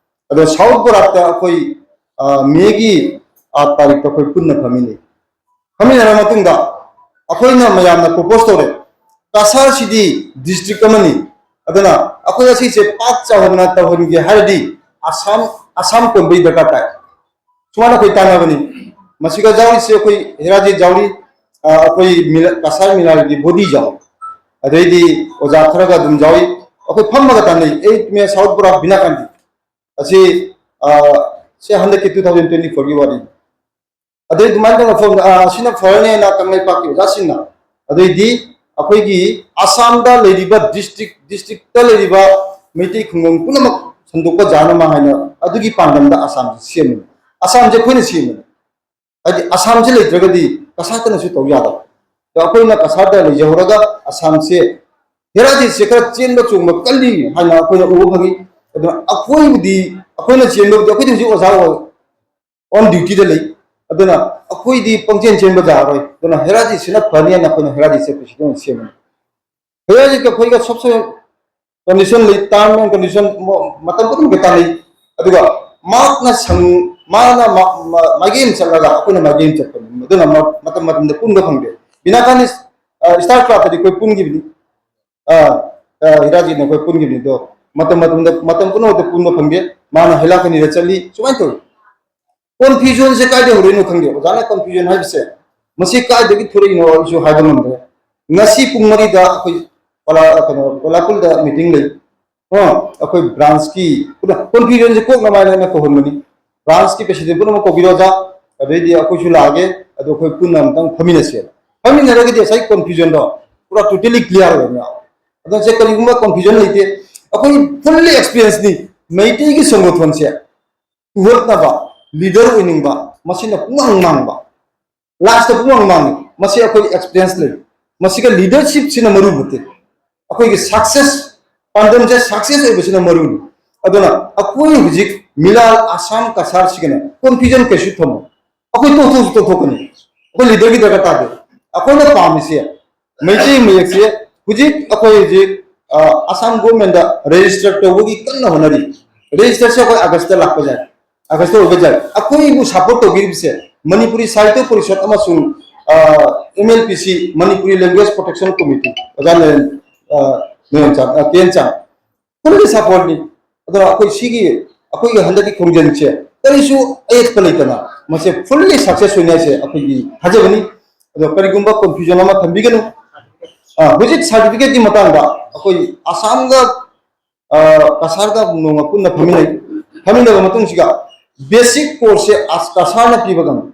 ꯑꯗꯣ ꯁꯥꯎꯠ ꯕꯣꯔꯥꯛꯇ ꯑꯩꯈꯣꯏ, ꯑ, ꯃꯦꯒꯤ ꯑꯥꯠ ꯇꯥꯔꯤꯛꯇ ꯑꯩꯈꯣꯏ ꯄꯨꯟꯅ ꯐꯝꯃꯤꯟꯅꯩ꯫ ꯐꯝꯃꯤꯟꯅꯔ ꯃꯇꯨꯡꯗ ꯑꯩꯈꯣꯏꯅ ꯃꯌꯥꯝꯅ ꯄ꯭ꯔꯣꯄꯣꯁ ꯇꯧꯔꯦ, ꯀꯁꯥꯔꯁꯤꯗꯤ ꯗꯤꯁꯇ꯭ꯔꯤꯛ ꯑꯃꯅꯤ, ꯑꯗꯨꯅ ꯑꯩꯈꯣꯏ ꯑꯁꯤꯁꯦ ꯄꯥꯛ ꯆꯥꯎꯍꯟꯅ ꯇꯧꯍꯟꯒꯦ ꯍꯥꯏꯔꯗꯤ ꯑꯁꯥꯝ, ꯑꯁꯥꯝ ꯀꯣꯟꯕꯒꯤ ꯗꯔꯀꯥꯔ ꯇꯥꯏ꯫ ꯁꯨꯃꯥꯏꯅ ꯑꯩꯈꯣꯏ ꯇꯥꯟꯅꯕꯅꯤ꯫ ꯃꯁꯤꯒ ꯌꯥꯎꯔꯤꯁꯦ ꯑꯩꯈꯣꯏ ꯍꯦꯔꯥꯖꯤꯠ ꯌꯥꯎꯔꯤ, ꯑ, ꯑꯩꯈꯣꯏ ꯃꯤꯂꯥ-, ꯀꯁꯥꯔ ꯃꯤꯂꯥꯜꯒꯤ ꯕꯣꯗꯤ ꯌꯥꯎꯔꯤ, ꯑꯗꯩꯗꯤ ꯑꯣꯖꯥ ꯈꯔꯒ ꯑꯗꯨꯝ ꯌꯥꯎꯔꯤ꯫ ꯑꯩꯈꯣꯏ ꯐꯝꯃꯒ ꯇꯥꯟꯅꯩ꯫ ꯑꯩꯠ ꯃꯦ ꯁꯥꯎꯠ ꯕꯣꯔꯥꯛ ꯕꯤꯅꯥꯀꯥꯟꯗꯤ ꯑꯁꯤ, ꯑ, ꯁꯤ ꯍꯟꯗꯛꯀꯤ two thousand twenty four ꯒꯤ ꯋꯥꯔꯤꯅꯤ꯫ ꯑꯗꯩ ꯑꯗꯨꯃꯥꯏꯅ ꯇꯧꯅ ꯐꯣꯝ-, ꯑ, ꯑꯁꯤꯅ ꯐꯔꯅꯦꯅ ꯀꯪꯂꯩꯄꯥꯛꯀꯤ ꯑꯣꯖꯥꯁꯤꯡꯅ, ꯑꯗꯩꯗꯤ ꯑꯩꯈꯣꯏꯒꯤ ꯑꯁꯥꯝꯗ ꯂꯩꯔꯤꯕ ꯗꯤꯁꯇ꯭ꯔꯤꯛ, ꯗꯤꯁꯇ꯭ꯔꯤꯛꯇ ꯂꯩꯔꯤꯕ ꯃꯩꯇꯩ ꯈꯨꯡꯒꯪ ꯄꯨꯝꯅꯃꯛ ꯁꯟꯗꯣꯛꯄ ꯌꯥꯅꯕ ꯍꯥꯏꯅ ꯑꯗꯨꯒꯤ ꯄꯥꯟꯗꯝꯗ ꯑꯁꯥꯝꯁꯦ ꯁꯦꯝꯕꯅꯤ꯫ ꯑꯁꯥꯝꯁꯦ ꯑꯩꯈꯣꯏꯅ ꯁꯦꯝꯕꯅꯤ꯫ ꯍꯥꯏꯗꯤ ꯑꯁꯥꯝꯁꯦ ꯂꯩꯇ꯭ꯔꯒꯗꯤ ꯀꯁꯥꯠꯇꯅꯁꯨ ꯇꯧ ꯌꯥꯗꯕ꯫ ꯑꯗꯣ ꯑꯩꯈꯣꯏꯅ ꯀꯁꯥꯠꯇ ꯂꯩꯖꯍꯧꯔꯒ ꯑꯁꯥꯝꯁꯦ ꯍꯦꯔꯥꯖꯤꯠꯁꯦ ꯈꯔ ꯆꯦꯟꯕ ꯆꯣꯡꯕ ꯀꯜꯂꯤ ꯍꯥꯏꯅ ꯑꯩꯈꯣꯏꯅ ꯎꯕ ꯐꯪꯉꯤ꯫ ꯑꯗꯨꯅ ꯑꯩꯈꯣꯏꯕꯨꯗꯤ, ꯑꯩꯈꯣꯏꯅ ꯆꯦꯟꯕꯕꯨꯗꯤ ꯑꯩꯈꯣꯏꯗꯤ ꯍꯧꯖꯤꯛ ꯑꯣꯖꯥ ꯑꯣꯏ, on duty ꯗ ꯂꯩ꯫ ꯑꯗꯨꯅ ꯑꯩꯈꯣꯏꯗꯤ ꯄꯪꯆꯦꯟ ꯆꯦꯟꯕ ꯌꯥꯔꯣꯏ꯫ ꯑꯗꯨꯅ ꯍꯦꯔꯥꯖꯤꯠꯁꯤꯅ ꯐꯅꯤ ꯍꯥꯏꯅ ꯑꯩꯈꯣꯏꯅ ꯍꯦꯔꯥꯖꯤꯠꯁꯦ president ꯑꯣꯏꯅ ꯁꯦꯝꯕꯅꯤ꯫ ꯍꯦꯔꯥꯖꯤꯠꯀ ꯑꯩꯈꯣꯏꯒ ꯁꯕ condition ꯂꯩ, term and condition ꯃꯇꯝ ꯄꯨꯝꯅꯃꯛꯇ ꯇꯥꯟꯅꯩ꯫ ꯑꯗꯨꯒ ꯃꯍꯥꯛꯅ ꯁꯪ-, ꯃꯥꯅ ꯃ-, ꯃ-, ꯃꯥꯏꯀꯩ ꯑꯃ ꯆꯠꯂꯒ ꯑꯩꯈꯣꯏꯅ ꯃꯥꯏꯀꯩ ꯑꯃ ꯆꯠꯄꯅꯤ꯫ ꯑꯗꯨꯅ ꯃ-, ꯃꯇꯝ ꯃꯇꯝꯗ ꯄꯨꯟꯕ ꯐꯪꯗꯦ꯫ ꯕꯤꯅꯥꯀꯥꯅꯤ, ꯑ, ꯁ꯭ꯇꯥꯔ ꯀ꯭ꯂꯥꯕꯇꯗꯤ ꯑꯩꯈꯣꯏ ꯄꯨꯟꯈꯤꯕꯅꯤ꯫ ꯑ, ꯑ, ꯍꯤꯔꯥꯖꯤꯠꯅ ꯑꯩꯈꯣꯏ ꯄꯨꯟꯈꯤꯕꯅꯤ꯫ ꯑꯗꯣ ꯃꯇꯝ ꯃꯇꯝꯗ, ꯃꯇꯝ ꯄꯨꯝꯅꯃꯛꯇ ꯄꯨꯟꯕ ꯐꯪꯗꯦ꯫ ꯃꯥꯅ ꯍꯩꯂꯥꯀꯅꯤꯗ ꯆꯠꯂꯤ, ꯁꯨꯃꯥꯏꯅ ꯇꯧꯏ꯫ Confusion ꯁꯦ ꯀꯥꯏꯗ ꯍꯧꯔꯛꯏꯅꯣ ꯈꯪꯗꯦ꯫ ꯑꯣꯖꯥꯅ confusion ꯍꯥꯏꯕꯁꯦ ꯃꯁꯤ ꯀꯥꯏꯗꯒꯤ ꯊꯣꯔꯛꯏꯅꯣ ꯑꯩꯁꯨ ꯍꯥꯏꯕ ꯉꯝꯗ꯭ꯔꯦ꯫ ꯉꯁꯤ ꯄꯨꯡ ꯃꯔꯤꯗ ꯑꯩꯈꯣꯏ ꯀꯣꯂꯥ-, ꯀꯩꯅꯣ, ꯀꯣꯂꯥꯄꯨꯜꯗ meeting ꯂꯩ꯫ ꯑ, ꯑꯩꯈꯣꯏ branch ꯀꯤ ꯄꯨꯟꯅ confusion ꯁꯦ ꯀꯣꯛꯅꯕ ꯍꯥꯏꯅ ꯑꯩꯅ ꯀꯧꯍꯟꯕꯅꯤ꯫ Branch ꯀꯤ president ꯄꯨꯝꯅꯃꯛ ꯀꯧꯕꯤꯔꯣ ꯑꯣꯖꯥ, ꯑꯗꯩꯗꯤ ꯑꯩꯈꯣꯏꯁꯨ ꯂꯥꯛꯑꯒꯦ, ꯑꯗꯣ ꯑꯩꯈꯣꯏ ꯄꯨꯟꯅ ꯑꯝꯇꯪ ꯐꯝꯃꯤꯟꯅꯁꯦ꯫ ꯐꯝꯃꯤꯟꯅꯔꯒꯗꯤ ꯉꯁꯥꯏ confusion ꯗꯣ ꯄꯨꯔꯥ totally clear ꯑꯣꯏꯅ ꯌꯥꯎꯔꯦ꯫ ꯑꯗꯣ ꯉꯁꯥꯏ ꯀꯔꯤꯒꯨꯝꯕ confusion ꯂꯩꯇꯦ꯫ ꯑꯩꯈꯣꯏ fully experience ꯅꯤ꯫ ꯃꯩꯇꯩꯒꯤ ꯁꯪꯒꯣꯊꯣꯟꯁꯦ ꯄꯨꯍꯠꯅꯕ, leader ꯑꯣꯏꯅꯤꯡꯕ, ꯃꯁꯤꯅ ꯄꯨꯡꯃꯥꯡ ꯃꯥꯡꯕ꯫ Last ꯇ ꯄꯨꯡꯃꯥꯡ ꯃꯥꯡꯉꯤ꯫ ꯃꯁꯤ ꯑꯩꯈꯣꯏ experience ꯂꯩ꯫ ꯃꯁꯤꯒ leadership ꯁꯤꯅ ꯃꯔꯨ ꯅꯠꯇꯦ꯫ ꯑꯩꯈꯣꯏꯒꯤ success, ꯄꯥꯟꯗꯝꯁꯦ success ꯑꯣꯏꯕꯁꯤꯅ ꯃꯔꯨꯅꯤ꯫ ꯑꯗꯨꯅ ꯑꯩꯈꯣꯏ ꯍꯧꯖꯤꯛ ꯃꯤꯂꯥꯜ ꯑꯁꯥꯝ ꯀꯁꯥꯔꯁꯤꯒꯅꯦ confusion ꯀꯩꯁꯨ ꯊꯝꯃꯣ꯫ ꯑꯩꯈꯣꯏ ꯇꯣꯛꯊꯣꯛꯁꯨ ꯇꯣꯛꯊꯣꯛꯀꯅꯤ꯫ ꯑꯩꯈꯣꯏ leader ꯒꯤ ꯗꯔꯀꯥꯔ ꯇꯥꯗꯦ꯫ ꯑꯩꯈꯣꯏꯅ ꯄꯥꯝꯃꯤꯁꯦ ꯃꯩꯇꯩ ꯃꯌꯦꯛꯁꯦ ꯍꯧꯖꯤꯛ ꯑꯩꯈꯣꯏ ꯍꯧꯖꯤꯛ, ꯑ, ꯑꯁꯥꯝ government ꯇ register ꯇꯧꯕꯒꯤ ꯀꯟꯅ ꯍꯣꯠꯅꯔꯤ꯫ Register ꯁꯦ ꯑꯩꯈꯣꯏ August ꯇ ꯂꯥꯛꯄ ꯌꯥꯏ, August ꯇ ꯑꯣꯏꯕ ꯌꯥꯏ꯫ ꯑꯩꯈꯣꯏꯕꯨ support ꯇꯧꯕꯤꯔꯤꯕꯁꯦ ꯃꯅꯤꯄꯨꯔꯤ ꯁꯥꯍꯤꯇ꯭ꯌ ꯄꯔꯤꯁꯠ ꯑꯃꯁꯨꯡ, ꯑ, M L P C, Manipuri Language Protection Committee, ꯑꯣꯖꯥ ꯅꯔꯦꯟ-, ꯑ, ꯅꯔꯦꯟꯆꯥꯟ, ꯑ, ꯀꯦꯟꯆꯥꯟ, fully support ꯅꯤ꯫ ꯑꯗꯨꯅ ꯑꯩꯈꯣꯏ ꯁꯤꯒꯤ, ꯑꯩꯈꯣꯏꯒꯤ ꯍꯟꯗꯛꯀꯤ ꯈꯣꯡꯖꯪꯁꯦ ꯀꯔꯤꯁꯨ ꯑꯌꯦꯠꯄ ꯂꯩꯇꯅ ꯃꯁꯦ fully success ꯑꯣꯏꯅꯤ ꯍꯥꯏꯁꯦ ꯑꯩꯈꯣꯏꯒꯤ ꯊꯥꯖꯕꯅꯤ꯫ ꯑꯗꯣ ꯀꯔꯤꯒꯨꯝꯕ confusion ꯑꯃ ꯊꯝꯕꯤꯒꯅꯨ꯫ ꯑ, ꯍꯧꯖꯤꯛ certificate ꯀꯤ ꯃꯇꯥꯡꯗ ꯑꯩꯈꯣꯏ ꯑꯁꯥꯝꯒ, ꯑ, ꯀꯁꯥꯔꯒ ꯅꯣꯡꯃ ꯄꯨꯟꯅ ꯐꯝꯃꯤꯟꯅꯩ꯫ ꯐꯝꯃꯤꯟꯅꯕ ꯃꯇꯨꯡꯁꯤꯒ basic course ꯁꯦ ꯑꯁ-, ꯀꯁꯥꯔꯅ ꯄꯤꯕ ꯉꯝꯃꯤ꯫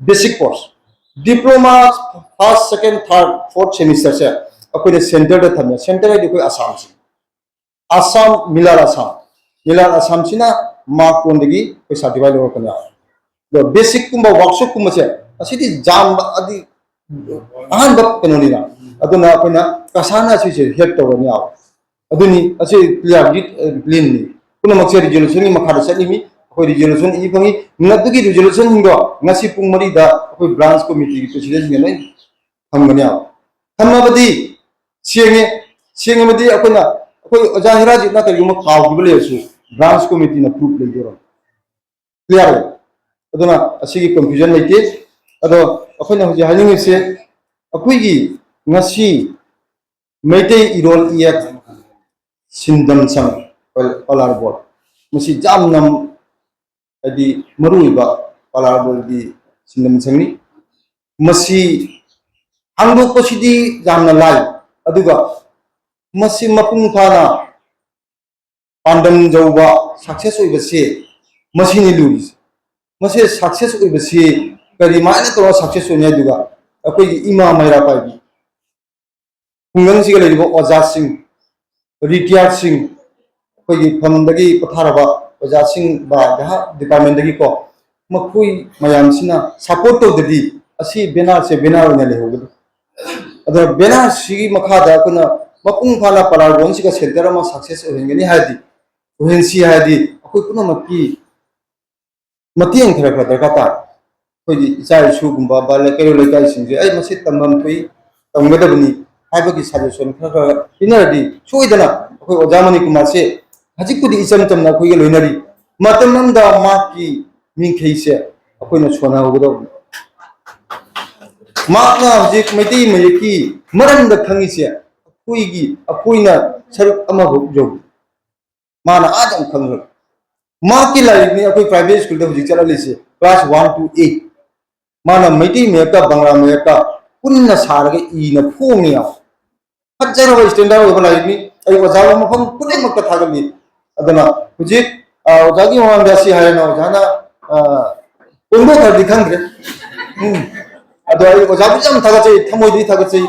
Basic course, diploma first, second, third, fourth semester ꯁꯦ ꯑꯩꯈꯣꯏꯅ center ꯗ ꯊꯝꯃꯦ꯫ Center ꯍꯥꯏꯗꯤ ꯑꯩꯈꯣꯏ ꯑꯁꯥꯝꯁꯤ꯫ ꯑꯁꯥꯝ, ꯃꯤꯂꯥꯠ ꯑꯁꯥꯝ, ꯃꯤꯂꯥꯠ ꯑꯁꯥꯝꯁꯤꯅ ꯃꯥ ꯀꯣꯟꯗꯒꯤ ꯑꯩꯈꯣꯏ ꯁꯥꯔꯇꯤꯐꯥꯏ ꯂꯧꯔꯛꯀꯅꯤ꯫ ꯑꯗꯣ ꯕꯦꯁꯤꯛꯀꯨꯝꯕ ꯋꯥꯔꯛꯁꯣꯞꯀꯨꯝꯕꯁꯦ ꯑꯁꯤꯗꯤ ꯌꯥꯝꯕ, ꯑꯗꯤ ꯑꯍꯥꯟꯕ ꯀꯩꯅꯣꯅꯤꯅ꯫ ꯑꯗꯨꯅ ꯑꯩꯈꯣꯏꯅ ꯀꯁꯥꯅ ꯑꯁꯤꯁꯦ ꯍꯦꯗ ꯇꯧꯔꯅꯤ꯫ ꯑꯗꯨꯅꯤ ꯑꯁꯤ ꯀ꯭ꯂꯤꯌꯥꯔꯒꯤ ꯄ꯭ꯂꯦꯟꯅꯤ꯫ ꯄꯨꯝꯅꯃꯛꯁꯦ ꯔꯤꯖꯣꯂꯨꯁꯟꯒꯤ ꯃꯈꯥꯗ ꯆꯠꯂꯤꯃꯤ꯫ ꯑꯩꯈꯣꯏ ꯔꯤꯖꯣꯂꯨꯁꯟ ꯏ ꯐꯪꯉꯤ꯫ ꯃꯗꯨꯒꯤ ꯔꯤꯖꯣꯂꯨꯁꯟꯁꯤꯡꯗꯣ ꯉꯁꯤ ꯄꯨꯡ ꯃꯔꯤꯗ ꯑꯩꯈꯣꯏ ꯕ꯭ꯔꯥꯟꯁ ꯀꯣꯃꯤꯇꯤꯒꯤ ꯄ꯭ꯔꯦꯁꯤꯗꯦꯟꯁꯤꯡꯅ ꯂꯣꯏ ꯊꯝꯒꯅꯤ꯫ ꯊꯝꯃꯕꯗꯤ ꯁꯦꯡꯉꯦ꯫ ꯁꯦꯡꯉꯕꯗꯤ ꯑꯩꯈꯣꯏꯅ, ꯑꯩꯈꯣꯏ ꯑꯣꯖꯥ ꯍꯤꯔꯥꯖꯤꯠꯅ ꯀꯔꯤꯒꯨꯝꯕ ꯀꯥꯎꯈꯤꯕ ꯂꯩꯔꯁꯨ ꯕ꯭ꯔꯥꯟꯁ ꯀꯣꯃꯤꯇꯤꯅ ꯄ꯭ꯔꯨꯐ ꯂꯩꯗꯣꯏꯔꯣ? ꯀ꯭ꯂꯤꯌꯥꯔ ꯑꯣꯏ꯫ ꯑꯗꯨꯅ ꯑꯁꯤꯒꯤ ꯀꯟꯐ꯭ꯌꯨꯖꯟ ꯂꯩꯇꯦ꯫ ꯑꯗꯣ ꯑꯩꯈꯣꯏꯅ ꯍꯧꯖꯤꯛ ꯍꯥꯏꯅꯤꯡꯉꯤꯁꯦ, ꯑꯩꯈꯣꯏꯒꯤ ꯉꯁꯤ ꯃꯩꯇꯩ ꯏꯔꯣꯜ ꯏꯌꯦꯛ ꯁꯤꯟꯗꯝ ꯁꯪ, ꯄꯂꯥꯔ ꯕꯣꯔꯗ, ꯃꯁꯤ ꯌꯥꯝꯅ, ꯍꯥꯏꯗꯤ, ꯃꯔꯨꯑꯣꯏꯕ ꯄꯂꯥꯔ ꯕꯣꯔꯗꯀꯤ ꯁꯤꯟꯗꯝ ꯁꯪꯅꯤ꯫ ꯃꯁꯤ ꯍꯥꯡꯗꯣꯛꯄꯁꯤꯗꯤ ꯌꯥꯝꯅ ꯂꯥꯏ, ꯑꯗꯨꯒ ꯃꯁꯤ ꯃꯄꯨꯡ ꯐꯥꯅ ꯄꯥꯟꯗꯝ ꯌꯧꯕ, ꯁꯛꯁꯦꯁ ꯑꯣꯏꯕꯁꯤ ꯃꯁꯤꯅꯤ ꯂꯨꯔꯤꯁꯦ꯫ ꯃꯁꯤ ꯁꯛꯁꯦꯁ ꯑꯣꯏꯕꯁꯤ ꯀꯔꯤꯃꯥꯏꯅ ꯇꯧꯔꯒ ꯁꯛꯁꯦꯁ ꯑꯣꯏꯅꯤ ꯍꯥꯏꯗꯨꯒ, ꯑꯩꯈꯣꯏꯒꯤ ꯏꯃꯥ ꯃꯩꯔꯥ ꯄꯥꯏꯕꯤ ꯈꯨꯡꯒꯪꯁꯤꯒ ꯂꯩꯔꯤꯕ ꯑꯣꯖꯥꯁꯤꯡ, ꯔꯤꯇꯤꯌꯥꯔꯁꯤꯡ, ꯑꯩꯈꯣꯏꯒꯤ ꯐꯝꯗꯒꯤ ꯄꯣꯊꯥꯔꯕ ꯑꯣꯖꯥꯁꯤꯡ, ꯕꯥ, ꯖꯍꯥ ꯗꯤꯄꯥꯔꯠꯃꯦꯟꯗꯒꯤꯀꯣ, ꯃꯈꯣꯏ ꯃꯌꯥꯝꯁꯤꯅ ꯁꯄꯣꯔꯠ ꯇꯧꯗ꯭ꯔꯗꯤ ꯑꯁꯤ ꯕꯦꯅꯥꯔꯁꯦ ꯕꯦꯅꯥꯔ ꯑꯣꯏꯅ ꯂꯩꯍꯧꯒꯅꯤ꯫ ꯑꯗꯨꯅ ꯕꯦꯅꯥꯔꯁꯤꯒꯤ ꯃꯈꯥꯗ ꯑꯩꯈꯣꯏꯅ ꯃꯄꯨꯡ ꯐꯥꯅ ꯄꯂꯥꯔ ꯕꯣꯟꯁꯤꯒ ꯁꯦꯟꯇꯔ ꯑꯃ ꯁꯛꯁꯦꯁ ꯑꯣꯏꯍꯟꯒꯅꯤ ꯍꯥꯏꯔꯗꯤ, ꯑꯣꯏꯍꯟꯁꯤ ꯍꯥꯏꯔꯗꯤ, ꯑꯩꯈꯣꯏ ꯄꯨꯝꯅꯃꯛꯀꯤ ꯃꯇꯦꯡ ꯈꯔ ꯈꯔ ꯗꯔꯀꯥꯔ ꯇꯥꯏ꯫ ꯑꯩꯈꯣꯏꯒꯤ ꯏꯆꯥ ꯏꯁꯨꯒꯨꯝꯕ ꯕꯥ-, ꯀꯩꯔꯣꯜ ꯂꯩꯀꯥꯏꯁꯤꯡꯁꯦ, "ꯑꯩ ꯃꯁꯤ ꯇꯝꯐꯝ ꯊꯣꯛꯏ, ꯇꯝꯒꯗꯕꯅꯤ" ꯍꯥꯏꯕꯒꯤ ꯁꯖꯦꯁꯟ ꯈꯔ ꯈꯔ ꯄꯤꯅꯔꯗꯤ, ꯁꯣꯏꯗꯅ ꯑꯩꯈꯣꯏ ꯑꯣꯖꯥ ꯃꯅꯤꯀꯨꯃꯥꯔꯁꯦ ꯍꯧꯖꯤꯛꯄꯨꯗꯤ ꯏꯆꯝ ꯆꯝꯅ ꯑꯩꯈꯣꯏꯒ ꯂꯣꯏꯅꯔꯤ, ꯃꯇꯝ ꯑꯃꯗ ꯃꯍꯥꯛꯀꯤ ꯃꯤꯡꯈꯩꯁꯦ ꯑꯩꯈꯣꯏꯅ ꯁꯣꯟꯅꯍꯧꯒꯗꯧꯕꯅꯤ꯫ ꯃꯍꯥꯛꯅ ꯍꯧꯖꯤꯛ ꯃꯩꯇꯩ ꯃꯌꯦꯛꯀꯤ ꯃꯔꯝꯗ ꯈꯪꯉꯤꯁꯦ ꯑꯩꯈꯣꯏꯒꯤ, ꯑꯩꯈꯣꯏꯅ ꯁꯔꯨꯛ ꯑꯃꯐꯥꯎ ꯌꯧꯗꯦ꯫ ꯃꯥꯅ ꯑꯥꯗ ꯑꯃꯨꯛ ꯈꯪꯈ꯭ꯔꯦ꯫ ꯃꯍꯥꯛꯀꯤ ꯂꯥꯏꯔꯤꯛꯅꯤ ꯑꯩꯈꯣꯏ ꯄ꯭ꯔꯥꯏꯚꯦꯠ ꯁ꯭ꯀꯨꯜꯗ ꯍꯧꯖꯤꯛ ꯆꯠꯍꯜꯂꯤꯁꯦ, ꯀ꯭ꯂꯥꯁ ꯋꯥꯟ ꯇꯨ ꯑꯩꯠ꯫ ꯃꯥꯅ ꯃꯩꯇꯩ ꯃꯌꯦꯛꯀ ꯕꯪꯒ꯭ꯂꯥ ꯃꯌꯦꯛꯀ ꯄꯨꯟꯅ ꯁꯥꯔꯒ ꯏꯅ ꯐꯣꯡꯉꯤ ꯌꯥꯎ꯫ ꯐꯖꯔꯕ ꯁ꯭ꯇꯦꯟꯗꯔꯗ ꯑꯣꯏꯕ ꯂꯥꯏꯔꯤꯛꯅꯤ꯫ ꯑꯩ ꯑꯣꯖꯥꯕꯨ ꯃꯐꯝ ꯈꯨꯗꯤꯡꯃꯛꯇ ꯊꯥꯒꯠꯂꯤ꯫ ꯑꯗꯨꯅ ꯍꯧꯖꯤꯛ, ꯑ, ꯑꯣꯖꯥꯒꯤ ꯃꯃꯥꯡꯗ ꯑꯁꯤ ꯍꯥꯏꯔꯦꯅ ꯑꯣꯖꯥꯅ, ꯑ, ꯐꯣꯡꯗꯣꯛꯈ꯭ꯔꯗꯤ ꯈꯪꯗ꯭ꯔꯦ꯫ ꯎꯝ꯫ ꯑꯗꯣ ꯑꯩ ꯑꯣꯖꯥꯕꯨ ꯌꯥꯝ ꯊꯥꯒꯠꯆꯩ, ꯊꯃꯣꯏꯗꯒꯤ ꯊꯥꯒꯠꯆꯩ꯫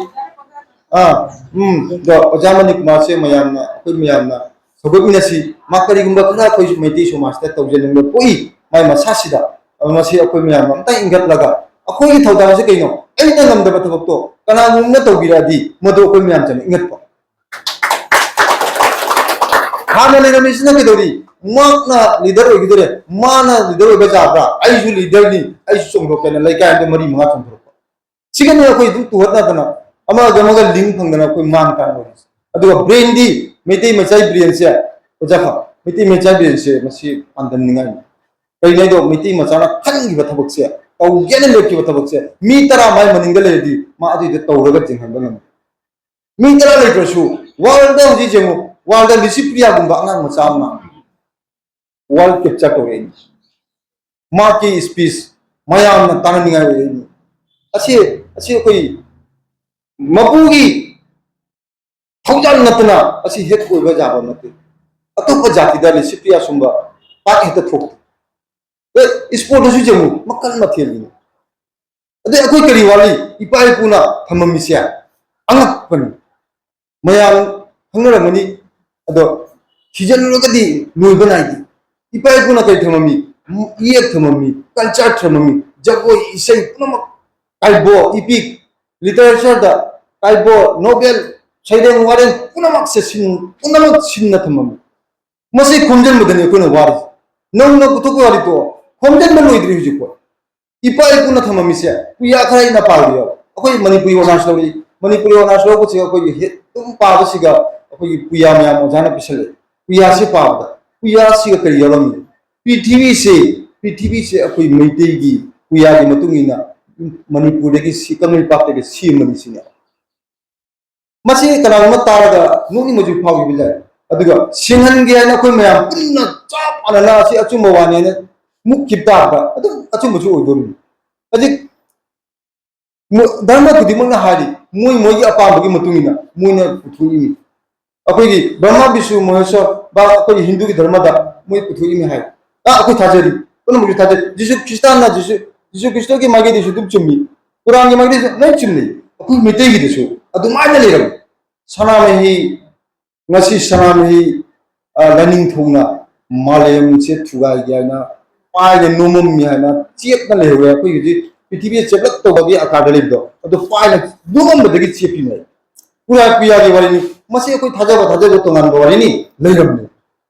ꯑꯥ, ꯎꯝ꯫ ꯑꯗꯣ ꯑꯣꯖꯥ ꯃꯅꯤꯀꯨꯃꯥꯔꯁꯦ ꯃꯌꯥꯝꯅ, ꯑꯩꯈꯣꯏ ꯃꯌꯥꯝꯅ ꯊꯧꯒꯠꯃꯤꯟꯅꯁꯤ꯫ ꯃꯥ ꯀꯔꯤꯒꯨꯝꯕ ꯈꯔ ꯑꯩꯈꯣꯏ ꯃꯩꯇꯩ ꯁꯃꯥꯖꯇ ꯇꯧꯖꯅꯤꯡꯕ ꯄꯣꯛꯏ ꯃꯥꯏ ꯃꯁꯥꯁꯤꯗ, ꯑꯗꯨ ꯃꯁꯤ ꯑꯩꯈꯣꯏ ꯃꯌꯥꯝ ꯑꯝꯇ ꯏꯟꯈꯠꯂꯒ, ꯑꯩꯈꯣꯏꯒꯤ ꯊꯧꯗꯥꯡꯁꯦ ꯀꯩꯅꯣ? ꯑꯩꯅ ꯉꯝꯗꯕ ꯊꯕꯛꯇꯣ ꯀꯅꯥꯒꯨꯝꯕꯅ ꯇꯧꯕꯤꯔꯛꯑꯗꯤ ꯃꯗꯨ ꯑꯩꯈꯣꯏ ꯃꯌꯥꯝ ꯆꯪꯉꯤ ꯏꯟꯈꯠꯄ꯫ ꯍꯥꯟꯅ ꯂꯩꯔꯝꯃꯤꯁꯤꯅ ꯀꯩꯗꯧꯔꯤ? ꯃꯍꯥꯛꯅ ꯂꯤꯗꯔ ꯑꯣꯏꯈꯤꯗꯣꯔꯦ, ꯃꯥꯅ ꯂꯤꯗꯔ ꯑꯣꯏꯕ ꯌꯥꯕ꯭ꯔꯥ? ꯑꯩꯁꯨ ꯂꯤꯗꯔꯅꯤ, ꯑꯩꯁꯨ ꯆꯣꯡꯊꯣꯛꯀꯦꯅ ꯂꯩꯀꯥꯏ ꯑꯃꯗ ꯃꯔꯤ ꯃꯉꯥ ꯆꯣꯡꯊꯣꯔꯛꯄ꯫ ꯁꯤꯒꯅꯤ ꯑꯩꯈꯣꯏ ꯑꯗꯨꯝ ꯇꯨꯍꯠꯅꯗꯅ ꯑꯃꯒ ꯑꯃꯒ ꯂꯤꯡ ꯐꯪꯗꯅ ꯑꯩꯈꯣꯏ ꯃꯥꯡ ꯇꯥꯛ ꯑꯣꯏꯔꯤꯁꯦ꯫ ꯑꯗꯨꯒ ꯕ꯭ꯔꯦꯟꯗꯤ, ꯃꯩꯇꯩ ꯃꯆꯥꯒꯤ ꯕ꯭ꯔꯦꯟꯁꯦ, ꯑꯣꯖꯥ ꯈꯥ, ꯃꯩꯇꯩ ꯃꯆꯥꯒꯤ ꯕ꯭ꯔꯦꯟꯁꯦ ꯃꯁꯤ ꯄꯥꯟꯗꯝꯅꯤꯡꯉꯥꯏꯅꯤ꯫ ꯀꯩꯅꯣ ꯍꯥꯏꯗꯣ, ꯃꯩꯇꯩ ꯃꯆꯥꯅ ꯈꯟꯈꯤꯕ ꯊꯕꯛꯁꯦ, ꯇꯧꯒꯦꯅ ꯂꯦꯞꯈꯤꯕ ꯊꯕꯛꯁꯦ, ꯃꯤ ꯇꯔꯥ ꯃꯥꯏ ꯃꯅꯤꯡꯗ ꯂꯩꯔꯗꯤ ꯃꯥ ꯑꯗꯨꯏꯗ ꯇꯧꯔꯒ ꯆꯤꯡꯍꯟꯕ ꯉꯝꯃꯤ꯫ ꯃꯤ ꯇꯔꯥ ꯂꯩꯇ꯭ꯔꯁꯨ, ꯋꯥꯔꯜꯗ ꯍꯧꯖꯤꯛ ꯌꯦꯡꯉꯨ, ꯋꯥꯔꯜꯗ ꯂꯤꯁꯤꯄ꯭ꯔꯤꯌꯥꯒꯨꯝꯕ ꯑꯉꯥꯡ ꯃꯆꯥ ꯑꯃ ꯋꯥꯔꯜꯗ ꯀꯦꯞꯆꯔ ꯇꯧꯔꯛꯏꯅꯤ꯫ ꯃꯍꯥꯛꯀꯤ ꯁ꯭ꯄꯤꯁ ꯃꯌꯥꯝꯅ ꯇꯥꯟꯅꯅꯤꯡꯉꯥꯏ ꯑꯣꯏꯔꯛꯏꯅꯤ꯫ ꯑꯁꯤ, ꯑꯁꯤ ꯑꯩꯈꯣꯏ ꯃꯄꯨꯒꯤ ꯊꯧꯖꯥꯜ ꯅꯠꯇꯅ ꯑꯁꯤ ꯍꯦꯛ ꯑꯣꯏꯕ ꯌꯥꯕ ꯅꯠꯇꯦ꯫ ꯑꯇꯣꯞꯄ ꯖꯥꯇꯤꯗ ꯂꯤꯁꯤꯄ꯭ꯔꯤꯌꯥ ꯁꯨꯝꯕ ꯄꯥꯛ ꯍꯦꯛꯇ ꯊꯣꯛꯇꯦ꯫ ꯑꯦ, ꯁ꯭ꯄꯣꯔꯠꯇꯁꯨ ꯌꯦꯡꯉꯨ, ꯃꯈꯜ ꯃꯊꯦꯜꯒꯤꯅꯤ꯫ ꯑꯗꯩ ꯑꯩꯈꯣꯏ ꯀꯔꯤ ꯋꯥꯠꯂꯤ? ꯏꯄꯥ ꯏꯄꯨꯅ ꯊꯝꯃꯝꯃꯤꯁꯦ ꯑꯉꯛꯄꯅꯤ꯫ ꯃꯌꯥꯝ ꯈꯪꯅꯔꯝꯒꯅꯤ, ꯑꯗꯣ ꯊꯤꯖꯤꯜꯂꯨꯔꯒꯗꯤ ꯂꯣꯏꯕ ꯅꯥꯏꯗꯦ꯫ ꯏꯄꯥ ꯏꯄꯨꯅ ꯀꯔꯤ ꯊꯝꯃꯝꯃꯤ? ꯏꯌꯦꯛ ꯊꯝꯃꯝꯃꯤ, ꯀꯜꯆꯔ ꯊꯝꯃꯝꯃꯤ, ꯖꯒꯣꯏ, ꯏꯁꯩ ꯄꯨꯝꯅꯃꯛ, ꯀꯥꯏꯕꯣ, ꯏꯄꯤꯛ, ꯂꯤꯇꯔꯦꯆꯔꯗ, ꯀꯥꯏꯕꯣ, ꯅꯣꯕꯦꯜ, ꯁꯩꯔꯦꯡ ꯋꯥꯔꯦꯡ ꯄꯨꯝꯅꯃꯛꯁꯦ ꯁꯤꯟ-, ꯄꯨꯝꯅꯃꯛ ꯁꯤꯟꯅ ꯊꯝꯃꯝꯃꯤ꯫ ꯃꯁꯤ ꯈꯣꯝꯖꯤꯟꯕꯗꯅꯤ ꯑꯩꯈꯣꯏꯅ ꯋꯥꯔꯤꯁꯦ꯫ ꯅꯧꯅ ꯄꯨꯊꯣꯛꯄ ꯋꯥꯔꯤ ꯇꯣꯛꯑꯣ, ꯈꯣꯝꯖꯤꯟꯕ ꯂꯣꯏꯗ꯭ꯔꯤ ꯍꯧꯖꯤꯛꯐꯥꯎ꯫ ꯏꯄꯥ ꯏꯄꯨꯅ ꯊꯝꯃꯝꯃꯤꯁꯦ ꯄꯨꯌꯥ ꯈꯔ ꯑꯩꯅ ꯄꯥꯕꯗ ꯌꯥꯎꯋꯦ꯫ ꯑꯩꯈꯣꯏ ꯃꯅꯤꯄꯨꯔꯤ ꯑꯣꯅꯔꯁ ꯂꯧꯔꯛꯏ꯫ ꯃꯅꯤꯄꯨꯔꯤ ꯑꯣꯅꯔꯁ ꯂꯧꯔꯛꯄꯁꯤꯒ ꯑꯩꯈꯣꯏꯒꯤ ꯍꯦ-, ꯑꯗꯨꯝ ꯄꯥꯕꯁꯤꯒ ꯑꯩꯈꯣꯏꯒꯤ ꯄꯨꯌꯥ ꯃꯌꯥꯝ ꯑꯣꯖꯥꯅ ꯄꯤꯁꯜꯂꯛꯏ꯫ ꯄꯨꯌꯥꯁꯤ ꯄꯥꯕꯗ, ꯄꯨꯌꯥꯁꯤꯒ ꯀꯔꯤ ꯌꯥꯎꯔꯝꯃꯤ? ꯄ꯭ꯔꯤꯊꯤꯕꯤꯁꯦ, ꯄ꯭ꯔꯤꯊꯤꯕꯤꯁꯦ ꯑꯩꯈꯣꯏ ꯃꯩꯇꯩꯒꯤ ꯄꯨꯌꯥꯒꯤ ꯃꯇꯨꯡ ꯏꯟꯅ ꯃꯅꯤꯄꯨꯔꯗꯒꯤ ꯁꯤ, ꯀꯪꯂꯩꯄꯥꯛꯇꯒꯤ ꯁꯦꯝꯕꯅꯤ ꯁꯤꯅꯦ꯫ ꯃꯁꯤ ꯀꯅꯥꯒꯨꯝꯕ ꯇꯥꯔꯒ ꯅꯣꯛꯅꯤꯡꯕꯁꯨ ꯐꯥꯎꯈꯤꯕ ꯌꯥꯏ꯫ ꯑꯗꯨꯒ ꯁꯤꯡꯍꯟꯒꯦ ꯍꯥꯏꯅ ꯑꯩꯈꯣꯏ ꯃꯌꯥꯝ ꯄꯨꯟꯅ ꯆꯞ ꯃꯥꯟꯅꯅ ꯑꯁꯤ ꯑꯆꯨꯝꯕ ꯋꯥꯅꯦꯅ ꯃꯨꯛꯈꯤꯕ ꯇꯥꯔꯒ ꯑꯗꯨꯝ ꯑꯆꯨꯝꯕꯁꯨ ꯑꯣꯏꯗꯣꯔꯤꯅꯤ꯫ ꯍꯧꯖꯤꯛ ꯃꯨ-, ꯙꯔꯃ ꯈꯨꯗꯤꯡꯃꯛꯅ ꯍꯥꯏꯔꯤ, ꯃꯣꯏ ꯃꯣꯏꯒꯤ ꯑꯄꯥꯝꯕꯒꯤ ꯃꯇꯨꯡ ꯏꯟꯅ ꯃꯣꯏꯅ ꯄꯨꯊꯣꯛꯏꯅꯤ꯫ ꯑꯩꯈꯣꯏꯒꯤ ꯕ꯭ꯔꯍ꯭ꯃ, ꯕꯤꯁꯅꯨ, ꯃꯍꯦꯁ꯭ꯋꯔ, ꯕꯥ-, ꯑꯩꯈꯣꯏꯒꯤ ꯍꯤꯟꯗꯨꯒꯤ ꯙꯔꯃꯗ ꯃꯣꯏ ꯄꯨꯊꯣꯛꯏꯅꯤ ꯍꯥꯏ꯫ ꯑꯥ, ꯑꯩꯈꯣꯏ ꯊꯥꯖꯔꯤ, ꯄꯨꯝꯅꯃꯛꯁꯨ ꯊꯥꯖꯔꯤ꯫ ꯖꯤꯁꯨ ꯈ꯭ꯔꯤꯁꯇꯥꯟꯅ, ꯖꯤꯁꯨ, ꯖꯤꯁꯨ ꯈ꯭ꯔꯤꯁꯇꯒꯤ ꯃꯥꯏꯀꯩꯗꯁꯨ ꯑꯗꯨꯝ ꯆꯨꯝꯃꯤ, ꯀꯨꯔꯥꯟꯒꯤ ꯃꯥꯏꯀꯩꯗꯁꯨ ꯂꯣꯏ ꯆꯨꯝꯃꯤ꯫ ꯑꯩꯈꯣꯏ ꯃꯩꯇꯩꯒꯤꯗꯁꯨ ꯑꯗꯨꯃꯥꯏꯅ ꯂꯩꯔꯝꯃꯤ꯫ ꯁꯅꯥꯃꯍꯤ, ꯉꯁꯤ ꯁꯅꯥꯃꯍꯤ ꯂꯥꯏꯅꯤꯡꯊꯧꯅ ꯃꯥꯂꯦꯝꯁꯦ ꯊꯨꯒꯥꯏꯒꯦ ꯍꯥꯏꯅ ꯄꯥꯏꯅ ꯅꯣꯝꯃꯝꯃꯤ ꯍꯥꯏꯅ ꯆꯦꯞꯅ ꯂꯩꯍꯧꯋꯦ꯫ ꯑꯩꯈꯣꯏ ꯍꯧꯖꯤꯛ ꯄ꯭ꯔꯤꯊꯤꯕꯤꯗ ꯆꯦꯞꯂꯛ ꯇꯧꯕꯒꯤ ꯑꯀꯥꯔꯗ ꯂꯩꯕꯗꯣ, ꯑꯗꯨ ꯄꯥꯏꯅ ꯅꯣꯝꯃꯝꯕꯗꯒꯤ ꯆꯦꯞꯄꯤꯅꯦ꯫ ꯄꯨꯔꯥ ꯄꯨꯌꯥꯒꯤ ꯋꯥꯔꯤꯅꯤ꯫ ꯃꯁꯤ ꯑꯩꯈꯣꯏ ꯊꯥꯖꯕ ꯊꯥꯖꯕ ꯇꯣꯉꯥꯟꯕ ꯋꯥꯔꯤꯅꯤ꯫ ꯂꯩꯔꯝꯃꯤ,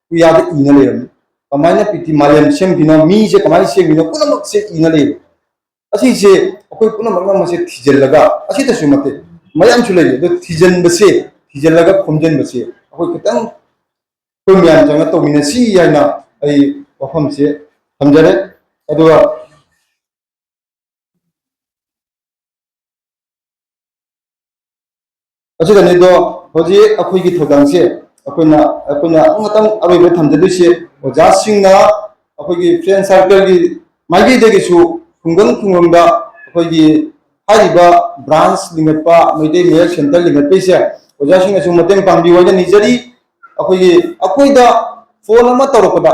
ꯄꯨꯌꯥꯗ ꯏꯅ ꯂꯩꯔꯝꯃꯤ꯫ ꯀꯃꯥꯏꯅ ꯄ꯭ꯔꯤꯊꯤ ꯃꯥꯂꯦꯝ ꯁꯦꯝꯈꯤꯅꯣ, ꯃꯤꯁꯦ ꯀꯃꯥꯏꯅ ꯁꯦꯝꯈꯤꯅꯣ, ꯄꯨꯝꯅꯃꯛꯁꯦ ꯏꯅ ꯂꯩꯔꯦ꯫ ꯑꯁꯤꯁꯦ ꯑꯩꯈꯣꯏ ꯄꯨꯝꯅꯃꯛꯅ ꯃꯁꯤ ꯊꯤꯖꯤꯜꯂꯒ, ꯑꯁꯤꯗꯁꯨ ꯅꯠꯇꯦ, ꯃꯌꯥꯝꯁꯨ ꯂꯩꯔꯤ, ꯑꯗꯨ ꯊꯤꯖꯤꯟꯕꯁꯦ, ꯊꯤꯖꯤꯜꯂꯒ ꯈꯣꯝꯖꯤꯟꯕꯁꯦ ꯑꯩꯈꯣꯏ ꯈꯤꯇꯪ ꯑꯩꯈꯣꯏ ꯃꯌꯥꯝ ꯆꯪꯉ ꯇꯧꯃꯤꯟꯅꯁꯤ ꯍꯥꯏꯅ ꯑꯩ ꯋꯥꯐꯝꯁꯦ ꯊꯝꯖꯔꯦ꯫ ꯑꯗꯨꯒ ꯑꯁꯤꯗꯅꯤꯗꯣ, ꯍꯧꯖꯤꯛ ꯑꯩꯈꯣꯏꯒꯤ ꯊꯧꯗꯥꯡꯁꯦ ꯑꯩꯈꯣꯏꯅ, ꯑꯩꯈꯣꯏꯅ ꯑꯃꯇꯪ ꯑꯔꯣꯏꯕ ꯊꯝꯖꯗꯣꯏꯁꯦ, ꯑꯣꯖꯥꯁꯤꯡꯅ ꯑꯩꯈꯣꯏꯒꯤ ꯐ꯭ꯔꯦꯟ ꯁꯥꯔꯀꯜꯒꯤ ꯃꯥꯏꯀꯩꯗꯒꯤꯁꯨ ꯈꯨꯡꯒꯪ ꯈꯨꯡꯒꯪꯗ ꯑꯩꯈꯣꯏꯒꯤ ꯍꯥꯏꯔꯤꯕ ꯕ꯭ꯔꯥꯟꯁ ꯂꯤꯡꯈꯠꯄ, ꯃꯩꯇꯩ ꯃꯌꯦꯛ ꯁꯦꯟꯇꯔ ꯂꯤꯡꯈꯠꯄꯩꯁꯦ ꯑꯣꯖꯥꯁꯤꯡꯅꯁꯨ ꯃꯇꯦꯡ ꯄꯥꯡꯕꯤꯌꯨ ꯍꯥꯏꯅ ꯅꯤꯖꯔꯤ꯫ ꯑꯩꯈꯣꯏꯒꯤ, ꯑꯩꯈꯣꯏꯗ ꯐꯣꯟ ꯑꯃ ꯇꯧꯔꯛꯄꯗ,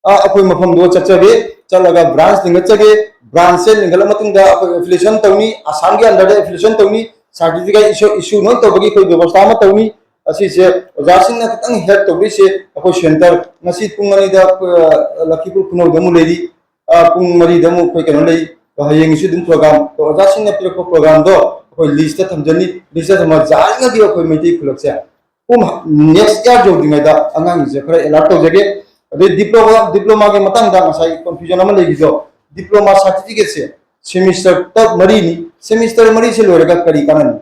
ꯑ, ꯑꯩꯈꯣꯏ ꯃꯐꯝꯗꯨ ꯆꯠꯆꯒꯦ, ꯆꯠꯂꯒ ꯕ꯭ꯔꯥꯟꯁ ꯂꯤꯡꯈꯠꯆꯒꯦ, ꯕ꯭ꯔꯥꯟꯁꯁꯦ ꯂꯤꯡꯈꯠꯂ ꯃꯇꯨꯡꯗ ꯑꯩꯈꯣꯏ ꯑꯦꯐꯤꯂꯤꯌꯦꯁꯟ ꯇꯧꯅꯤ, ꯑꯁꯥꯝꯒꯤ ꯑꯟꯗꯔꯗ ꯑꯦꯐꯤꯂꯤꯌꯦꯁꯟ ꯇꯧꯅꯤ, ꯁꯥꯔꯇꯤꯐꯤꯀꯦꯠ ꯏꯁꯨ, ꯏꯁꯨ ꯂꯣꯏ ꯇꯧꯕꯒꯤ ꯑꯩꯈꯣꯏ ꯕꯦꯕꯁꯊꯥ ꯑꯃ ꯇꯧꯅꯤ꯫ ꯑꯁꯤꯁꯦ ꯑꯣꯖꯥꯁꯤꯡꯅ ꯈꯤꯇꯪ ꯍꯦꯜꯞ ꯇꯧꯕꯤꯁꯦ꯫ ꯑꯩꯈꯣꯏ ꯁꯦꯟꯇꯔ ꯉꯁꯤ ꯄꯨꯡ ꯑꯅꯤꯗ, ꯑ, ꯂꯛꯈꯤꯄꯨꯔ ꯈꯨꯅꯧꯗ ꯑꯃꯨꯛ ꯂꯩꯔꯤ, ꯑ, ꯄꯨꯡ ꯃꯔꯤꯗ ꯑꯃꯨꯛ ꯑꯩꯈꯣꯏ ꯀꯩꯅꯣ ꯂꯩ, ꯑꯗꯣ ꯍꯌꯦꯡꯒꯤꯁꯨ ꯑꯗꯨꯝ ꯄ꯭ꯔꯣꯒ꯭ꯔꯥꯝ, ꯑꯗꯣ ꯑꯣꯖꯥꯁꯤꯡꯅ ꯄꯤꯔꯛꯄ ꯄ꯭ꯔꯣꯒ꯭ꯔꯥꯝꯗꯣ ꯑꯩꯈꯣꯏ ꯂꯤꯁꯇ ꯊꯝꯖꯅꯤ꯫ ꯂꯤꯁꯇ ꯊꯝꯃ ꯌꯥꯔꯤꯉꯩꯗꯤ ꯑꯩꯈꯣꯏ ꯃꯩꯇꯩ ꯈꯨꯜꯂꯛꯁꯦ ꯄꯨꯡ ꯅꯦꯛꯁ ꯏꯌꯥꯔ ꯌꯧꯗ꯭ꯔꯤꯉꯩꯗ ꯑꯉꯥꯡꯁꯤꯡꯁꯦ ꯈꯔ ꯑꯦꯂꯥꯔꯠ ꯇꯧꯖꯒꯦ꯫ ꯑꯗꯩ ꯗꯤꯄ꯭ꯂꯣꯃꯥ, ꯗꯤꯄ꯭ꯂꯣꯃꯥꯒꯤ ꯃꯇꯥꯡꯗ ꯉꯁꯥꯏ ꯀꯟꯐ꯭ꯌꯨꯖꯟ ꯑꯃ ꯂꯩꯈꯤꯗꯣ, ꯗꯤꯄ꯭ꯂꯣꯃꯥ ꯁꯥꯔꯇꯤꯐꯤꯀꯦꯠꯁꯦ ꯁꯦꯃꯤꯁꯇꯔ ꯃꯔꯤꯅꯤ, ꯁꯦꯃꯤꯁꯇꯔ ꯃꯔꯤꯁꯦ ꯂꯣꯏꯔꯒ ꯀꯔꯤ ꯀꯥꯟꯅꯅꯤ?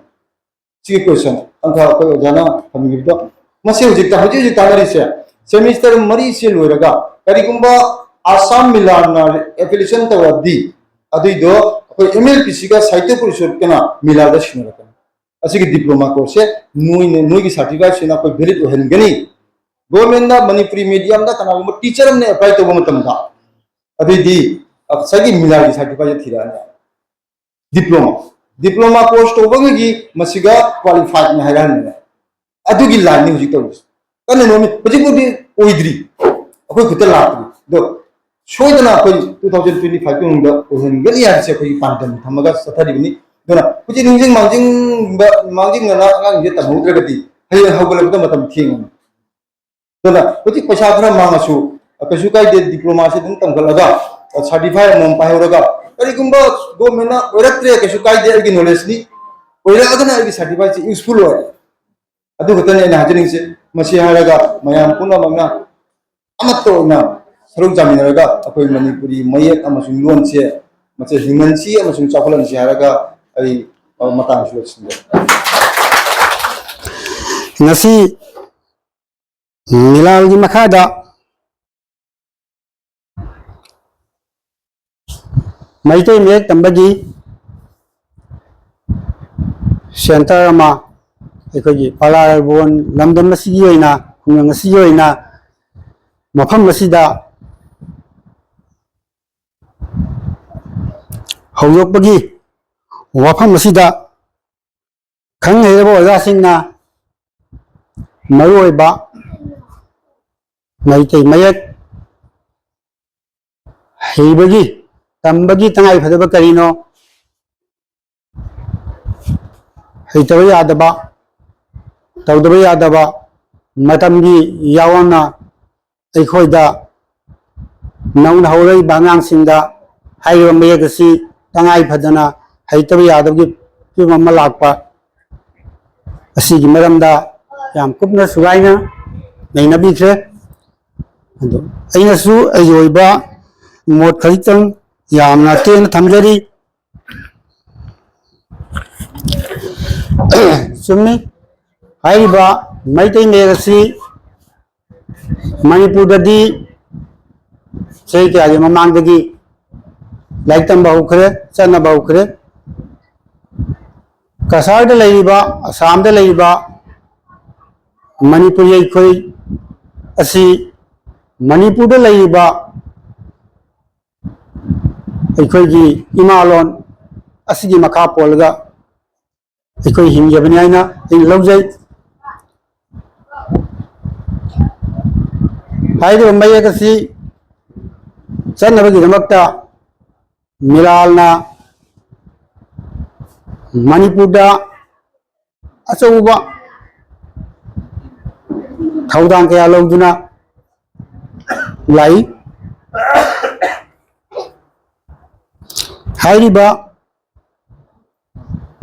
ꯁꯤꯒꯤ ꯀꯣꯏꯁꯟ ꯑꯪꯀ ꯑꯩꯈꯣꯏ ꯑꯣꯖꯥꯅ ꯊꯝꯕꯤꯕꯗꯣ, ꯃꯁꯤ ꯍꯧꯖꯤꯛꯇ, ꯍꯧꯖꯤꯛ ꯍꯧꯖꯤꯛ ꯇꯥꯟꯅꯔꯤꯁꯦ, ꯁꯦꯃꯤꯁꯇꯔ ꯃꯔꯤꯁꯦ ꯂꯣꯏꯔꯒ ꯀꯔꯤꯒꯨꯝꯕ ꯑꯁꯥꯝ ꯃꯤꯂꯥꯟꯅ ꯑꯦꯐꯤꯂꯤꯌꯦꯁꯟ ꯇꯧꯔꯗꯤ, ꯑꯗꯨꯏꯗꯣ ꯑꯩꯈꯣꯏ ꯑꯦꯝ ꯑꯦꯜ ꯄꯤ ꯁꯤꯒ ꯁꯥꯍꯤꯇ꯭ꯌ ꯄꯔꯤꯁꯠꯀꯅ ꯃꯤꯂꯥꯟꯗ ꯁꯤꯟꯅꯔꯛꯀꯅꯤ꯫ ꯑꯁꯤꯒꯤ ꯗꯤꯄ꯭ꯂꯣꯃꯥ ꯀꯣꯔꯁꯁꯦ ꯅꯣꯏꯅ, ꯅꯣꯏꯒꯤ ꯁꯥꯔꯇꯤꯐꯤꯀꯦꯠꯁꯤꯅ ꯑꯩꯈꯣꯏ ꯚꯦꯂꯤꯠ ꯑꯣꯏꯍꯟꯒꯅꯤ꯫ ꯒꯣꯔꯃꯦꯟꯅ ꯃꯅꯤꯄꯨꯔꯤ ꯃꯦꯗꯤꯌꯝꯗ ꯀꯅꯥꯒꯨꯝꯕ ꯇꯤꯆꯔ ꯑꯃꯅ ꯑꯦꯄ꯭ꯂꯥꯏ ꯇꯧꯕ ꯃꯇꯝꯗ, ꯑꯗꯨꯏꯗꯤ ꯉꯁꯥꯏꯒꯤ ꯃꯤꯂꯥꯟꯒꯤ ꯁꯥꯔꯇꯤꯐꯤꯀꯦꯠ ꯊꯤꯔꯛꯑꯅꯤ꯫ ꯗꯤꯄ꯭ꯂꯣꯃꯥ, ꯗꯤꯄ꯭ꯂꯣꯃꯥ ꯀꯣꯔꯁ ꯇꯧꯕꯒꯤ ꯃꯁꯤꯒ ꯀ꯭ꯋꯥꯂꯤꯐꯥꯏꯗꯅꯤ ꯍꯥꯏꯔꯛꯑꯅꯤꯅꯦ꯫ ꯑꯗꯨꯒꯤ ꯂꯥꯏꯟꯅꯤ ꯍꯧꯖꯤꯛ ꯇꯧꯔꯤꯁꯦ꯫ ꯀꯟꯅ ꯅꯣꯝꯃꯤ꯫ ꯍꯧꯖꯤꯛꯄꯨꯗꯤ ꯑꯣꯏꯗ꯭ꯔꯤ, ꯑꯩꯈꯣꯏ ꯈꯨꯠꯇ ꯂꯥꯛꯇ꯭ꯔꯤ꯫ ꯑꯗꯣ ꯁꯣꯏꯗꯅ ꯑꯩꯈꯣꯏ ꯇꯨ ꯊꯥꯎꯖꯟ ꯇ꯭ꯋꯦꯟꯇꯤ ꯐꯥꯏꯚꯀꯤ ꯃꯅꯨꯡꯗ ꯑꯣꯏꯍꯟꯒꯅꯤ ꯍꯥꯏꯕꯁꯦ ꯑꯩꯈꯣꯏꯒꯤ ꯄꯥꯟꯗꯝ ꯊꯝꯃꯒ ꯆꯠꯊꯔꯤꯕꯅꯤ꯫ ꯑꯗꯨꯅ ꯍꯧꯖꯤꯛ ꯅꯤꯡꯁꯤꯡ ꯃꯥꯡꯖꯤꯟꯕ, ꯃꯥꯡꯖꯤꯟꯅꯅ ꯑꯉꯥꯡꯁꯤꯡꯁꯦ ꯇꯝꯍꯧꯗ꯭ꯔꯒꯗꯤ ꯍꯌꯦꯡ ꯍꯧꯒꯠꯂꯛꯄꯗ ꯃꯇꯝ ꯊꯦꯡꯉꯅꯤ꯫ ꯑꯗꯨꯅ ꯍꯧꯖꯤꯛ ꯄꯩꯁꯥ ꯈꯔ ꯃꯥꯡꯉꯁꯨ ꯀꯩꯁꯨ ꯀꯥꯏꯗꯦ, ꯗꯤꯄ꯭ꯂꯣꯃꯥꯁꯤ ꯑꯗꯨꯝ ꯇꯝꯈꯠꯂꯒ ꯁꯥꯔꯇꯤꯐꯥꯏ ꯑꯃꯃꯝ ꯄꯥꯏꯍꯧꯔꯒ, ꯀꯔꯤꯒꯨꯝꯕ ꯒꯣꯔꯃꯦꯟꯅ ꯑꯣꯏꯔꯛꯇ꯭ꯔꯦ, ꯀꯩꯁꯨ ꯀꯥꯏꯗꯦ, ꯑꯩꯒꯤ ꯅꯣꯂꯦꯖꯅꯤ, ꯑꯣꯏꯔꯛꯑꯒꯅ ꯑꯩꯒꯤ ꯁꯥꯔꯇꯤꯐꯥꯏꯁꯤ ꯌꯨꯁꯐꯨꯜ ꯑꯣꯏ꯫ ꯑꯗꯨ ꯈꯛꯇꯅꯤ ꯑꯩꯅ ꯍꯥꯏꯖꯅꯤꯡꯉꯤꯁꯦ꯫ ꯃꯁꯤ ꯍꯥꯏꯔꯒ ꯃꯌꯥꯝ ꯄꯨꯝꯅꯃꯛꯅ ꯑꯃꯠꯇ ꯑꯣꯏꯅ ꯁꯔꯨꯛ ꯌꯥꯃꯤꯟꯅꯔꯒ ꯑꯩꯈꯣꯏ ꯃꯅꯤꯄꯨꯔꯤ ꯃꯌꯦꯛ ꯑꯃꯁꯨꯡ ꯂꯣꯟꯁꯦ ꯃꯁꯤ ꯍꯤꯡꯍꯟꯁꯤ ꯑꯃꯁꯨꯡ ꯆꯥꯎꯈꯠꯍꯟꯁꯤ ꯍꯥꯏꯔꯒ ꯑꯩ ꯃꯇꯥꯡꯁꯤ ꯂꯣꯏꯁꯤꯟꯖꯔꯦ꯫ ꯉꯁꯤ ꯃꯤꯂꯥꯜꯒꯤ ꯃꯈꯥꯗ ꯃꯩꯇꯩ ꯃꯌꯦꯛ ꯇꯝꯕꯒꯤ ꯁꯦꯟꯇꯔ ꯑꯃ ꯑꯩꯈꯣꯏꯒꯤ ꯄꯂꯥꯔꯕꯣꯟ ꯂꯝꯗꯝ ꯑꯁꯤꯒꯤ ꯑꯣꯏꯅ, ꯈꯨꯡꯒꯪ ꯑꯁꯤꯒꯤ ꯑꯣꯏꯅ ꯃꯐꯝ ꯑꯁꯤꯗ ꯍꯧꯗꯣꯛꯄꯒꯤ ꯋꯥꯐꯝ ꯑꯁꯤꯗ ꯈꯪ ꯍꯩꯔꯕ ꯑꯣꯖꯥꯁꯤꯡꯅ ꯃꯔꯨꯑꯣꯏꯕ ꯃꯩꯇꯩ ꯃꯌꯦꯛ ꯍꯩꯕꯒꯤ, ꯇꯝꯕꯒꯤ ꯇꯉꯥꯏꯐꯗꯕ ꯀꯔꯤꯅꯣ? ꯍꯩꯇꯕ ꯌꯥꯗꯕ, ꯇꯧꯗꯕ ꯌꯥꯗꯕ, ꯃꯇꯝꯒꯤ ꯌꯥꯋꯥꯅ ꯑꯩꯈꯣꯏꯗ ꯅꯧꯅ ꯍꯧꯔꯛꯏꯕ ꯑꯉꯥꯡꯁꯤꯡꯗ ꯍꯥꯏꯔꯤꯕ ꯃꯌꯦꯛ ꯑꯁꯤ ꯇꯉꯥꯏ ꯐꯗꯅ ꯍꯩꯇꯕ ꯌꯥꯗꯕꯒꯤ ꯐꯤꯕꯝ ꯑꯃ ꯂꯥꯛꯄ ꯑꯁꯤꯒꯤ ꯃꯔꯝꯗ ꯌꯥꯝ ꯀꯨꯞꯅ ꯁꯨꯒꯥꯏꯅ ꯅꯩꯅꯕꯤꯈ꯭ꯔꯦ꯫ ꯑꯗꯣ ꯑꯩꯅꯁꯨ ꯑꯩꯒꯤ ꯑꯣꯏꯕ ꯃꯣꯠ ꯈꯖꯤꯛꯇꯪ ꯌꯥꯝꯅ ꯇꯦꯟꯅ ꯊꯝꯖꯔꯤ꯫ ꯆꯨꯝꯃꯤ, ꯍꯥꯏꯔꯤꯕ ꯃꯩꯇꯩ ꯃꯌꯦꯛ ꯑꯁꯤ ꯃꯅꯤꯄꯨꯔꯗꯗꯤ ꯆꯍꯤ ꯀꯌꯥꯒꯤ ꯃꯃꯥꯡꯗꯒꯤ ꯂꯥꯏꯔꯤꯛ ꯇꯝꯕ ꯍꯧꯈ꯭ꯔꯦ, ꯆꯠꯅꯕ ꯍꯧꯈ꯭ꯔꯦ꯫ ꯀꯁꯥꯔꯗ ꯂꯩꯔꯤꯕ, ꯑꯁꯥꯝꯗ ꯂꯩꯔꯤꯕ ꯃꯅꯤꯄꯨꯔꯤ ꯑꯩꯈꯣꯏ ꯑꯁꯤ ꯃꯅꯤꯄꯨꯔꯗ ꯂꯩꯔꯤꯕ ꯑꯩꯈꯣꯏꯒꯤ ꯏꯃꯥꯂꯣꯟ ꯑꯁꯤꯒꯤ ꯃꯈꯥ ꯄꯣꯜꯂꯒ ꯑꯩꯈꯣꯏ ꯍꯤꯡꯖꯕꯅꯤ ꯍꯥꯏꯅ ꯑꯩꯅ ꯂꯧꯖꯩ꯫ ꯍꯥꯏꯔꯤꯕ ꯃꯌꯦꯛ ꯑꯁꯤ ꯆꯠꯅꯕꯒꯤꯗꯃꯛꯇ ꯃꯤꯂꯥꯜꯅ ꯃꯅꯤꯄꯨꯔꯗ ꯑꯆꯧꯕ ꯊꯧꯗꯥꯡ ꯀꯌꯥ ꯂꯧꯗꯨꯅ ꯂꯥꯛꯏ꯫ ꯍꯥꯏꯔꯤꯕ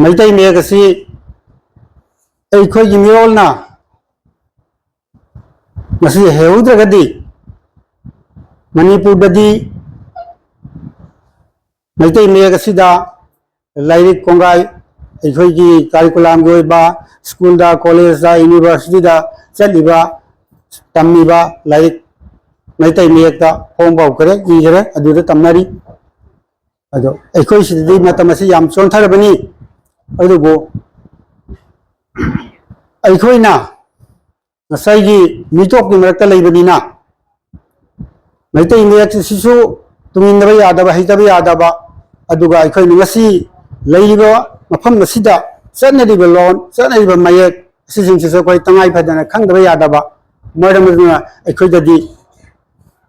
ꯃꯩꯇꯩ ꯃꯌꯦꯛ ꯑꯁꯤ ꯑꯩꯈꯣꯏꯒꯤ ꯃꯤꯔꯣꯜꯅ ꯃꯁꯤ ꯍꯩꯍꯧꯗ꯭ꯔꯒꯗꯤ ꯃꯅꯤꯄꯨꯔꯗꯗꯤ ꯃꯩꯇꯩ ꯃꯌꯦꯛ ꯑꯁꯤꯗ ꯂꯥꯏꯔꯤꯛ ꯀꯣꯡꯒꯥꯏ, ꯑꯩꯈꯣꯏꯒꯤ ꯀꯥꯔꯤꯀꯨꯂꯝꯒꯤ ꯑꯣꯏꯕ ꯁ꯭ꯀꯨꯜꯗ, ꯀꯣꯂꯦꯖꯇ, ꯌꯨꯅꯤꯚꯔꯁꯤꯇꯤꯗ ꯆꯠꯂꯤꯕ, ꯇꯝꯃꯤꯕ ꯂꯥꯏꯔꯤꯛ ꯃꯩꯇꯩ ꯃꯌꯦꯛꯇ ꯐꯣꯡꯕ ꯍꯧꯈ꯭ꯔꯦ, ꯏꯈ꯭ꯔꯦ, ꯑꯗꯨꯗ ꯇꯝꯅꯔꯤ꯫ ꯑꯗꯣ ꯑꯩꯈꯣꯏ ꯁꯤꯗꯗꯤ ꯃꯇꯝ ꯑꯁꯤ ꯌꯥꯝ ꯆꯣꯟꯊꯔꯕꯅꯤ꯫ ꯑꯗꯨꯕꯨ ꯑꯩꯈꯣꯏꯅ ꯉꯁꯥꯏꯒꯤ ꯃꯤꯇꯣꯞꯀꯤ ꯃꯔꯛꯇ ꯂꯩꯕꯅꯤꯅ ꯃꯩꯇꯩ ꯃꯌꯦꯛ ꯑꯁꯤꯁꯨ ꯇꯨꯡꯏꯟꯗꯕ ꯌꯥꯗꯕ, ꯍꯩꯇꯕ ꯌꯥꯗꯕ, ꯑꯗꯨꯒ ꯑꯩꯈꯣꯏꯅ ꯉꯁꯤ ꯂꯩꯔꯤꯕ ꯃꯐꯝ ꯑꯁꯤꯗ ꯆꯠꯅꯔꯤꯕ ꯂꯣꯟ, ꯆꯠꯅꯔꯤꯕ ꯃꯌꯦꯛ ꯑꯁꯤꯁꯤꯡꯁꯤꯁꯨ ꯑꯩꯈꯣꯏ ꯇꯉꯥꯏ ꯐꯗꯅ ꯈꯪꯗꯕ ꯌꯥꯗꯕ꯫ ꯃꯔꯝ ꯑꯗꯨꯅ ꯑꯩꯈꯣꯏꯗꯗꯤ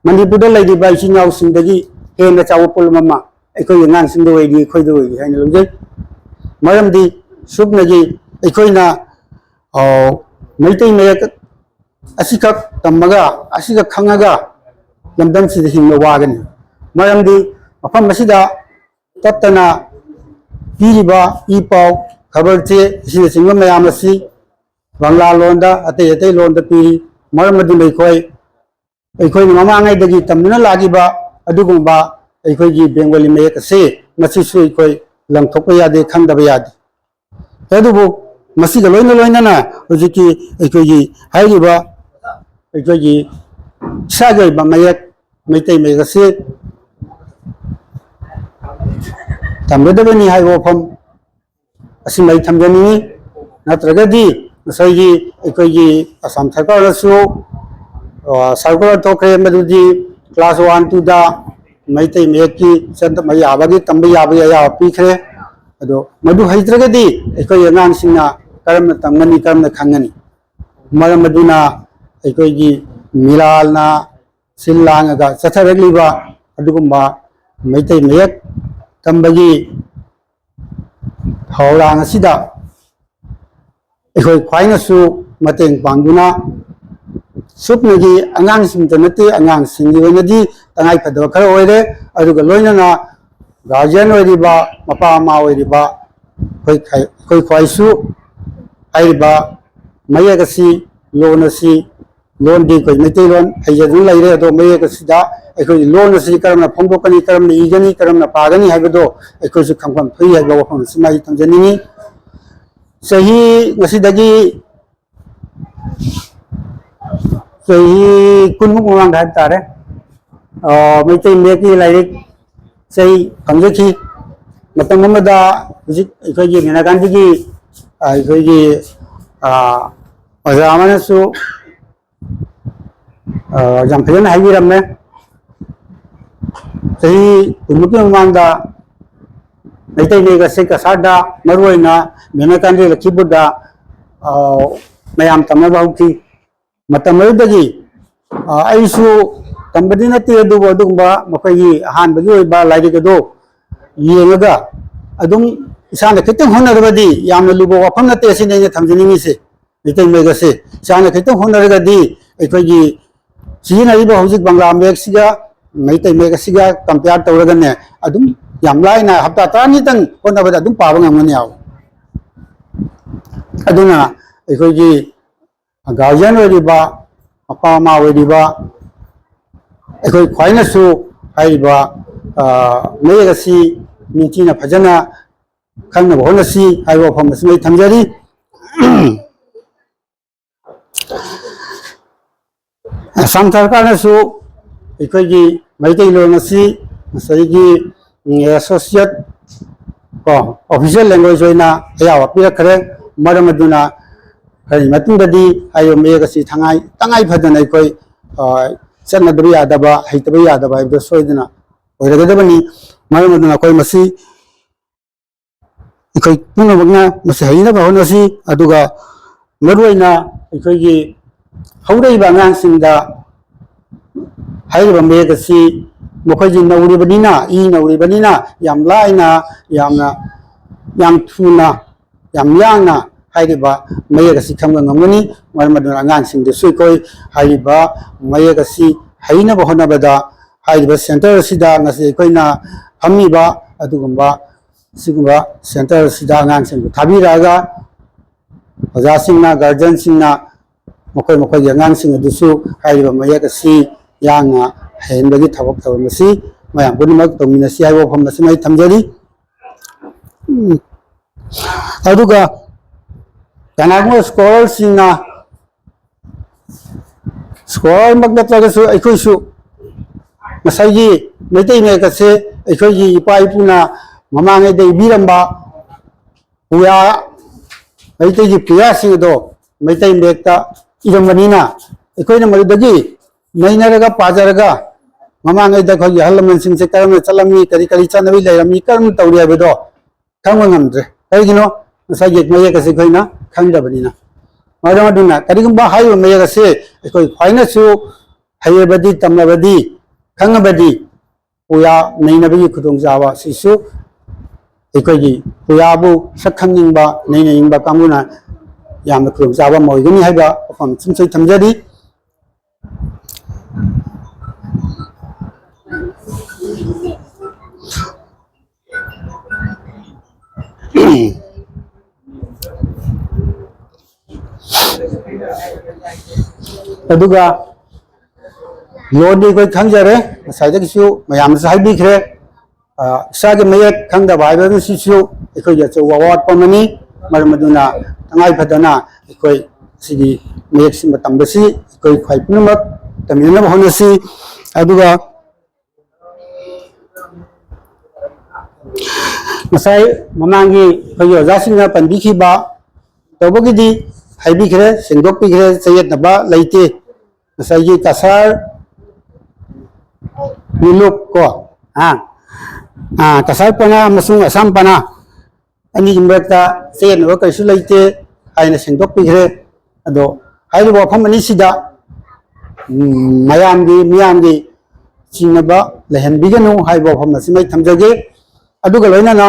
ꯃꯅꯤꯄꯨꯔꯗ ꯂꯩꯔꯤꯕ ꯏꯆꯤꯟ ꯏꯅꯥꯎꯁꯤꯡꯗꯒꯤ ꯍꯦꯟꯅ ꯆꯥꯎꯕ ꯄꯣꯠꯂꯨꯝ ꯑꯃ ꯑꯩꯈꯣꯏꯒꯤ ꯑꯉꯥꯡꯁꯤꯡꯗ ꯑꯣꯏꯔꯤ, ꯑꯩꯈꯣꯏꯗ ꯑꯣꯏꯔꯤ ꯍꯥꯏꯅ ꯂꯧꯖꯩ꯫ ꯃꯔꯝꯗꯤ ꯁꯨꯞꯅꯒꯤ ꯑꯩꯈꯣꯏꯅ, ꯑ, ꯃꯩꯇꯩ ꯃꯌꯦꯛ ꯑꯁꯤꯈꯛ ꯇꯝꯃꯒ, ꯑꯁꯤꯈꯛ ꯈꯪꯉꯒ ꯂꯝꯗꯝꯁꯤꯗ ꯍꯤꯡꯕ ꯋꯥꯒꯅꯤ꯫ ꯃꯔꯝꯗꯤ ꯃꯐꯝ ꯑꯁꯤꯗ ꯇꯠꯇꯅ ꯄꯤꯔꯤꯕ ꯏ ꯄꯥꯎ, ꯈꯕꯔ ꯆꯦ ꯑꯁꯤꯅꯆꯤꯡꯕ ꯃꯌꯥꯝ ꯑꯁꯤ ꯕꯪꯂꯥ ꯂꯣꯟꯗ, ꯑꯇꯩ ꯑꯇꯩ ꯂꯣꯟꯗ ꯄꯤꯔꯤ꯫ ꯃꯔꯝ ꯑꯗꯨꯅ ꯑꯩꯈꯣꯏ, ꯑꯩꯈꯣꯏꯅ ꯃꯃꯥꯡꯉꯩꯗꯒꯤ ꯇꯝꯗꯨꯅ ꯂꯥꯛꯂꯤꯕ ꯑꯗꯨꯒꯨꯝꯕ ꯑꯩꯈꯣꯏꯒꯤ ꯕꯦꯡꯒꯣꯂꯤ ꯃꯌꯦꯛ ꯑꯁꯤ ꯃꯁꯤꯁꯨ ꯑꯩꯈꯣꯏ ꯂꯪꯊꯣꯛꯄ ꯌꯥꯗꯦ, ꯈꯪꯗꯕ ꯌꯥꯗꯦ꯫ ꯑꯗꯨꯕꯨ ꯃꯁꯤꯒ ꯂꯣꯏꯅ ꯂꯣꯏꯅꯅ ꯍꯧꯖꯤꯛꯀꯤ ꯑꯩꯈꯣꯏꯒꯤ ꯍꯥꯏꯔꯤꯕ ꯑꯩꯈꯣꯏꯒꯤ ꯏꯁꯥꯒꯤ ꯑꯣꯏꯕ ꯃꯌꯦꯛ, ꯃꯩꯇꯩ ꯃꯌꯦꯛ ꯑꯁꯤ ꯇꯝꯒꯗꯕꯅꯤ ꯍꯥꯏꯕ ꯋꯥꯐꯝ ꯑꯁꯤꯃ ꯑꯩ ꯊꯝꯖꯅꯤꯡꯏ꯫ ꯅꯠꯇ꯭ꯔꯒꯗꯤ ꯉꯁꯥꯏꯒꯤ ꯑꯩꯈꯣꯏꯒꯤ ꯑꯁꯥꯝ ꯁꯔꯀꯥꯔꯅꯁꯨ, ꯑ, ꯁꯔꯀꯨꯂꯔ ꯊꯣꯛꯈ꯭ꯔꯦ, ꯃꯗꯨꯗꯤ ꯀ꯭ꯂꯥꯁ ꯋꯥꯟ, ꯇꯨꯗ ꯃꯩꯇꯩ ꯃꯌꯦꯛꯀꯤ ꯆꯠꯄ ꯌꯥꯕꯒꯤ, ꯇꯝꯕ ꯌꯥꯕꯒꯤ ꯑꯌꯥꯕ ꯄꯤꯈ꯭ꯔꯦ꯫ ꯑꯗꯣ ꯃꯗꯨ ꯍꯩꯇ꯭ꯔꯒꯗꯤ ꯑꯩꯈꯣꯏꯒꯤ ꯑꯉꯥꯡꯁꯤꯡꯅ ꯀꯔꯝꯅ ꯇꯝꯒꯅꯤ, ꯀꯔꯝꯅ ꯈꯪꯒꯅꯤ? ꯃꯔꯝ ꯑꯗꯨꯅ ꯑꯩꯈꯣꯏꯒꯤ ꯃꯤꯂꯥꯜꯅ ꯁꯤꯜ ꯂꯥꯡꯉꯒ ꯆꯠꯊꯔꯛꯂꯤꯕ ꯑꯗꯨꯒꯨꯝꯕ ꯃꯩꯇꯩ ꯃꯌꯦꯛ ꯇꯝꯕꯒꯤ ꯊꯧꯔꯥꯡ ꯑꯁꯤꯗ ꯑꯩꯈꯣꯏ ꯈ꯭ꯋꯥꯏꯅꯁꯨ ꯃꯇꯦꯡ ꯄꯥꯡꯗꯨꯅ ꯁꯨꯞꯅꯒꯤ ꯑꯉꯥꯡꯁꯤꯡꯇ ꯅꯠꯇꯦ, ꯑꯉꯥꯡꯁꯤꯡꯒꯤ ꯑꯣꯏꯅꯗꯤ ꯇꯉꯥꯏ ꯐꯗꯕ ꯈꯔ ꯑꯣꯏꯔꯦ꯫ ꯑꯗꯨꯒ ꯂꯣꯏꯅꯅ ꯒꯥꯔꯖꯤꯌꯟ ꯑꯣꯏꯔꯤꯕ, ꯃꯄꯥ ꯃꯃꯥ ꯑꯣꯏꯔꯤꯕ ꯑꯩꯈꯣꯏ ꯈ-, ꯑꯩꯈꯣꯏ ꯈ꯭ꯋꯥꯏꯁꯨ ꯍꯥꯏꯔꯤꯕ ꯃꯌꯦꯛ ꯑꯁꯤ, ꯂꯣꯟ ꯑꯁꯤ, ꯂꯣꯟꯗꯤ ꯑꯩꯈꯣꯏ ꯃꯩꯇꯩꯂꯣꯟ ꯍꯩꯖꯗꯨꯅ ꯂꯩꯔꯦ, ꯑꯗꯣ ꯃꯌꯦꯛ ꯑꯁꯤꯗ ꯑꯩꯈꯣꯏꯒꯤ ꯂꯣꯟ ꯑꯁꯤ ꯀꯔꯝꯅ ꯐꯣꯡꯗꯣꯛꯀꯅꯤ, ꯀꯔꯝꯅ ꯏꯒꯅꯤ, ꯀꯔꯝꯅ ꯄꯥꯒꯅꯤ ꯍꯥꯏꯕꯗꯣ ꯑꯩꯈꯣꯏꯁꯨ ꯈꯪꯐꯝ ꯊꯣꯛꯏ ꯍꯥꯏꯕ ꯋꯥꯐꯝ ꯑꯁꯤꯃ ꯑꯩ ꯊꯝꯖꯅꯤꯡꯉꯤ꯫ ꯆꯍꯤ ꯉꯁꯤꯗꯒꯤ ꯆꯍꯤ ꯀꯨꯟꯃꯨꯛ ꯃꯃꯥꯡꯗ ꯍꯥꯏꯕ ꯇꯥꯔꯦ, ꯑ, ꯃꯩꯇꯩ ꯃꯌꯦꯛꯀꯤ ꯂꯥꯏꯔꯤꯛ ꯆꯩ ꯐꯪꯖꯈꯤ꯫ ꯃꯇꯝ ꯑꯃꯗ ꯍꯧꯖꯤꯛ ꯑꯩꯈꯣꯏꯒꯤ ꯃꯦꯅꯥ ꯒꯥꯟꯙꯤꯒꯤ, ꯑ, ꯑꯩꯈꯣꯏꯒꯤ, ꯑ, ꯑꯣꯖꯥ ꯑꯃꯅꯁꯨ, ꯑ, ꯌꯥꯝ ꯐꯖꯅ ꯍꯥꯏꯕꯤꯔꯝꯃꯦ꯫ ꯆꯍꯤ ꯀꯨꯟꯃꯨꯛꯀꯤ ꯃꯃꯥꯡꯗ ꯃꯩꯇꯩ ꯃꯌꯦꯛ ꯑꯁꯤ ꯀꯁꯥꯔꯗ, ꯃꯔꯨꯑꯣꯏꯅ ꯃꯦꯅꯥ ꯒꯥꯟꯙꯤ ꯂꯛꯈꯤꯄꯨꯔꯗ, ꯑ, ꯃꯌꯥꯝ ꯇꯝꯅꯕ ꯍꯧꯈꯤ꯫ ꯃꯇꯝ ꯑꯗꯨꯗꯒꯤ, ꯑ, ꯑꯩꯁꯨ ꯇꯝꯕꯗꯤ ꯅꯠꯇꯦ, ꯑꯗꯨꯕꯨ ꯑꯗꯨꯒꯨꯝꯕ ꯃꯈꯣꯏꯒꯤ ꯑꯍꯥꯟꯕꯒꯤ ꯑꯣꯏꯕ ꯂꯥꯏꯔꯤꯛ ꯑꯗꯨ ꯌꯦꯡꯉꯒ ꯑꯗꯨꯝ ꯏꯁꯥꯅ ꯈꯤꯇꯪ ꯍꯣꯠꯅꯔꯕꯗꯤ ꯌꯥꯝꯅ ꯂꯨꯕ ꯋꯥꯐꯝ ꯅꯠꯇꯦ, ꯑꯁꯤꯅꯤ ꯑꯩꯅ ꯊꯝꯖꯅꯤꯡꯉꯤꯁꯦ꯫ ꯃꯩꯇꯩ ꯃꯌꯦꯛ ꯑꯁꯦ ꯏꯁꯥꯅ ꯈꯤꯇꯪ ꯍꯣꯠꯅꯔꯒꯗꯤ ꯑꯩꯈꯣꯏꯒꯤ ꯁꯤꯖꯤꯟꯅꯔꯤꯕ ꯍꯧꯖꯤꯛ ꯕꯪꯒ꯭ꯂꯥ ꯃꯌꯦꯛꯁꯤꯒ ꯃꯩꯇꯩ ꯃꯌꯦꯛ ꯑꯁꯤꯒ compare ꯇꯧꯔꯒꯅꯦ, ꯑꯗꯨꯝ ꯌꯥꯝ ꯂꯥꯏꯅ ꯍꯞꯇꯥ ꯇꯔꯥꯅꯤꯇꯪ ꯍꯣꯠꯅꯕꯗ ꯑꯗꯨꯝ ꯄꯥꯕ ꯉꯝꯒꯅꯤ ꯍꯥꯏꯕ꯫ ꯑꯗꯨꯅ ꯑꯩꯈꯣꯏꯒꯤ ꯒꯥꯔꯖꯤꯌꯟ ꯑꯣꯏꯔꯤꯕ, ꯃꯄꯥ ꯃꯃꯥ ꯑꯣꯏꯔꯤꯕ ꯑꯩꯈꯣꯏ ꯈ꯭ꯋꯥꯏꯅꯁꯨ ꯍꯥꯏꯔꯤꯕ, ꯑ, ꯃꯌꯦꯛ ꯑꯁꯤ ꯅꯤꯡꯊꯤꯅ ꯐꯖꯅ ꯈꯪꯅꯕ ꯍꯣꯠꯅꯁꯤ ꯍꯥꯏꯕ ꯋꯥꯐꯝ ꯑꯁꯤꯃ ꯑꯩ ꯊꯝꯖꯔꯤ꯫ ꯑꯁꯥꯝ ꯁꯔꯀꯥꯔꯅꯁꯨ ꯑꯩꯈꯣꯏꯒꯤ ꯃꯩꯇꯩꯂꯣꯟ ꯑꯁꯤ ꯉꯁꯥꯏꯒꯤ, ꯎꯝ, associate ꯀꯣ, official language ꯑꯣꯏꯅ ꯑꯌꯥꯕ ꯄꯤꯔꯛꯈ꯭ꯔꯦ꯫ ꯃꯔꯝ ꯑꯗꯨꯅ ꯈꯔꯒꯤ ꯃꯇꯨꯡꯗꯗꯤ ꯍꯥꯏꯔꯤꯕ ꯃꯌꯦꯛ ꯑꯁꯤ ꯊꯉꯥꯏ-, ꯇꯉꯥꯏ ꯐꯗꯅ ꯑꯩꯈꯣꯏ, ꯑ, ꯆꯠꯅꯗꯕ ꯌꯥꯗꯕ, ꯍꯩꯇꯕ ꯌꯥꯗꯕ ꯍꯥꯏꯕꯗꯨ ꯁꯣꯏꯗꯅ ꯑꯣꯏꯔꯒꯗꯕꯅꯤ꯫ ꯃꯔꯝ ꯑꯗꯨꯅ ꯑꯩꯈꯣꯏ ꯃꯁꯤ, ꯑꯩꯈꯣꯏ ꯄꯨꯝꯅꯃꯛꯅ ꯃꯁꯤ ꯍꯩꯅꯕ ꯍꯣꯠꯅꯁꯤ꯫ ꯑꯗꯨꯒ ꯃꯔꯨꯑꯣꯏꯅ ꯑꯩꯈꯣꯏꯒꯤ ꯍꯧꯔꯛꯏꯕ ꯑꯉꯥꯡꯁꯤꯡꯗ ꯍꯥꯏꯔꯤꯕ ꯃꯌꯦꯛ ꯑꯁꯤ ꯃꯈꯣꯏꯁꯤ ꯅꯧꯔꯤꯕꯅꯤꯅ, ꯏ ꯅꯧꯔꯤꯕꯅꯤꯅ ꯌꯥꯝ ꯂꯥꯏꯅ, ꯌꯥꯝꯅ, ꯌꯥꯝ ꯊꯨꯅ, ꯌꯥꯝ ꯌꯥꯡꯅ ꯍꯥꯏꯔꯤꯕ ꯃꯌꯦꯛ ꯑꯁꯤ ꯈꯪꯕ ꯉꯝꯒꯅꯤ꯫ ꯃꯔꯝ ꯑꯗꯨꯅ ꯑꯉꯥꯡꯁꯤꯡꯗꯁꯨ ꯑꯩꯈꯣꯏ ꯍꯥꯏꯔꯤꯕ ꯃꯌꯦꯛ ꯑꯁꯤ ꯍꯩꯅꯕ ꯍꯣꯠꯅꯕꯗ ꯍꯥꯏꯔꯤꯕ center ꯑꯁꯤꯗ ꯉꯁꯤ ꯑꯩꯈꯣꯏꯅ ꯐꯝꯃꯤꯕ ꯑꯗꯨꯒꯨꯝꯕ ꯁꯤꯒꯨꯝꯕ center ꯑꯁꯤꯗ ꯑꯉꯥꯡꯁꯤꯡꯕꯨ ꯊꯥꯕꯤꯔꯛꯑꯒ ꯑꯣꯖꯥꯁꯤꯡꯅ, guardianꯁꯤꯡꯅ ꯃꯈꯣꯏ ꯃꯈꯣꯏꯒꯤ ꯑꯉꯥꯡꯁꯤꯡ ꯑꯗꯨꯁꯨ ꯍꯥꯏꯔꯤꯕ ꯃꯌꯦꯛ ꯑꯁꯤ ꯌꯥꯡꯅ ꯍꯩꯍꯟꯕꯒꯤ ꯊꯕꯛ ꯊꯧꯔꯝ ꯑꯁꯤ ꯃꯌꯥꯝ ꯄꯨꯝꯅꯃꯛ ꯇꯧꯃꯤꯟꯅꯁꯤ ꯍꯥꯏꯕ ꯋꯥꯐꯝ ꯑꯁꯤꯃ ꯑꯩ ꯊꯝꯖꯔꯤ꯫ ꯎꯝ꯫ ꯑꯗꯨꯒ ꯀꯅꯥꯒꯨꯝꯕ scholarꯁꯤꯡꯅ, scholarꯃꯛ ꯅꯠꯇ꯭ꯔꯒꯁꯨ ꯑꯩꯈꯣꯏꯁꯨ ꯉꯁꯥꯏꯒꯤ ꯃꯩꯇꯩ ꯃꯌꯦꯛ ꯑꯁꯦ ꯑꯩꯈꯣꯏꯒꯤ ꯏꯄꯥ ꯏꯄꯨꯅ ꯃꯃꯥꯡꯉꯩꯗ ꯏꯕꯤꯔꯝꯕ ꯄꯨꯌꯥ, ꯃꯩꯇꯩꯒꯤ ꯄꯨꯌꯥꯁꯤꯡ ꯑꯗꯣ ꯃꯩꯇꯩ ꯃꯌꯦꯛꯇ ꯏꯔꯝꯕꯅꯤꯅ ꯑꯩꯈꯣꯏꯅ ꯃꯗꯨꯗꯒꯤ ꯅꯩꯅꯔꯒ ꯄꯥꯖꯔꯒ ꯃꯃꯥꯡꯉꯩꯗ ꯑꯩꯈꯣꯏꯒꯤ ꯑꯍꯜ ꯂꯃꯟꯁꯤꯡꯁꯦ ꯀꯔꯝꯅ ꯆꯠꯂꯝꯃꯤ, ꯀꯔꯤ ꯀꯔꯤ ꯆꯠꯅꯕꯤ ꯂꯩꯔꯝꯃꯤ, ꯀꯔꯝꯅ ꯇꯧꯔꯤ ꯍꯥꯏꯕꯗꯣ ꯈꯪꯕ ꯉꯝꯗ꯭ꯔꯦ꯫ ꯀꯔꯤꯒꯤꯅꯣ? ꯉꯁꯥꯏꯒꯤ ꯃꯌꯦꯛ ꯑꯁꯤ ꯑꯩꯈꯣꯏꯅ ꯈꯪꯗꯕꯅꯤꯅ꯫ ꯃꯔꯝ ꯑꯗꯨꯅ ꯀꯔꯤꯒꯨꯝꯕ ꯍꯥꯏꯔꯤꯕ ꯃꯌꯦꯛ ꯑꯁꯤ ꯑꯩꯈꯣꯏ ꯈ꯭ꯋꯥꯏꯅꯁꯨ ꯍꯩꯔꯕꯗꯤ, ꯇꯝꯂꯕꯗꯤ, ꯈꯪꯉꯕꯗꯤ ꯄꯨꯌꯥ ꯅꯩꯅꯕꯒꯤ ꯈꯨꯗꯣꯡꯆꯥꯕ ꯑꯁꯤꯁꯨ ꯑꯩꯈꯣꯏꯒꯤ ꯄꯨꯌꯥꯕꯨ ꯁꯛ ꯈꯪꯅꯤꯡꯕ, ꯅꯩꯅꯅꯤꯡꯕ ꯀꯥꯡꯕꯨꯅ ꯌꯥꯝꯅ ꯈꯨꯗꯣꯡꯆꯥꯕ ꯑꯃ ꯑꯣꯏꯒꯅꯤ ꯍꯥꯏꯕ ꯋꯥꯐꯝ ꯑꯁꯤꯃꯁꯨ ꯑꯩ ꯊꯝꯖꯔꯤ꯫ ꯑꯗꯨꯒ ꯂꯣꯟꯗꯤ ꯑꯩꯈꯣꯏ ꯈꯪꯖꯔꯦ, ꯉꯁꯥꯏꯗꯒꯤꯁꯨ ꯃꯌꯥꯝꯅꯁꯨ ꯍꯥꯏꯕꯤꯈ꯭ꯔꯦ꯫ ꯑ, ꯏꯁꯥꯒꯤ ꯃꯌꯦꯛ ꯈꯪꯗꯕ ꯍꯥꯏꯕꯁꯤꯁꯨ ꯑꯩꯈꯣꯏꯒꯤ ꯑꯆꯧꯕ ꯑꯋꯥꯠꯄ ꯑꯃꯅꯤ꯫ ꯃꯔꯝ ꯑꯗꯨꯅ ꯇꯉꯥꯏ ꯐꯗꯅ ꯑꯩꯈꯣꯏ ꯁꯤꯒꯤ ꯃꯌꯦꯛꯁꯤꯃ ꯇꯝꯕꯁꯤ ꯑꯩꯈꯣꯏ ꯈ꯭ꯋꯥꯏ ꯄꯨꯝꯅꯃꯛ ꯇꯝꯃꯤꯟꯅꯅꯕ ꯍꯣꯠꯅꯁꯤ꯫ ꯑꯗꯨꯒ ꯉꯁꯥꯏ ꯃꯃꯥꯡꯒꯤ ꯑꯩꯈꯣꯏꯒꯤ ꯑꯣꯖꯥꯁꯤꯡꯅ ꯄꯟꯕꯤꯈꯤꯕ ꯇꯧꯕꯒꯤꯗꯤ ꯍꯥꯏꯕꯤꯈ꯭ꯔꯦ, ꯁꯦꯡꯗꯣꯛꯄꯤꯈ꯭ꯔꯦ, ꯆꯌꯦꯠꯅꯕ ꯂꯩꯇꯦ꯫ ꯉꯁꯥꯏꯒꯤ ꯀꯁꯥꯔ ꯃꯤꯂꯨꯛ ꯀꯣ, ꯑꯥ, ꯑꯥ, ꯀꯁꯥꯔ ꯄꯅꯥ ꯑꯃꯁꯨꯡ ꯑꯁꯥꯝ ꯄꯅꯥ ꯑꯅꯤꯒꯤ ꯃꯔꯛꯇ ꯆꯌꯦꯠꯅꯕ ꯀꯔꯤꯁꯨ ꯂꯩꯇꯦ ꯍꯥꯏꯅ ꯁꯦꯡꯗꯣꯛꯄꯤꯈ꯭ꯔꯦ꯫ ꯑꯗꯣ ꯍꯥꯏꯔꯤꯕ ꯋꯥꯐꯝ ꯑꯅꯤꯁꯤꯗ, ꯎꯝ, ꯃꯌꯥꯝꯒꯤ, ꯃꯤꯌꯥꯝꯒꯤ ꯆꯤꯡꯅꯕ ꯂꯩꯍꯟꯕꯤꯒꯅꯨ ꯍꯥꯏꯕ ꯋꯥꯐꯝ ꯑꯁꯤꯃ ꯑꯩ ꯊꯝꯖꯒꯦ꯫ ꯑꯗꯨꯒ ꯂꯣꯏꯅꯅ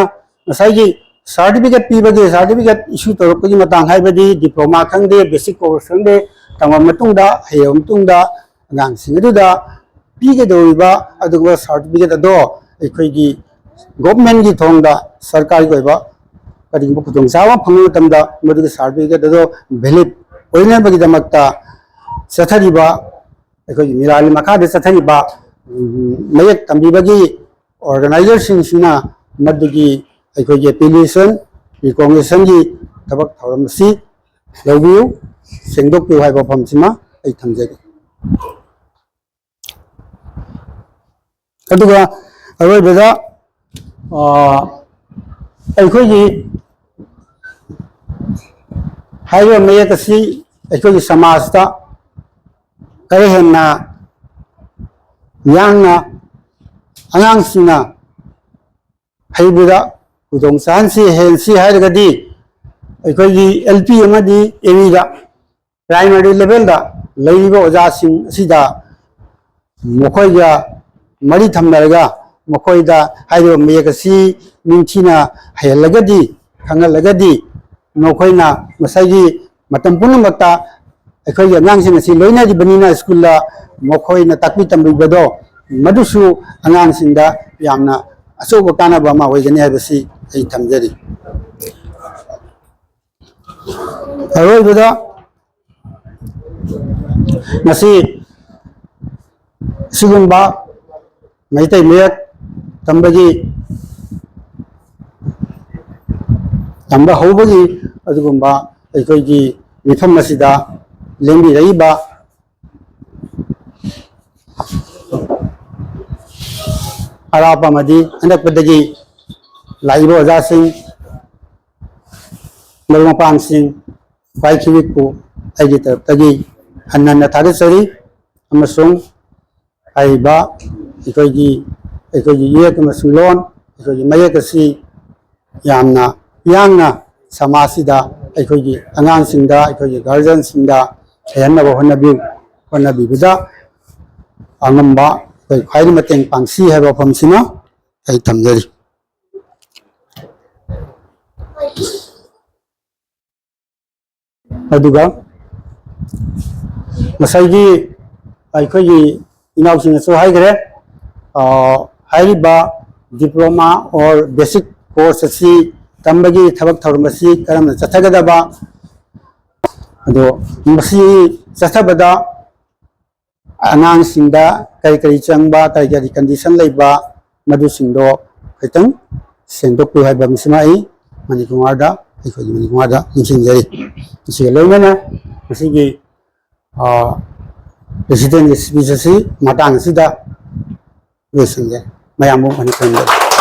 ꯉꯁꯥꯏꯒꯤ ꯁꯥꯔꯇꯤꯐꯤꯀꯦꯠ ꯄꯤꯕꯒꯤ, ꯁꯥꯔꯇꯤꯐꯤꯀꯦꯠ ꯏꯁꯨ ꯇꯧꯔꯛꯄꯒꯤ ꯃꯇꯥꯡ ꯍꯥꯏꯕꯗꯤ ꯗꯤꯄ꯭ꯂꯣꯃꯥ ꯈꯪꯗꯦ, ꯕꯦꯁꯤꯛ ꯀꯣꯔꯁ ꯈꯪꯗꯦ, ꯇꯝꯃꯕ ꯃꯇꯨꯡꯗ, ꯍꯩꯔꯕ ꯃꯇꯨꯡꯗ ꯑꯉꯥꯡꯁꯤꯡ ꯑꯗꯨꯗ ꯄꯤꯒꯗꯧꯔꯤꯕ ꯑꯗꯨꯒꯨꯝꯕ ꯁꯥꯔꯇꯤꯐꯤꯀꯦꯠ ꯑꯗꯣ ꯑꯩꯈꯣꯏꯒꯤ ꯒꯣꯚꯔꯟꯃꯦꯟꯠꯀꯤ ꯊꯣꯡꯗ ꯁꯔꯀꯥꯔꯒꯤ ꯑꯣꯏꯕ ꯀꯔꯤꯒꯨꯝꯕ ꯈꯨꯗꯣꯡꯆꯥꯕ ꯑꯃ ꯐꯪꯕ ꯃꯇꯝꯗ ꯃꯗꯨꯒꯤ ꯁꯥꯔꯇꯤꯐꯤꯀꯦꯠ ꯑꯗꯣ ꯚꯦꯂꯤꯗ ꯑꯣꯏꯅꯕꯒꯤꯗꯃꯛꯇ ꯆꯠꯊꯔꯤꯕ, ꯑꯩꯈꯣꯏꯒꯤ ꯃꯤꯔꯥꯜꯒꯤ ꯃꯈꯥꯗ ꯆꯠꯊꯔꯤꯕ, ꯎꯝ, ꯃꯌꯦꯛ ꯇꯝꯕꯤꯕꯒꯤ ꯑꯣꯔꯒꯅꯥꯏꯖꯔꯁꯤꯡꯁꯤꯅ ꯃꯗꯨꯒꯤ ꯑꯩꯈꯣꯏꯒꯤ ꯑꯦꯄꯤꯂꯤꯌꯦꯁꯟ ꯔꯤꯀꯣꯒꯅꯤꯁꯟꯒꯤ ꯊꯕꯛ ꯊꯧꯔꯝ ꯑꯁꯤ ꯂꯧꯕꯤꯌꯨ, ꯁꯦꯡꯗꯣꯛꯄꯤꯌꯨ ꯍꯥꯏꯕ ꯋꯥꯐꯝꯁꯤꯃ ꯑꯩ ꯊꯝꯖꯒꯦ꯫ ꯑꯗꯨꯒ ꯑꯔꯣꯏꯕꯗ, ꯑ, ꯑꯩꯈꯣꯏꯒꯤ ꯍꯥꯏꯔꯤꯕ ꯃꯌꯦꯛ ꯑꯁꯤ ꯑꯩꯈꯣꯏꯒꯤ ꯁꯃꯥꯖꯇ ꯈꯔ ꯍꯦꯟꯅ ꯌꯥꯡꯅ, ꯑꯉꯥꯡꯁꯤꯡꯅ ꯍꯩꯕꯗ ꯈꯨꯗꯣꯡ ꯆꯥꯍꯟꯁꯤ, ꯍꯦꯟꯁꯤ ꯍꯥꯏꯔꯒꯗꯤ ꯑꯩꯈꯣꯏꯒꯤ ꯑꯦꯜ ꯄꯤ ꯑꯃꯗꯤ ꯑꯦꯝ ꯏꯗ, ꯄ꯭ꯔꯥꯏꯃꯥꯔꯤ ꯂꯦꯚꯦꯜꯗ ꯂꯩꯔꯤꯕ ꯑꯣꯖꯥꯁꯤꯡ ꯑꯁꯤꯗ ꯃꯈꯣꯏꯒ ꯃꯔꯤ ꯊꯝꯅꯔꯒ ꯃꯈꯣꯏꯗ ꯍꯥꯏꯔꯤꯕ ꯃꯌꯦꯛ ꯑꯁꯤ ꯅꯤꯡꯊꯤꯅ ꯍꯩꯍꯜꯂꯒꯗꯤ, ꯈꯪꯍꯜꯂꯒꯗꯤ, ꯃꯈꯣꯏꯅ ꯉꯁꯥꯏꯒꯤ ꯃꯇꯝ ꯄꯨꯝꯅꯃꯛꯇ ꯑꯩꯈꯣꯏꯒꯤ ꯑꯉꯥꯡꯁꯤꯡ ꯑꯁꯤ ꯂꯣꯏꯅꯔꯤꯕꯅꯤꯅ ꯁ꯭ꯀꯨꯜꯗ ꯃꯈꯣꯏꯅ ꯇꯥꯛꯄꯤ ꯇꯝꯕꯤꯕꯗꯣ ꯃꯗꯨꯁꯨ ꯑꯉꯥꯡꯁꯤꯡꯗ ꯌꯥꯝꯅ ꯑꯆꯧꯕ ꯀꯥꯟꯅꯕ ꯑꯃ ꯑꯣꯏꯒꯅꯤ ꯍꯥꯏꯕꯁꯤ ꯑꯩ ꯊꯝꯖꯔꯤ꯫ ꯑꯔꯣꯏꯕꯗ ꯃꯁꯤ ꯁꯤꯒꯨꯝꯕ ꯃꯩꯇꯩ ꯃꯌꯦꯛ ꯇꯝꯕꯒꯤ, ꯇꯝꯕ ꯍꯧꯕꯒꯤ ꯑꯗꯨꯒꯨꯝꯕ ꯑꯩꯈꯣꯏꯒꯤ ꯃꯤꯐꯝ ꯑꯁꯤꯗ ꯂꯦꯡꯕꯤꯔꯛꯏꯕ ꯑꯔꯥꯞꯄ ꯑꯃꯗꯤ ꯑꯅꯛꯄꯗꯒꯤ ꯂꯥꯛꯏꯕ ꯑꯣꯖꯥꯁꯤꯡ, ꯃꯔꯨꯞ ꯃꯄꯥꯡꯁꯤꯡ, ꯈ꯭ꯋꯥꯏ ꯈꯤꯕꯤꯛꯄꯨ ꯑꯩꯒꯤ ꯇꯔꯞꯇꯒꯤ ꯍꯟꯅ ꯍꯟꯅ ꯊꯥꯒꯠꯆꯔꯤ꯫ ꯑꯃꯁꯨꯡ ꯍꯥꯏꯔꯤꯕ ꯑꯩꯈꯣꯏꯒꯤ, ꯑꯩꯈꯣꯏꯒꯤ ꯏꯌꯦꯛ ꯑꯃꯁꯨꯡ ꯂꯣꯟ, ꯑꯩꯈꯣꯏꯒꯤ ꯃꯌꯦꯛ ꯑꯁꯤ ꯌꯥꯝꯅ ꯌꯥꯡꯅ ꯁꯃꯥꯖꯁꯤꯗ, ꯑꯩꯈꯣꯏꯒꯤ ꯑꯉꯥꯡꯁꯤꯡꯗ, ꯑꯩꯈꯣꯏꯒꯤ ꯒꯥꯔꯖꯤꯌꯟꯁꯤꯡꯗ ꯍꯩꯍꯟꯅꯕ ꯍꯣꯠꯅꯕꯤ-, ꯍꯣꯠꯅꯕꯤꯕꯗ ꯑꯉꯝꯕ ꯑꯩꯈꯣꯏ ꯈ꯭ꯋꯥꯏꯗꯒꯤ ꯃꯇꯦꯡ ꯄꯥꯡꯁꯤ ꯍꯥꯏꯕ ꯋꯥꯐꯝꯁꯤꯃ ꯑꯩ ꯊꯝꯖꯔꯤ꯫ ꯑꯗꯨꯒ ꯉꯁꯥꯏꯒꯤ ꯑꯩꯈꯣꯏꯒꯤ ꯏꯅꯥꯎꯁꯤꯡꯅꯁꯨ ꯍꯥꯏꯈ꯭ꯔꯦ, ꯑ, ꯍꯥꯏꯔꯤꯕ diploma or basic course ꯑꯁꯤ ꯇꯝꯕꯒꯤ ꯊꯕꯛ ꯊꯧꯔꯝ ꯑꯁꯤ ꯀꯔꯝꯅ ꯆꯠꯊꯒꯗꯕ, ꯑꯗꯣ ꯃꯁꯤ ꯆꯠꯊꯕꯗ ꯑꯉꯥꯡꯁꯤꯡꯗ ꯀꯔꯤ ꯀꯔꯤ ꯆꯪꯕ, ꯀꯔꯤ ꯀꯔꯤ condition ꯂꯩꯕ, ꯃꯗꯨꯁꯤꯡꯗꯣ ꯈꯤꯇꯪ ꯁꯦꯡꯗꯣꯛꯄꯤꯌꯨ ꯍꯥꯏꯕ ꯑꯃꯁꯤꯃ ꯑꯩ ꯃꯅꯤꯀꯨꯃꯥꯔꯗ, ꯑꯩꯈꯣꯏꯒꯤ ꯃꯅꯤꯀꯨꯃꯥꯔꯗ ꯅꯤꯡꯁꯤꯡꯖꯔꯤ꯫ ꯃꯁꯤꯒ ꯂꯣꯏꯅꯅ ꯃꯁꯤꯒꯤ, ꯑ, presidentꯀꯤ speech ꯑꯁꯤ ꯃꯇꯥꯡ ꯑꯁꯤꯗ ꯂꯣꯏꯁꯤꯟꯖꯔꯤ꯫ ꯃꯌꯥꯝꯕꯨ ꯃꯅꯤꯄꯨꯔ